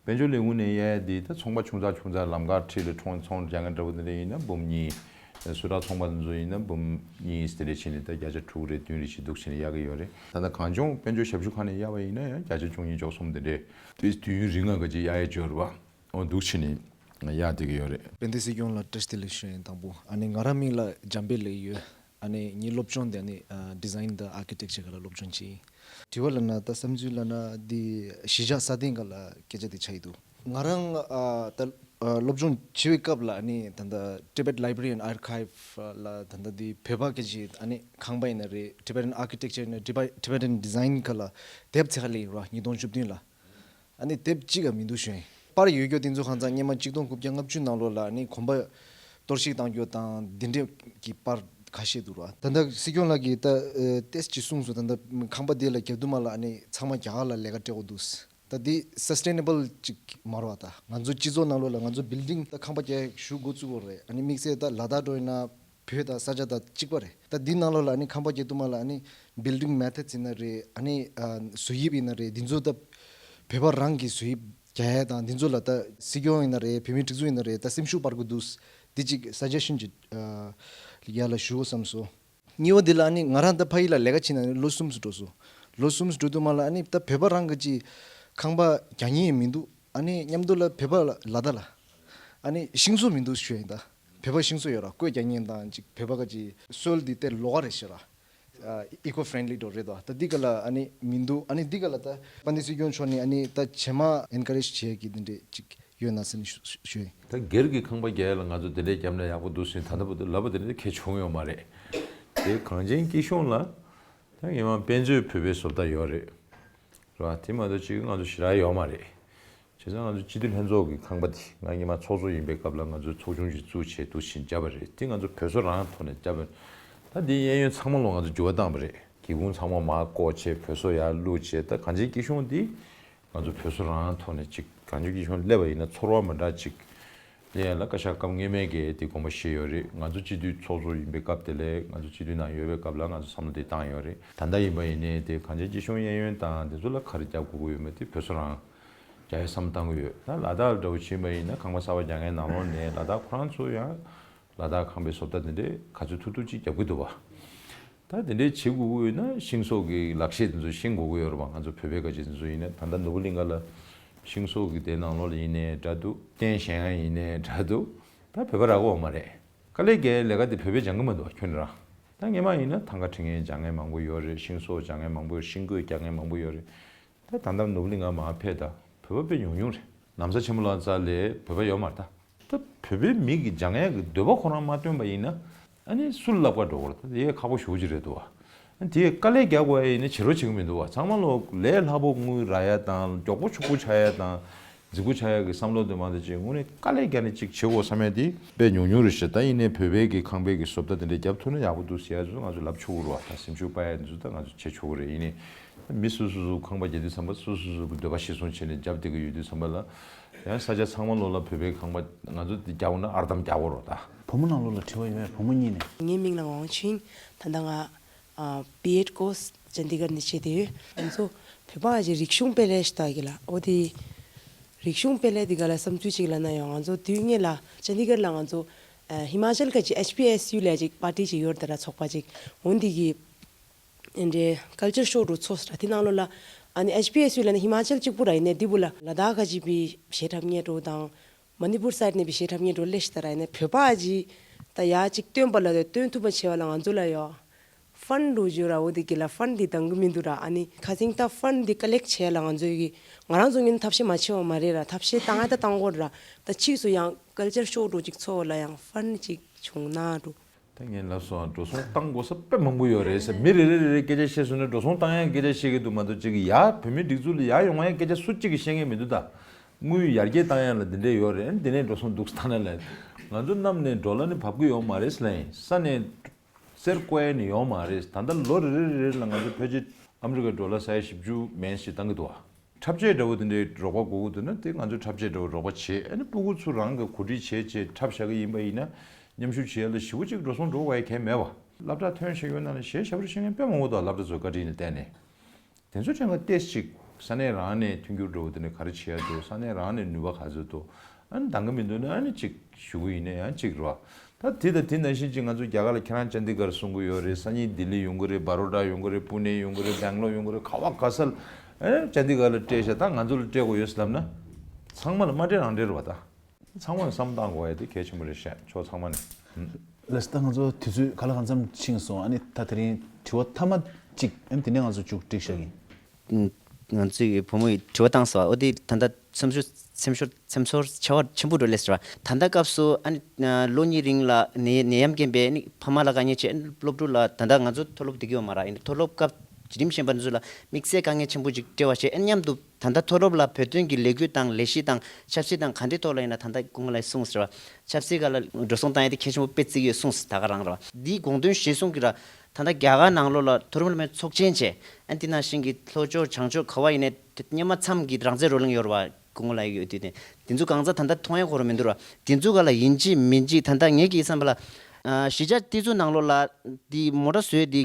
དཔལ་འབྱོར་ལས་ཁུངས་ནས་གཡར་ཡ་དེ་ད་ཚོང་པ་ཆུང་ཙག་ཆུང་ཙག་ལམ་ཁ་འཁྲིས་ལ་ཁྲོང་ཚོང་རྒྱག་མཁན་འདྲ་བོ་དེ་འདྲ་ཡིན་ན་འབུམ་གཉིས། སུ་ཊར་ཚོང་པ་དེ་ཚོ་ཡིན་ན་འབུམ་གཉིས་དེ་འདྲ་བྱས་ནས་ད་བརྒྱ་ཆ་དྲུག་རེ་བདུན་རེ་བྱས་འདུག་བྱས་ནས་གཡར་གྱི་ཡོད་རེད། ད་ལྟ་གངས་ལྗོངས་དཔལ་འབྱོར་ཞབས་ཞུ་ཁང་ནས་གཡར་བ་ཡིན་ན་ཡང་བརྒྱ་ཆ་བཅུ་གཉིས་བཅུ་གསུམ་དེ་འདྲས་དེ་དུས་ཡུན་རིང་ང་ག་ཅིག་གཡར་ཡ་ཅིག་ཡོད་རེད་པ། འོ་འདུག་བྱས་ནས་ ཡར་བསྡད་ཀྱི་ཡོད་རེད། དཔལ་ལྡན་སྲིད་སྐྱོང་ལ་བཀྲ་ཤིས་བདེ་ལེགས་ཞུ་ཡིན། དང་པོ་ཨ་ནི་ང་རང་མིང་ལ་འཇམ་དཔལ་ལེགས་ཡོད། ཨ་ནི་ངའི་སློབ་སྦྱོང་དེ་ཨ་ནི་ཨ་Design the Architecture སྒང་ལ་སློབ་སྦྱོང་བྱས་ཡིན། དྲི་བ་ལབ་ན་ད་བསམ་ཚུལ་ལབ་ན་འདི་གཞིས་ཆགས་སྲ་བརྟན་སྒང་ལ་སྐད་ཆ་དེ་ཆགས་ཀྱི་འདུག་ང་རང་ཨ་ད་ཨ་སློབ་སྦྱོང་བྱེད་པའི་སྐབས་ལ་ཨ་ནི་ད་ལྟ་Tibet Library and Archive ལ་ད་ལྟ་འདི་བོད་པ་སྐད་ཀྱི་ཨ་ནི་ཁང་པ་ཡིན་ན་རེད། Tibetan Architecture ཡིན་ན། Tibetan Design སྒང་ལ་དེབ་ཚད་ལེན་ར་ཉིས་སྟོང་བཅུ་བདུན་ལ། ཨ་ནི་དེབ་གཅིག་ག་མི་འདུག་ཞུ་ཡིན། པར་ཡོད་རྒྱུ་དེ་ཚོ་ཁང་ཚང་སྔོན་མ་གཅིག་སྟོང་དགུ་བརྒྱ་ལྔ་བཅུ་ནང་ལོགས་ལ་ཨ་ནི་གོམ་པ་གཏོར་བཤིག་བཏང་རྒྱུ་དང་འདི་འདྲའི་གི་པར་ཁ་ཤས་འདུག་ར། ད་ལྟ་སྲིད་སྐྱོང་ལགས་ཀྱིས་ད་ཨ་ཏེས་ཅིག་གསུངས་སོང་། ད་ལྟ་ཁང་པ་དེ་ལ་རྒྱབ་དུ་མ་ལ་ཨ་ནི་ཚང་མ་རྒྱ་གར་ལ་ལས་ཀ་སྤྲད་དགོས་འདུག་ད་འདི་Sustainable ཅིག་མ་རེད་བ། ད་ང་ཚོ་སྤྱི་ཚོགས་ནང་ལོགས་ལ་ང་ཚོ་Building ད་ཁང་པ་རྒྱག་ཞུ་འགོ་བཙུགས་དགོས་རེད། ཨ་ནི་དམིགས་བསལ་ད་ལ་དྭགས་འགྲོ་ཡིན་ན་བོད་དང་ས་ཆ་དང་གཅིག་པ་རེད། ད་འདི་ནང་ལོགས་ལ་ཨ་ནི་ཁང་པ་རྒྱག་དུས་མ་ལ་ཨ་ནི་Building Methods ཡིན་ན་རེད། ཨ་ནི་ཨ་བཟོ་དབྱིབས་ཡིན་ན་རེད། འདི་ཚོ་ད་བོད་པ་རང་གི་བཟོ་དབྱིབས་རྒྱག་ཡ་དང་འདི་ཚོ་ལ་ད་སྲིད་སྐྱོང་ཡིན་ན་རེད། བོད་མིའི་སྒྲིག་འཛུགས་ཡིན་ན་རེད། ད་སེམས་ཤུགས་སྤར་དགོས་འདུག་འདི་གཅིག་Suggestion ཅིག་ཨ་ཡར་ལ་ཞུ་དགོས་བསམ་སོང་། གཉིས་པ་འདི་ལ་ཨ་ནི་ང་རང་ད་ཕ་ཡུལ་ལ་ལས་ཀ་བྱེད་ན་ནི་ལོ་གསུམ་སུ་འགྲོ་སོང་། ལོ་གསུམ་སུ་འགྲོ་དུས་མ་ལ་ཨ་ནི་ད་བོད་པ་རང་གི་ཅིག་ཁང་པ་རྒྱག་མཁན་མི་འདུག་ཨ་ནི་མཉམ་དུ་ལ་བོད་པ་ལ་ལ་དྭགས་ལ་ཨ་ནི་ཤིང་བཟོ་མི་འདུག་ཞུ་ཡིན། ད་བོད་པ་ཤིང་བཟོ་ཡོད་ར། བཀོད་རྒྱག་མཁན་དང་ཅིག་བོད་པ་ག་ཅིག་སོལ་འདི་དེ་ལོགས་ཀ་རེད་ཤག་ར། ཨ་eco friendly འགྲོ་རེད་དོ། ད་འདི་ག་ལ་ཨ་ནི་མི་འདུག་ཨ་ནི་འདི་ག་ལ་ད་དཔལ་ལྡན་སྲིད་སྐྱོང་མཆོག་ནས་ཨ་ནི་ད་རྗེས་མ་Encourage བྱེད་ཀྱི་འདི་འདྲས་ཅིག་ཡོད་ན་ཟེར་ནས་ཞུ་ཞུ་ཡིན། ད་སྒེར་གྱི་ཁང་པ་རྒྱག་ཡ་ལ་ང་ཚོ་དེ་འདྲས་བརྒྱབ་ན་ཡག་པོ་འདུག་ཟེར་ད་ལྟ་བར་དུ་ལབ་པ་དེ་འདྲས་གལ་བྱུང་ཡོད་མ་རེད། དེ་གངས་ཅན་སྐྱིད་གཤོངས་ལ་ད་ངེས་མ་དཔལ་མཛོད་བོད་པའི་བཟོ་ལྟ་ཡོད་རེད། རེད་བ། དེ་མ་གཏོགས་ཅིག་ང་ཚོ་ཞེ་དྲག་ཡོད་མ་རེད། བྱས་ཙང་ང་ཚོ་སྤྱི་འཐུས་ལྷན་ཚོགས་ཀྱི་ཁང་པ་དེ་ང་སྔོན་མ་ཚོགས་གཙོ་ཡིན་པའི་སྐབས་ལ་ང་ཚོས་ཚོགས་ཆུང་ཞིག་བཙུགས་བྱས་འདུག་ཕྱིན་བརྒྱབ་པ་རེད། དེ་ང་ཚོ་བོད་བཟོ་རང་ཐོག་ནས་བརྒྱབ་པ། ད་དེ་གཡས་གཡོན་ཚང་མ་ལོ་ང་ཚོ་འགྱུར་བ་བཏང་བ་རེད། སྒེའུ་ཁུང་ཚང་མ་མར་བཀོག་བྱས་བོད་བཟོ་ཡར་བླུགས་བྱས། ད་གངས་ཅན་སྐྱིད་གཤོངས་དེ་ང་ཚོ་བོད་བཟོ་རང་ཐོག་ནས་ཅིག་གངས་ཅན་སྐྱིད་གཤོངས་སླེབས་པ་ཡིན་ན་ཚོར་བ་མི་འདྲ་ཅིག་སླེབས་ཡ་ལ་བཀའ་ཤག་སྐབས་སྔོན་མའི་གི་དེ་དགོངས་པ་བཞེས་ཡོད་རེད། ང་ཚོ་སྤྱི་འཐུས་ཚོགས་གཙོ་ཡིན་པའི་སྐབས་དེ་ལས་ང་ཚོ་སྤྱི་འཐུས་ནང་ཡོད་པའི་སྐབས་ལ་ང་ཚོ་བསམ་བློ་དེ་བཏང་ཡོད་རེད། ད་ལྟ་ཡིན་པ་ཡིན་ནའི་དེ་གངས་ཅན་སྐྱིད་གཤོངས་གཡས་གཡོན་དང་དེ་ཚོ་ལ་ག་རེ་རྒྱབ་དགོས་ཀྱི་ཡོད་མེད་དེ་བོད་བཟོ་རང་རྒྱག་ཡ་བསམ་བཏང་གི་ཡོད། ད་ལ་དྭགས་འདྲ་བོ་ཕྱིན་པ་ཡིན་ན་ཁང་པ་གསར་པ་རྒྱག་མཁན་ནང་ལོགས་ནས་ལ་དྭགས་ཁོ་རང་ཚོ་ཡང་ལ་དྭགས་ཁང་པའི་བཟོ་ལྟ་དེ་འདྲའི་ག་ཚོད་ཐུབ་ཐུབ་ཅིག་རྒྱབ་ཀྱི་འདུག་བ། ད་དེ་འདྲའི་བྱེད་དགོས་ཀྱི་ཡོད་ན་ཤིང་བཟོ་གི་ལག་ཤེས་དེ་ཚོ་ཤེས་དགོས་ཀྱི་ཡོད་རེད་བ། ང་ཚོ་བོད་པའི་སྐད་ཆ་དེ་ཚོ་ཡིན་ན་ད་ལྟ་ནོར་བུ་གླིང་ག་ལ་ཤིང་བཟོ་གི་དེ་ནང་ལོགས་ལ་ཡིན་ནའི་འདྲ་འདུག་རྟེན་བཞེངས་ཡ་ཡིན་ནའི་འདྲ་འདུག་ད་བོད་པ་རག་གི་ཡོད་མ་རེད། དཀའ་ལས་རྒྱག་ཡའི་ལས་ཀ་དེ་བོད་པས་སྦྱང་གི་མི་འདུག་བ། ཁྱོན་ནས་རང་། ད་སྔོན་མ་ཡིན་ན་ཐང་ག་འཁྲིད་མཁན་སྦྱང་མཁན་མང་པོ་ཡོད་རེད། ཤིང་བཟོ་སྦྱང་མཁན་མང་པོ་ཡོད། ཤིང་བརྐོས་རྒྱག་མཁན་མང་པོ་ཡོད་རེད། ད་ད་ལྟ་ནོར་བུ་གླིང་ག་མར་ཕེབས་དང་བོད་པ་དཔེ་ཉུང་ཉུང་རེད། ལམ་སང་ཆེན་མོ་ལོ་ཙཱ་ལའི་བོད་པ་ཡོད་མ་རེད་ད། ད་བོད་པའི་མི་གིས་སྦྱང་ཡག་གི་འདོད་པ་ཁོ་རང་མ་བཏོན་པ་ཡིན་ན་ཨ་ནི་སུ་ལ་བསླབ་ག་འགྲོ་དགོས་རེད། ད་དེ་ཁག་པོ་ཞེ་པོ་ཅིག་རེད་འདུག་བ། ཨ་ནི་དེ་དཀའ་ལས་རྒྱག་དགོས་ཡ་ཡིན་ན་བྱེད་རོགས་བྱེད་གི་མི་འདུག་བ། ཚང་མ་ལོ་ལས་སླ་པོ་དངུལ་རག་ཡ་དང་མགྱོགས་པོ་ཕྱུག་པོ་ཆགས་ཡ་དང་རྫིག་པོ་ཆགས་ཡ་གི་བསམ་བློ་དེ་མ་གཏོགས་ཅིག་དངོས་གནས་དཀའ་ལས་རྒྱག་ནས་ཅིག་བྱེད་དགོས་བསམ་ཡ་དེ་དཔེ་ཉུང་ཉུང་རེད་ཤག་ད་ཡིན་ནའི་བོད་པའི་གི་ཁང་པའི་གི་བཟོ་ལྟ་དེ་འདྲ་རྒྱབ་ཐུབ་ན་ཡག་པོ་འདུག་ཟེར་ཡ་ཚོ་ང་ཚོ་ལབ་ཆོག་གི་རེད་བ། ད་སེམས་ཤུགས་སྤར་ཡ་འདི་ཚོ་ད་ང་ཚོ་བྱེད་ཆོག་གི་རེད། ཡིན་ནའི་མི་སོ་སོ་སོ་ཁང་པ་རྒྱག་དུས་ཙམ་པ་སོ་སོ་སོ་སོ་གི་འདོད་པ་གཞིར་བཟུང་བྱས་ནས་རྒྱབ་བསྡད་ཀྱི་ཡོད་དུས་ཙམ་པ་ལ། ཡང་ས་ཆ་ཚང་མ་ལོ་ལ་བོད་པའི་ཁང་པ་ང་ཚོ་འདི་རྒྱག་འོང་ན་ཨར་འདམ་རྒྱག་དགོས་རེད་ད། བུ་མོ་ནང་ལོགས་ལ་དྲི་བ་ཡོད་པས། བུ་མོ་གཉིས་ནས། ངའི་མིང་ལ་ཝང་ཆིང་། ད་ལྟ་ང་ཨ་བི་ཨེད་ཀོར་སི་ཅན་དི་གར་ནས་བྱས་ཏེ་ཡོད། ང་ཚོ་བོད་པ་ཅིག་རིག་གཞུང་སྤེལ་ལས་ཞིག་ལྟ་གི་ལ། འོ་དེ་རིག་གཞུང་སྤེལ་ལས་དེ་ག་ལ་བསམ་ཚུལ་ཅིག་ལབ་ན་ཡང་ང་ཚོ་དུས་སྔོན་ལ་ཅན་དི་གར་ལ་ང་ཚོ་ཨ་ཧི་མ་ཅལ་ག་ཅིག་ཨེཆ་པི་ཨེས་ཡུ་ལབ་ཅིག་པར་ཊི་ཅིག་ཡོད་རེད་ད་ར། ཚོགས་པ་ཅིག་འོ་འདི་གི་ཨེ་འདྲའི་ཀལ་ཅར་ཤོ་འདྲ་ཚོགས་སོང་ར། དེ་ནང་ལོགས་ལ་ཨ་ནི་ཨེཆ་པི་ཨེས་ཡུ་ལབ་ན་ཧི་མ་ཅལ་གཅིག་པུ་ར། ཡིན་ནའི་འདི་བུ་ལ་ལ་དྭགས་ག་ཅིག་པའི་གཞས་འཁྲབ་མཁན་འདྲ་དང་། མ་ནི་པུར་སའིཌ་ནས་པའི་གཞས་འཁྲབ་མཁན་འདྲ་སླེབས་ཤག་ད་ར། ཡིན་ནའི་བོད་པ་ཅིག་ད་ཡར་ཅིག་སྟོན་པ་ལ་སྟོན་ཐུབ་པ་བྱེད་པ་ལ་ང་ཚོ་ལ་ཡོ་ཕན་འདྲ་བརྗོད་ར། འོ་དེ་གི་ལ་ཕན་འདི་འདང་གི་མི་འདུག་ར། ཨ་ནི་ཁ་སང་ད་ཕན་འདི་ཀ་ལེག་བྱེད་ལ་ང་ཚོ་གི་ང་རང་ཚོ་ངོས་ནས་ཐབས་ཤེས་མ་བྱས་པ་མ་རེད་ར། ཐབས་ཤེས་བཏང་ཡ་ད་བཏང་དགོས་ར། ད་ཕྱིས་སུ་ཡང་ཀལ་ཅར་ཤོ་འདྲ་ཅིག་ཚོགས་ལ་ཡང་ཕན་ཅིག་བྱུང་ན་འདྲ། ད་ངས་ལབ་སོང་། འགྲོ་སོང་བཏང་དགོས་ས་དཔེ་མང་པོ་ཡོད་རེད་ཟེར། མི་རེ་རེ་རེ་རེ་སྐད་ཆ་བཤད་སོང་ན་འགྲོ་སོང་བཏང་ཡག་སྐད་ཆ་བཤད་ཀྱི་འདུག་མ་གཏོགས་ཅིག་ཡར་བོད་མིའི་སྒྲིག་འཛུགས་ལ་ཡར་ཡོང་ཡག་སྐད་ཆ་སུ་གཅིག་གིས་བཤད་མཁན་མི་འདུག་ད་དངུལ་ཡར་རྒྱས་བཏང་ཡག་ལ་འདི་འདྲས་ཡོད་རེད། འདི་ནས་འགྲོ་སོང་འདུག་སེ་བཏང་ན་ལ། ང་ཚོ་གནམ་ནས་ཌོ་ལར་ནི་བབས་ཀྱི་ཡོད་མ་རེད་ཟེར་ལབ་ཡིན། ས་ནས་གསེར་བརྐོ་ཡག་ནི་ཡོད་མ་རེད། ད་ལྟ་ལོ་རེ་རེ་རེ་རེ་ལ་ང་ཚོ་ཕལ་ཆེར་ཨ་མི་རི་ཀའི་ཌོ་ལར་ས་ཡ་བཞི་བཅུ་མན་ཞིག་བཏང་གི་འདུག་བ། འཁྲབ་ཆས་འདྲ་བོ་དེ་འདྲའི་རོགས་པ་དགོས་ཀྱི་འདུག་ན་དེ་ང་ཚོས་འཁྲབ་ཆས་འདྲ་བོ་རོགས་པ་བྱེད། ཨ་ནི་སྤུ་གུ་ཚོ་རང་གི་གོ་སྒྲིག་བྱས་བྱས་འཁྲབ་བཞག་གི་ཡིན་པ་ཡིན་ན་མཉམ་ཞུགས་བྱེད་ཡ་ལ་ཞེ་པོ་ཅིག་འགྲོ་སོང་འགྲོ་དགོས་ཡ་གང་ཡང་མེད་པ། སློབ་གྲྭ་ཐོན་བཞག་ཡོད་ན་ནི་གཞས་ཞབས་བྲོ་ཤེས་མཁན་དཔེ་མང་པོ་འདུག་སློབ་གྲྭ་ཚོའི་བཀའ་དྲིན་ལ་བརྟེན་ནས། དེ་ཚོ་ཕྲན་ག་ཏོག་ཙམ་ཅིག་ས་གནས་རང་ནས་མཐུན་འགྱུར་འདྲ་བོ་དེ་འདྲ་ག་རེ་བྱེད་ཡ་འདུག་ས་གནས་རང་ནས་ནུས་པ་ག་ཚོད་འདུག་ཨ་ནི་འདང་གི་མི་འདུག་ན་ཨ་ནི་ཅིག་ཞུ་གི་ཡིན་ན་ཡང་ཅིག་རེད་བ། ད་དེ་དང་དེ་ནང་བཞིན་ཅིག་ང་ཚོ་རྒྱ་གར་ལ་ཁྱེད་རང་ཅན་དི་གར་གསུང་གི་ཡོད་རེད། སང་ཉིན་ལྡི་ལི་ཡོང་གི་རེད། བྷ་རོ་ཌ་ཡོང་གི་རེད། པུ་ནེ་ཡོང་གི་རེད། སྦེང་ལོར་ཡོང་གི་རེད། ག་བ་ག་ས་ལ་ཨེ་ཅན་དི་གར་ལ་སྤྲད་ཤག་ད་ང་ཚོ་ལ་སྤྲད་དགོས་ཡོད་ཟེར་ལབ་ན། ཚང་མ་ལ་མ་སྤྲད་རང་སྤྲད་རེད་བ་ད། ཚང་མ་ལ་བསམ་བློ་བཏང་དགོས་ཡ་དེ་གལ་ཆེན་པོ་རེད་ཤག་ཕྱོགས་ཚང་མ་ནས། ལགས་སོ། ད་ང་ཚོ་དུས་ཚོད་ག་ལ་གང་འཚམ་ཕྱིན་སོང་། ཨ་ནི་ད་དེ་རིང་དྲི་བ་མཐའ་མ་གཅིག་ཨ་ནི་དེ་ནས་ང་ཚོ་མཇུག་སྒྲིལ་བཞག་གི་ཡིན། ང་ཚོའི་བུ་མོ་ཡིས་དྲི་བ་བཏང་སོང་བ། འོ་དེ་ད་ལྟ་སེམས་ཤུགས་སེམས་ཤུགས་སེམས་ཚོར་ཆེ་བ་ཆེན་པོ་འགྲོ་ལས་ཟེར་བ། ད་ལྟ་སྐབས་སུ་ཨ་ནི་ལོ་གཉིས་རིང་ལ་ནད་ནད་ཡམས་རྐྱེན་པས་ནི་ཕ་མ་ལ་དཀའ་ངལ་ཆེ། སློབ་ཕྲུག་ལ་ད་ལྟ་ང་ཚོ་མཐོ་སློབ་བསྡད་ཀྱི་ཡོད་མ་རེད། ཡིན་ན་མཐོ་སློབ་སྐབས་རིམ་གཞན་པ་ཚོ་ལ་དམིགས་བསལ་དཀའ་ངལ་ཆེན་པོ་ཅིག་འཕྲད་པ་བྱས། ཨ་ནི་མཉམ་དུ་ད་ལྟ་མཐོ་སློབ་ལ་བོད་དོན་གྱི་ལས་འགུལ་དང་ལས་གཞི་དང་ཆབ་སྲིད་དང་ག་འདྲའི་ཐོག་ལ་ཡིན་ན། ད་ལྟ་སྐུ་ངོ་ལགས་གསུངས་ཟེར་བ། ཆབ་སྲིད་སྒང་ལ་འགྲོ་སོང་བཏང་ཡ་དེ་གལ་ཆེན་པོ་དཔེ་བརྩི་གི་ཡོད་གསུངས་ཟེར། ད་ག་རང་རེད་བ། འདིའི་དགོངས་དོན་གཞིར་བཟུང་གི་ར། ད་ལྟ་རྒྱ་གར་ནང་ལོགས་ལ་མཐོ་རིམ་སློབ་མའི་ཚོགས་ཆེན་བྱས། ཨ་འདི་ནང་བཞིན་གྱི་ལྷོ་ཕྱོགས་བྱང་ཕྱོགས་ག་བ་ཡིན་ནའི་སྔོན་མ་མཚམས་ཀྱི་རང་བཙན་རོ་ལངས་ཡོད་རེད་བ། སྐུ་ངོ་ལགས་ཡོད་དུས་ནས་དེ་ཚོ་གང་ཟག་ད་ལྟ་མཐོང་ཡ་ཁོ་རང་མི་འདུག་ར། དེ་ཚོ་ག་ལ་ཡིན་གཅིག་མིན་གཅིག་ད་ལྟ་ངེད་ཀྱི་བསམ་པ་ལ། ཨ་གཞིས་ཆགས་དེ་ཚོ་ནང་ལོགས་ལ་དེ་མོ་ཊ་བཟོས་དེ་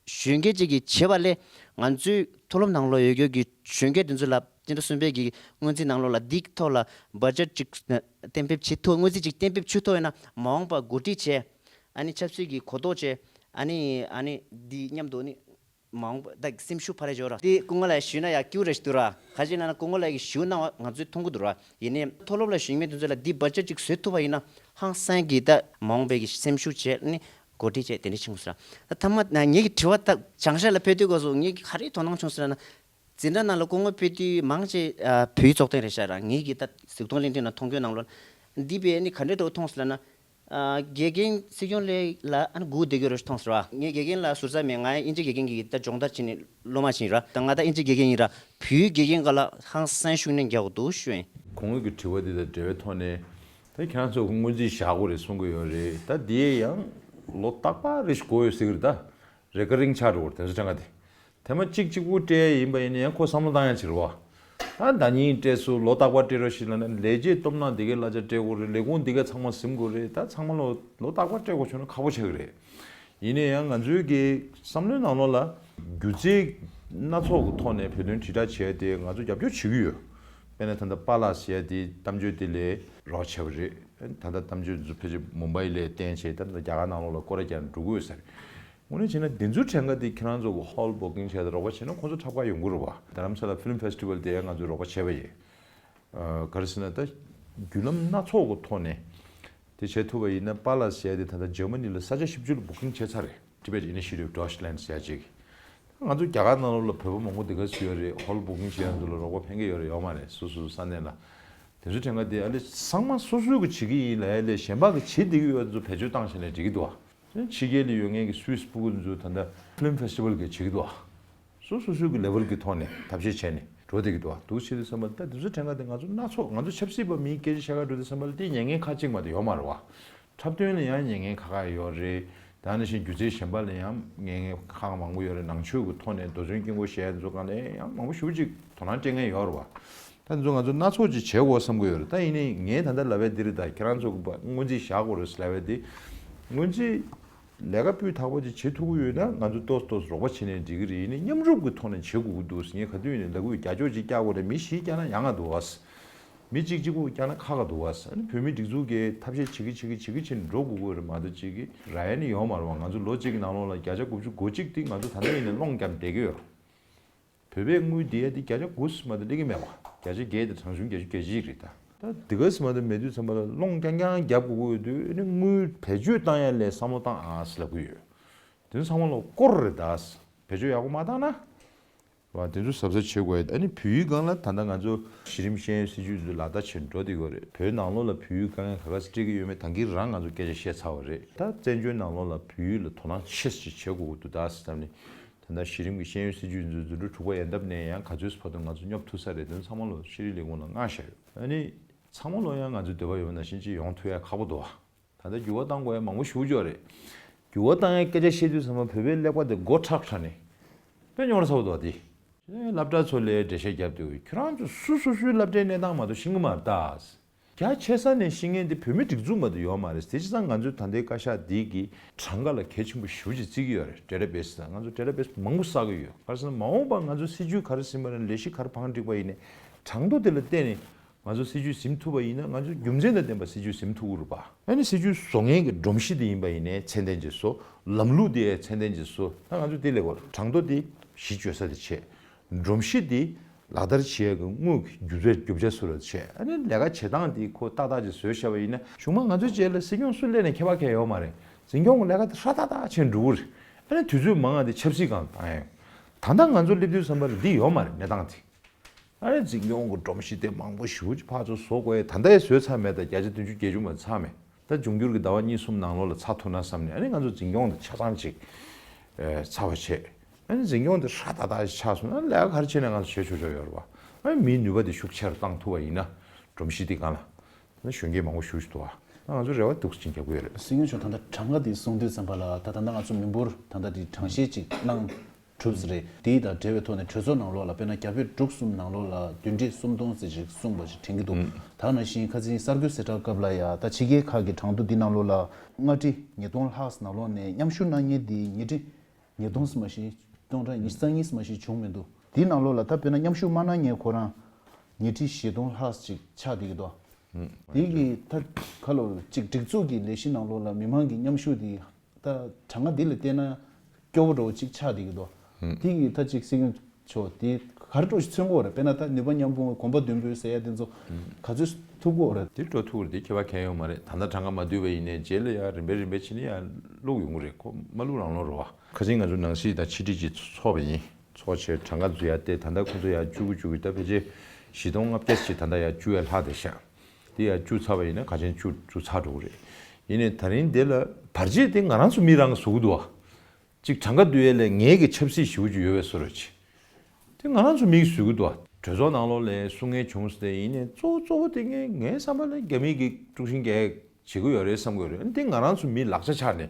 གཞོན་སྐྱེས་ཅིག་གིས་བྱས་པ་ལས། ང་ཚོའི་མཐོ་སློབ་ནང་ལོགས་ཡོད་རྒྱུ་གི་གཞོན་སྐྱེས་དེ་ཚོ་ལ་སྤྱི་ཟླ་གསུམ་པའི་གི་སྔོན་རྩིས་ནང་ལོགས་ལ་འདི་ཐོག་ལ་བ་ཇེཊ་ཅིག་གཏན་འབེབས་བྱེད་ཐུབ། སྔོན་རྩིས་ཅིག་གཏན་འབེབས་བྱེད་ཐུབ་ཡོད་ན། མ་འོངས་པ་འགོ་ཁྲིད་བྱས། ཨ་ནི་ཆབ་སྲིད་ཀྱི་གོ་རྟོགས་བྱས། ཨ་ནི་ཨ་ནི་འདི་མཉམ་དུ་ནི་མ་འོངས་པ་ད་སེམས་ཤུགས་འཕར་ཡ་ཅིག་ཡོད་ར། དེ་སྐུ་ངོ་ལགས་ཞུས་ན་ཡ་སྐྱིད་པོ་རེད་ཞུ་འདུག་ར། ག་ཅི་ན་ན་སྐུ་ངོ་ལགས་ཀྱིས་ཞུ་གནང་བ་ང་ཚོས་མཐོང་གི་འདུག་ར། ཡིན་ནའི་མཐོ་སློབ་ལ་གཞོན་སྐྱེས་དེ་ཚོ་ལ་འདི་བ་ཇེཊ་ཅིག་བཟོ་ཐུབ་པ་ཡིན་ན་ཧང་སང་གི་ད་མ་འོངས་པའི་གི་སེམས་ཤུགས་བྱས་ནི་འགོ་ཁྲིད་བྱས་དེ་འདྲ་ཕྱིན་དགོས་ཟེར། ད་ཐ་མ་ན་ངེད་ཀྱི་དྲི་བ་ད་བྱང་ཤར་ལ་ཕེབས་དུས་སྐབས་སུ་ངེད་ཀྱི་ག་རེ་དོ་སྣང་བྱུང་ཟེར་ན། འཛིན་གྲྭ་ནང་ལ་སྐུ་ངོ་ཕེབས་དུས་མང་ཆེ་ཨ་བོད་ཡིག་ཚོགས་ཐེངས་རེད་ཤག་ར། ངེད་ཀྱི་ད་གཟིགས་མཐོང་གླེང་སྟེགས་ནང་མཐོང་རྒྱུ་ནང་ལོགས་འདི་པས་ནི་ག་འདྲ་འདྲ་བོ་མཐོང་ཟེར་ན། ཨ་དགེ་རྒན་སྲིད་སྐྱོང་ལགས་ལ་ཨ་ནི་སྒུག་བསྡད་ཀྱི་རེད་མཐོང་ཟེར་བ། ངས་དགེ་རྒན་ལ་ཟུར་ཟ་མེད། ང་ཡང་དབྱིན་ཇི་དགེ་རྒན་གྱི་ད་སྦྱོང་བརྡར་བྱས་ནས་སློབ་མ་ཕྱིན་ར། ད་ང་ད་དབྱིན་ཇི་དགེ་རྒན་ཡིན་ར། བོད་ཡིག་དགེ་རྒན་སྒང་ལ་ཧང་སང་ཤུགས་སྣོན་རྒྱག་དགོས་འདུག་ཞུ་ཡིན། གོང་འོག་གི་དྲི་བ་འདི་དང་འབྲེལ་བའི་ཐོག་ནས། ད་ཁྱེད་རང་ཚོ་སྔོན་རྩིས་བཞག་དགོས་རེད་གསུང་གི་ཡོད་རེད། ད་འདི་ཡང་ལོ་རྟག་པར་རེ་ཞིག་དགོས་ཡོད་ཟེར་གི་རེད། ད་རེ་ཀ་རིང་ཆགས་འགྲོ་གི་རེད། དེ་ཚོ་ཕྲན་ག་དེ། ཐེངས་མ་གཅིག་གཅིག་པུ་སྤྲད་ཡ་ཡིན་པ་ཡིན་ན་ཡང་ཁོ་བསམ་བློ་བཏང་ཡ་ཅིག་རེད་བ། ད་ཟླ་ཉིན་སྤྲད་སོང་། ལོ་རྟག་པར་སྤྲད་རོགས་ཞེས་ལབ་ན། ལས་བྱེད་སྟོབས་ནག་འདི་གའི་གླ་ཆ་སྤྲད་དགོས་རེད། ལས་ཁུངས་འདི་ག་ཚང་མ་ཟིན་དགོས་རེད། ད་ཚང་མ་ལོ་ལོ་རྟག་པར་སྤྲད་དགོས་བྱུང་ན་ཁག་པོ་ཆགས་ཀྱི་རེད། ཡིན་ན་ཡང་ང་ཚོའི་གི་བསམ་བློའི་ནང་ལོགས་ལ་སྒྱུ་རྩལ་སྣ་ཚོགས་ཀྱི་ཐོག་ནས་བོད་དོན་དྲིལ་བསྒྲགས་བྱས་ཏེ་ང་ཚོ་རྒྱབ་སྐྱོར་བྱེད་ཀྱི་ཡོད། དཔེར་ན་ད་ལྟ་པཱ་ལགས་ཟེར་ཡ་དེ་གཏམ་བརྗོད་དེ་ལས་རོགས་བྱས་པ་རེད། ད་ལྟ་གཏམ་བརྗོད་ཚོ་ཕལ་ཆེར་མུམ་བྷའི་ལ་བརྟེན་བྱས་ད་ལྟ་རྒྱ་གར་ནང་ལོགས་ལ་སྐོར་ར་རྒྱག་ནས་འགྲོ་གི་ཡོད་ས་རེད། དངོས་གནས་བྱས་ན་འདི་ཚོའི་གྲངས་ཀ་དེ་ཁྱེད་རང་ཚོ་གི་ཧོལ་བུ་ཀིང་བྱས་ཏེ་རོགས་པ་བྱས་ན་ཁོང་ཚོ་འཁྲབ་ག་ཡོང་གི་རེད་བ། རྡ་རམ་ས་ལ་ཕི་ལིམ་ཕེ་སི་ཊི་ཝལ་དེ་ཡང་ང་ཚོས་རོགས་པ་བྱས་པ་ཡིན། ཨ་ག་རེ་ཟེར་ན་ད་བརྒྱུད་ལམ་སྣ་ཚོགས་ཀྱི་ཐོག་ནས་དེ་བྱེད་ཐུབ་པ་ཡིན་ན། པཱ་ལགས་ཟེར་ཡ་དེ་ད་ལྟ་འཇར་མ་ནི་ལ་ས་ཆ་བཞི་བཅུ་ལ་བུ་ཀིང་བྱས་ཚར་རེད། Tibet Initiative Deutschland ཟེར་ཡ་ཅིག་ང་ཚོ་རྒྱ་གར་ནང་ལོགས་ལ་བོད་པ་མང་པོ་དེ་ག་ཚོད་ཡོད་རེད། ཧོལ་བུ་ཀིང་བྱེད་ཡ་ཚོ་ལ་རོགས་པ་ཕན་གི་ཡོད་རེད་ཡོད་མ་རེད། སོ་སོའི་ས་གནས་ལ། དེ་ཚོའི་གྲངས་ཀ་དེ་ཨ་ལེ་ཚང་མ་སོ་སོའི་གི་བྱེད་ཀྱི་ཡིན་ལབ་ཡ་ལས་གཞན་པ་གི་བྱེད་བསྡད་ཀྱི་ཡོད་ཚོ་བེད་སྤྱོད་བཏང་བྱས་ནས་འགྲིག་གི་འདུག་བ། ཕྱི་རྒྱལ་ལ་ཡོད་མཁན་གྱི་སུད་སི་སྤུ་གུ་ཚོ་ད་ལྟ་ཕི་ལིམ་ཕེ་སི་ཊི་ཝལ་གྱི་བྱེད་ཀྱི་འདུག་བ། སོ་སོ་སོའི་གི་ལེ་ཝལ་གྱི་ཐོག་ནས་ཐབས་ཤེས་བྱས་ནས་འགྲོ་བསྡད་ཀྱི་འདུག་བ། འདུག་བྱེད་དུས་ཙམ་པ་ད་དེ་ཚོ་གྲངས་ཀ་དེ་ང་ཚོ་སྣ་ཚོགས་ང་ཚོ་ཆབ་སྲིད་པ་མིའི་སྐད་ཆ་བཤད་ག་འགྲོ་དུས་ཙམ་པ་ལ་དེ་ཉན་མཁན་ཁག་ཅིག་མ་གཏོགས་ཡོད་མ་རེད་བ། འཁྲབ་སྟོན་ལ་ཡང་ཉན་མཁན་ཁག་ཁག་ཡོད་རེད། ད་ནང་བཞིན་སྒྱུ་རྩལ་གཞན་པ་ལ་ཡང་ཉན་མཁན་ཁག་ཁག་མང་པོ་ཡོད་རེད། ནང་ཆོས་ཀྱི་ཐོག་ནས་རྡོ་རྗེ་སྐྱིད་འཁོར་གཞས་ཚོ་སྒང་ལ་ཡང་མང་པོ་ཞེ་པོ་ཅིག་དོ་སྣང་སྤྲད་མཁན་ཡོད་རེད་བ། ད་འདི་ཚོ་ང་ཚོ་སྣ་ཚོགས་ཅིག་བྱེད་དགོས་བསམ་གྱི་ཡོད་རེད། ད་ཡིན་ནའི་ངས་ད་ལྟ་ལབ་པ་འདི་རེད། ད་ཁྱེད་རང་ཚོ་གི་སྔོན་རྩིས་བཞག་དགོས་རེད་ལབ་པ་འདི། སྔོན་རྩིས་ལས་ཀ་སྤུས་དག་པོ་ཅིག་བྱེད་ཐུབ་ཀྱི་ཡོད་ན་ང་ཚོ་ཏོག་ཙམ་ཏོག་ཙམ་རོགས་པ་བྱེད་ནས་འགྲིག་གི་རེད། ཡིན་ནའི་མཉམ་རུབ་ཀྱི་ཐོག་ནས་བྱེད་དགོས་ཀྱི་འདུག་ཟེར། ངས་ག་དུས་ཡིན་ནའི་ལབ་ཀྱི་ཡོད། རྒྱ་ཕྱོགས་ཅིག་བཀྱག་དགོས་ན་མི་བཞི་བཀྱག་ན་ཡག་ག་འདུག་བ། མི་གཅིག་གཅིག་པོ་བཀྱག་ན་ཁག་ག་འདུག་བ། ཨ་ནི་བོད་མིའི་སྒྲིག་འཛུགས་ཀྱི་ཐབས་ཤེས་བྱེད་ཀྱི་བྱེད་ཀྱི་བྱེད་ཀྱི་བྱེད་ནས་འགྲོ་དགོས་ཀྱི་རེད་མ་གཏོགས་ཅིག་གི་རག་ཡ་ནི་ཡོད་མ་རེད་བ། ང་ཚོ་ལོ་གཅིག་གི་ནང་ལོགས་ལ་བརྒྱ་ཆ་དགུ་བཅུ་གོ་གཅིག་དེ་ང་ཚོ་ད་ལྟ་ཡིན་ནའི་སློང་བརྒྱབ་བསྡད་ཀྱི་ཡོད་རེད། བོད་པའི་དངུལ་དེ་ཡ་དེ་བརྒྱ་ཆ་དགུ་ཙམ་མ་གཏོགས་སླེབས་ཀྱི་མེད་པ། བརྒྱ་ཆ་བརྒྱད་དེ་གྲངས་ཆུང་བརྒྱད་ཅུ་གྱ་གཅིག་རེད་ད། ད་དེ་ག་ཙམ་མ་གཏོགས་མེད་དུས་ཙམ་པ་ལ་སློང་རྐྱང་རྐྱང་རྒྱབ་དགོས་ཀྱི་ཡོད་དུས་ཨ་ནི་དངུལ་བེད་སྤྱོད་བཏང་ཡ་ལ་བསམ་བློ་བཏང་ཨ་ཟེར་ལབ་ཀྱི་ཡོད། དེ་ཚོ་ཚང་མ་ལ་སྐོར་རེད་ད། བེད་སྤྱོད་ཡག་པོ་མ་བཏང་ན། བ་དེ་ཚོ་གཟབ་གཟབ་བྱེད་དགོས། ཨ་ནི་བོད་ཡིག་སྒང་ལ་ད་ལྟ་ང་ཚོ་གཞི་རིམ་ཤེས་ཡོན་སྲིད་བྱུས་ཚོ་ལག་བསྟར་བྱེད་འགྲོ་བསྡད་ཡོད་རེད། བོད་ནང་ལོགས་ལ་བོད་ཡིག་དཀའ་ངལ་ག་ག་ཚོད་འཕྲད་ཀྱི་ཡོད་མེད་ད་གིན་རང་ང་ཚོ་སྐད་ཆ་བཤད་ཚར་བ་རེད། ད་བཙན་བྱོལ་ནང་ལོགས་ལ་བོད་ཡིག་ལ་དོ་སྣང་ཆེ་ཙམ་བྱེད་དགོས་ཀྱི་འདུག་ད་ཟེར་ནས། ད་ལྟ་གཞི་རིམ་གྱི་ཤེས་ཡོན་སྲིད་བྱུས་འཛུགས་འཛིན་གྲུབ་པ་ཡན་འདབས་ནས་ཡང་ག་ཚོད་བར་དུ་ང་ཚོ་སྙོབ་ཐུབ་ས་རེད། དོན་ཚང་མ་ལོ་ཤེས་རིག་ལས་ཁུངས་ལ་མངགས་བཞག་ཡོད། ཨ་ནི་ཚང་མ་ལོ་ཡང་ང་ཚོའི་འདོད་པ་ཡོད་པ་ནང་བཞིན་ཅིག་ཡོང་ཐུབ་ཡ་ཁག་པོ་འདུག་བ། ད་ལྟ་འགྱུར་བ་གཏང་དགོས་ཡ་མང་པོ་ཞེ་པོ་ཅིག་ཡོད་རེད། འགྱུར་བ་གཏང་ཡའི་སྐད་ཆ་བཤད་དུས་ཙམ་པ་བོད་པའི་ཀླད་པ་དེ་མགོ་ཁྲག་ཁྲག་ནས་དཔེ་རྙོག་དྲ་ཚ་པོ་འདུག་བ་དེ། སློབ་གྲྭ་ཚོ་ལ་འགྲེལ་བཤད་བརྒྱབ་དུས་ཁྱོད་རང་ཚོ་སོ་སོ་སོའི་སློབ་གྲྭའི་གནས་སྟངས་མ་གཏོགས་ཤེས་ཀྱི་མ་རེད་ད། རྒྱ་ཆེ་ས་ནས་ཤེས་མཁན་དེ་བོད་མིའི་སྒྲིག་འཛུགས་མ་གཏོགས་ཡོད་མ་རེད། དེ་བྱས་ཙང་ང་ཚོའི་ད་ལྟའི་བཀའ་ཤག་འདི་གི་གྲངས་ཀ་ལ་གལ་ཆེན་པོ་ཞེ་པོ་ཅིག་བརྩི་གི་ཡོད་རེད། ཌེ་ཊ་བེ་སི་དང་ང་ཚོ་ཌེ་ཊ་བེ་སི་མང་པོ་བསགས་ཀྱི་ཡོད། ག་རེ་ཟེར་ན་མ་འོངས་པར་ང་ཚོ་སྲིད་བྱུས་ག་རེ་ཟིན་པ་ཡིན་ན་ལས་གཞི་ག་རེ་བང་སྒྲིག་པ་ཡིན་ནའི་གྲངས་ཐོ་དེ་ལ་བལྟས་ནས་ང་ཚོ་སྲིད་བྱུས་ཟིན་ཐུབ་པ་ཡིན་ན་ང་ཚོ་རྒྱུ་མཚན་དང་ལྡན་པ་སྲིད་བྱུས་ཟིན་ཐུབ་ཀྱི་རེད་པ། ཨ་ནི་སྲིད་བྱུས་བཟོ་མཁན་གྱི་སྒྲོམ་གཞི་དེ་ཡིན་པ་ཡིན་ནའི་ཚད་ལྡན་ཅིག་བཟོ། ལམ་ལུགས་དེ་ཚད་ལྡན་ཅིག་བཟོ། ད་ང་ཚོ་དེ་ལས་གོ་གྲངས་ཐོ་དེ་གཞི་བཅོལ་ས་དེ་བྱས། སྒྲོམ་གཞི་དེ་ ལག་བསྟར་བྱེད་ཡས་ཀྱི་དངུལ་གྱི་རྒྱུ་ཚད་རྒྱུ་ཆ་སུ་རེད་བྱས། ཨ་ནི་ལས་ཀ་བྱེད་སྟངས་དེ་ཁོ་ཏག་ཏག་ཅིག་བཟོས་བཞག་པ་ཡིན་ན། གཞུག་མ་ང་ཚོའི་རྗེས་ལ་སྲིད་སྐྱོང་སུ་སླེབས་ནས་ཁྱད་པར་གང་ཡང་ཡོད་མ་རེད། འཛིན་སྐྱོང་གི་ལས་ཀ་དེ་ཧྲ་ཏག་ཏག་བྱས་འགྲོ་གི་རེད། ཨ་ནི་དུས་ཚོད་མང་བ་དེ་ཆབ་སྲིད་སྒང་བཏང་ཡས། ད་ལྟ་ང་ཚོ་སླེབས་དུས་ཙམ་པ་ལ་འདི་ཡོད་མ་རེད་གནས་སྟངས་དེ། ཨ་ནི་འཛིན་སྐྱོང་གི་སྒྲོམ་གཞི་དེ་མང་པོ་ཞེ་པོ་ཅིག་ཕར་ཚུར་བཟོ་དགོས་ཡས། ད་ལྟ་ཡང་བཟོས་ཚར་མེད། ད་བརྒྱ་ཆ་བདུན་ཅུ་བརྒྱད་ཅུ་མ་ཚར་མེད། ད་འབྱུང་འགྱུར་གྱི་ཟླ་བ་གཉིས་གསུམ་ནང་ལོགས་ལ་ཚར་ཐུབ་ན་བསམ་ནས། ཨ་ནི་ང་ཚོ་འཛིན་སྐྱོང་དེ་ཆ་ཚང་ཅིག་ཨེ་ཚར་བ་བྱས། ཨ་ནི་འཛིན་སྐྱོང་དེ་ཧྲ་ཏག་ཏག་ཅིག་ཆགས་སོང་ན་ལས་ཀ་ག་རེ་བྱས་ནས་ང་ཚོ་བྱེད་ཆོག་ཆོག་ཡོད་རེད་བ། ཨ་ནི་མིའི་ནུས་པ་དེ་ཤུགས་ཆེ་རུ་བཏང་ཐུབ་པ་ཡིན་ན། སྒྲོམ་གཞི་དེ་སྒང་ལ། ཨ་ནི་གཞོན་སྐྱེས་མང་པོ་ཞེ་པོ་ཅིག་འདུག་བ། ཨ་ང་ཚོ་རེ་བ་འདུག་སེ་རྒྱབ་ཀྱི་ཡོད་རེད། སྲིད་སྐྱོང་མཆོག་ད་ལྟ་གྲངས་ཀ་དེ་གསུངས་དུས་ཙམ་པ་ལ། ད་ད་ལྟ་ང་ཚོ་མི་འབོར་ད་ལྟ་དེ་གྲངས་བཤེར་ཅིག་གནང་གྲུབ་ས་རེད། དེ་དང་འབྲེལ་བའི་ཐོག་ནས་གྲོས་ཚོགས་ནང་ལོགས་ལ། དཔེར་ན་བརྒྱ་དཔེ་དྲུག་གསུམ་ནང་ལོགས་ལ་བདུན་ཁྲི་སུམ་སྟོང་ཙམ་ཅིག་གསུངས་པ་ཞིག་དྲན་གྱི་འདུག་ད་ནང་བཞིན་ཁ་སང་གསར་འགོད་གསལ་བསྒྲགས་སྐབས་ལ་ཡ། ད་ཕྱི་རྒྱལ་ཁག་གི་གྲངས་ཐོ་འདི་ནང་ལོགས་ལ་ལྔ་ཁྲི་ཉིས་སྟོང་ལྷག་ཙམ་ནང་ལོགས་ནས་མཉམ་ཞུགས་གནང་མཁན་འདི་ཉིས་ཁྲི་ཉིས་སྟོང་ཙམ་མ་ཞིག་སྟོང་ཕྲག་ཉི་ཤུ་རྩ་གཉིས་ཙམ་མ་ཞིག་བྱུང་མི་འདུག་དེའི་ནང་ལོགས་ལ་ད་དཔེར་ན་མཉམ་ཞུགས་མ་གནང་མཁན་ཁོ་རང་ཉིས་ཁྲི་བཞི་སྟོང་ལྷག་ཅིག་ཆགས་བསྡད་ཀྱི་འདུག་དེ་གི་ད་ག་ལོ་ཅིག་སྒྲིག་འཛུགས་ཀྱི་ལས་གཞི་ནང་ལོགས་ལ་མི་མང་གི་མཉམ་ཞུགས་དེ་ད་གྲངས་ཀ་འདི་ལ་བལྟས་ན་སྐྱོ་བོ་འདྲ་བོ་ཅིག་ཆགས་བསྡད་ཀྱི་འདུག་དེ་གི་ད་ཅིག་སྲིད་སྐྱོང་མཆོག་དེ་ག་རེ་འདྲ་བོ་ཞིག་མཚོན་གྱི་ཡོད་རེད། དཔེར་ན་ད་ནུས་པ་མཉམ་སྤུངས་གོམ་པ་མདུན་སྤོས་ཟེར་ཡ་དེ་ཚོ་ག་ཚོད་ཐུབ་ཀྱི་ཡོད་རེད། དེ་འགྲོ་ཐུབ་ཀྱི་རེད། དེ་ཁྱད་པར་གང་ཡང་ཡོད་མ་རེད། ད་ལྟ་གྲངས་ཀ་མ་བསྡུས་པ་ཡིན་ནའི་རྗེས་ལ་ཡ་རིམ་པས་རིམ་པས་ཕྱིན་ནས་ཡ་བླུག་ཡོང་གི་རེད། ཁོ་མ་བླུག་རང་བླུག་རེད་བ། ཁ་སང་ང་ཚོ་ནང་སྲིད་དང་ཕྱི་དྲིལ་གྱིས་ཚོགས་པ་ཡིན། ཚོགས་བྱས་གྲངས་ཀ་འཛུགས་ཡ་དེ་ད་ལྟ་ཁོ་ཚོ་ཡར་བཅུག་གི་བཅུག་གི། ད་ཕལ་ཆེར་བཞི་སྟོང་ལྔ་བརྒྱ་ཞིག་ད་ལྟ་ཡར་བཅུག་ཡ་ལྷག་བསྡད་ཤག་དེ་ཡར་བཅུག་ཚར་བ་ཡིན་ན་ག་ཆེན་བཅུག་བཅུག་ཚར་འགྲོ་གི་རེད། ཡིན་ནའི་ད་རིང་དེ་ལ་བར་ཆད་དེ་ང་རང་ཚོ་མི་རང་གིས་བཟོ་གི་འདུག་བ། གཅིག་གྲངས་ཀ་བསྡུ་ཡས་ལ་ངེད་ཀྱི་ཆབ་སྲིད་ཞེ་པོ་ཅིག་ཡོད་པའི་བཟོ་འདྲ་ཅིག་དེ་ང་རང་ཚོ་མི་གིས་བཟོ་གི་འདུག་བ། གྲོས་ཚོགས་ནང་ལོགས་ལ་གསུང་མཁན་བྱུང་སོང་། དེ་ཡིན་ནའི་གཙོ་བོ་གཙོ་བོ་དེ་ངས་ངའི་བསམ་པ་ལ་རྒྱ་མི་གིས་དཀྲུག་ཤིང་རྒྱག་བྱེད་ཀྱི་ཡོད་རེད་བསམ་གྱི་ཡོད་རེད། ཨ་ནི་དེ་ང་རང་ཚོ་མིའི་ལག་ཆ་ཆགས་ནས།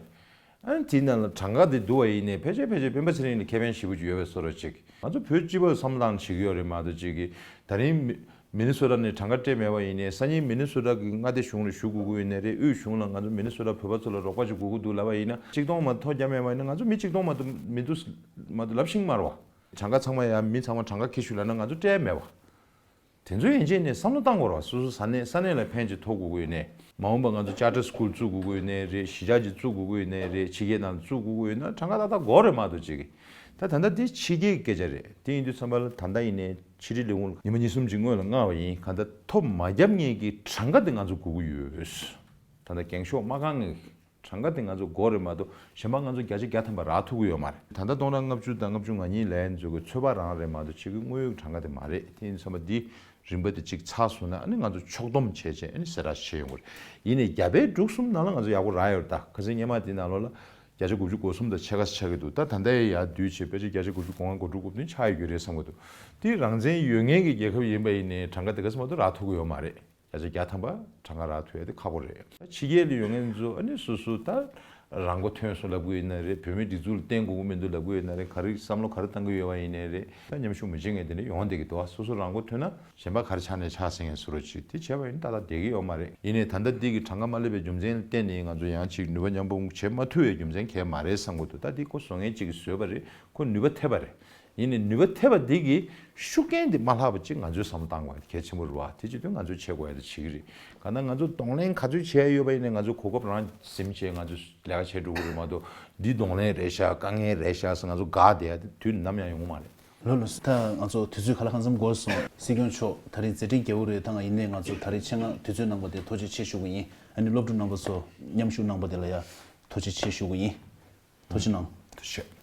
ཨ་ནི་དེའི་ནང་ལ་གྲངས་ཀ་དེ་བསྡུ་བ་ཡིན་ནའི་ཕལ་ཆེར་ཕལ་ཆེར་སྤེན་པ་ཚེ་རིང་ལ་ཁེ་ཕན་ཞེ་པོ་ཅིག་ཡོད་པའི་བཟོ་འདྲ་ཅིག་ང་ཚོ་བོད་སྤྱི་པ་བསམ་བློ་བཏང་བྱེད་ཀྱི་ཡོད་རེད་མ་གཏོགས། ཅིག་གིས་ད་རིང་མི་མི་ནི་སོ་ཊ་ནས་གྲངས་ཀ་སྤྲད་མེད་པ་ཡིན་ནའི་སང་ཉིན་མི་ནི་སོ་ཊ་གི་མངའ་སྡེ་གཞུང་ལ་ཞུ་དགོས་ཀྱི་ཡོད་ནའི་རེད། དབུས་གཞུང་ལ་ང་ཚོ་མི་ནི་སོ་ཊ་བོད་པ་ཚོ་ལ་རོགས་པ་ཅིག་དགོས་ཀྱི་འདུག་ལབ་པ་ཡིན་ན། གཅིག་སྟོང་མ་ཐོ་རྒྱབ་མེད་པ་ཡིན་ན་ང་ཚོ་མི་གཅིག་སྟོང་མ་གཏོགས་མི་འདུག་མ་གཏོགས་ལབ་ཤིང་མ་རེད་བ། གྲངས་ཀ་ཚང་མ་ཡ་མི་ཚང་མ་གྲངས་ཀ་འཁྱེར་ཤོག་ལབ་ན་ང་ཚོ་སྤྲད་མེད་བ། དེ་ཚོའི་ཡན་ཆད་ནས་བསམ་བློ་བཏང་དགོས་རེད་བ། སོ་སོ་ས་གནས་ས་གནས་ལ་ཕན་ཅིག་ཐོགས་དགོས་ཀྱི་ཡོད་ནའི། མ་འོངས་པ་ང་ཚོ་ཅར་ཊར་སི་ཀུལ་བཙུགས་དགོས་ཀྱི་ཡོད་ནའི་རེད། གཞིས་ཆགས་ཅིག་བཙུགས་དགོས་ཀྱི་ཡོད་ནའི་རེད། ཕྱི་རྒྱལ་ནང་བཙུགས་དགོས་ཀྱི་ཡོད་ན་གྲངས་ཀ་ཏག་ཏག་དགོས་རེད་མ་གཏོགས། ཅིག་གིས་ད་ད་ལྟ་འདི་ཕྱི་རྒྱལ་གྱི་སྐད་ཆ་རེད། དེ་ཡིན་དུས་ཙམ་པ་ལ་ད་ལྟ་ཡིན་ནའི་ཕྱི་དྲིལ་ལས་ཁུངས་ལ་ཉི་མ་གཉིས་གསུམ་ཅིག་སྔོན་ལ་མངགས་པ་ཡིན། གང་ལྟར་ཐོ་མ་བརྒྱབ་མཁན་གྱི་གྲངས་ཀ་དེ་ང་ཚོ་དགོས་ཀྱི་ཡོད། ད་ལྟ་འགེངས་ཤོག་མ་བཀང་མཁན་གྱི་གྲངས་ཀ་དེ་ང་ཚོ་དགོས་རེད་མ་གཏོགས། གཞན་པ་ང་ཚོ་བརྒྱ་ཆ་བརྒྱ་ཐམ་པ་རག་ཐུབ་ཀྱི་ཡོད་མ་རེད། ད་ལྟ་སྟོང་ཕྲག་ལྔ་བཅུ་དང་ལྔ་བཅུ་ང་གཉིས་ལབ་མཁན་ཚོ་གི་ཚོད་དཔག་རང་རེད་མ་གཏོགས་ཕྱི་གི་དངོས་ཡོད་གྲངས་ཀ་དེ་མ་རེད། དེ་ཡིན་དུས་ཙམ་པ་འདི་རིམ་པ་དེ་གཅིག་ཚར་སོང་ན་ཨ་ནི་ང་ཚོ་ཕྱོགས་བསྡོམས་བྱས་བྱས་ཨ་ནི་གསལ་བསྒྲགས་བྱེད་ཡོང་གི་རེད། ཡིན་ནའི་བརྒྱ་དཔེ་དྲུག་གསུམ་ནང་ལ་ང་ཚོ་ཡག་པོ་རག་ཡོད་རེད། ད་ཁ་སང་སྔོན་མ་དེ་ནང་ལོགས་ལ་བརྒྱ་ཆ་དགུ་བཅུ་གོ་གསུམ་དང་ཕྱེད་ཀ་ཆགས་ཀྱི་འདུག་ད་ད་ལྟ་ཡང་ཡར་བསྡུས་བྱས་ཕལ་ཆེར་བརྒྱ་ཆ་དགུ་བཅུ་གོ་ལྔ་གོ་དྲུག་གོ་བདུན་ཆགས་ཡོད་ཀྱི་རེད་བསམ་གྱི་འདུག་དེ་རང་བཙན་ཡོད་མཁན་གྱི་རྒྱལ་ཁབ་ཡིན་པ་ཡིན་ནའི་གྲངས་ཀ་དེ་ག་ཚོད་མ་གཏོགས་རག་ཐུབ་ཀྱི་ཡོད་མ་རེད། བརྒྱ་ཆ་བརྒྱ་ཐམ་པ་གྲངས་ཀ་རག་ཐུབ་ཡ་དེ་ཁག་པོ་རེད། ཕྱི་རྒྱལ་ལ་ཡོད་མཁན་ཚོ་ཨ་ནི་སོ་སོ་ད་རང་མགོ་ཐོན་སོང་ལབ་ཀྱི་ཡོད་ན་རེད། བོད་མིའི་སྒྲིག་འཛུགས་ལ་བརྟེན་དགོས་ཀྱི་མི་འདུག་ལབ་ཀྱི་ཡོད་ན་རེད། ག་རེ་བསམ་བློ་ག་རེ་བཏང་གི་ཡོད་པ་ཡིན་ནའི་རེད། ད་མཉམ་ཞུགས་མི་བྱེད་མཁན་དེ་འདྲ་ཡོང་བསྡད་ཀྱི་འདུག་སོ་སོ་རང་མགོ་ཐོན་ན་གཞན་པ་ག་རེ་ཆགས་ནས་ཆགས་ཟེར་མཁན་བཟོ་འདྲ་ཅིག་དེ་བྱས་པ་ཡིན་ན་ཏག་ཏག་བསྡད་ཀྱི་ཡོད་མ་རེད། ཡིན་ནའི་ད་ལྟ་འདི་གི་གྲངས་ཀ་མ་སླེབས་པའི་རྒྱུ་མཚན་ལ་བརྟེན་ནས་ང་ཚོ་ཡང་ཅིག་ནུས་པ་མཉམ་སྤུངས་བྱེད་མ་ཐུབ་པའི་རྒྱུ་མཚན་གང་ཡང་མ་རེད་བསམ་གྱི་འདུག་ད་འདི་ཁོ་བཟོ་མཁན་ཅིག་གིས་བཟོས་པ་རེད། ཁོ་ནུས་པ་ཐེབས་པ་རེད། ཡིན་ནའི་ནུས་པ་ཐེབས་པ་འདི་གི་ཤུགས་རྐྱེན་འདི་མ་ལྷག་པ་ཅིག་ང་ཚོས་བསམ་བློ་བཏང་དགོས་པ་གལ་ཆེན་པོ་རེད་བ། དེ་བྱེད་དུས་ང་ཚོས་བྱེད་དགོས་ཡ་དེ་བྱེད་ཀྱི་རེད། གང་ལྟར་ང་ཚོ་གདོང་ལེན་ག་ཚོད་བྱས་ཡོད་པ་ཡིན་ནའི་ང་ཚོ་གོ་སྐབས་རང་ཟིན་བྱས་ང་ཚོས་ལས་ཀ་བྱས་འགྲོ་གི་རེད་མ་གཏོགས། འདི་གདོང་ལེན་རེད་ཤག་དཀའ་ངལ་རེད་ཤག་ཟེར་ང་ཚོ་དགའ་བསྡད་ཡ་དེ་དུས་ནམ་ཡང་ཡོང་གི་མ་རེད། ལགས་ལགས་སོ། ད་ང་ཚོ་དུས་ཚོད་ག་ལ་གང་འཚམ་འགོར་སོང་། སྲིད་སྐྱོང་མཆོག་ད་རེས་མཛད་འཕྲིན་རྒྱས་པོ་རེད། ད་ང་ཡིན་ནའི་ང་ཚོ་ད་རེས་ཆེད་མངགས་དུས་ཚོད་གནང་བ་དེ་ཐུགས་རྗེ་ཆེ་ཞུ་གི་ཡིན། ཨ་ནི་སློབ་ཕྲུག་རྣམ་པ་ཚོ་མཉམ་ཞུགས་གནང་བ་དེ་ལ་ཡ་ཐུགས་རྗེ་ཆེ་ཞུ་གི་ཡིན། ཐུགས་རྗེ་གནང་། ཐུགས་རྗེ་ཆེ།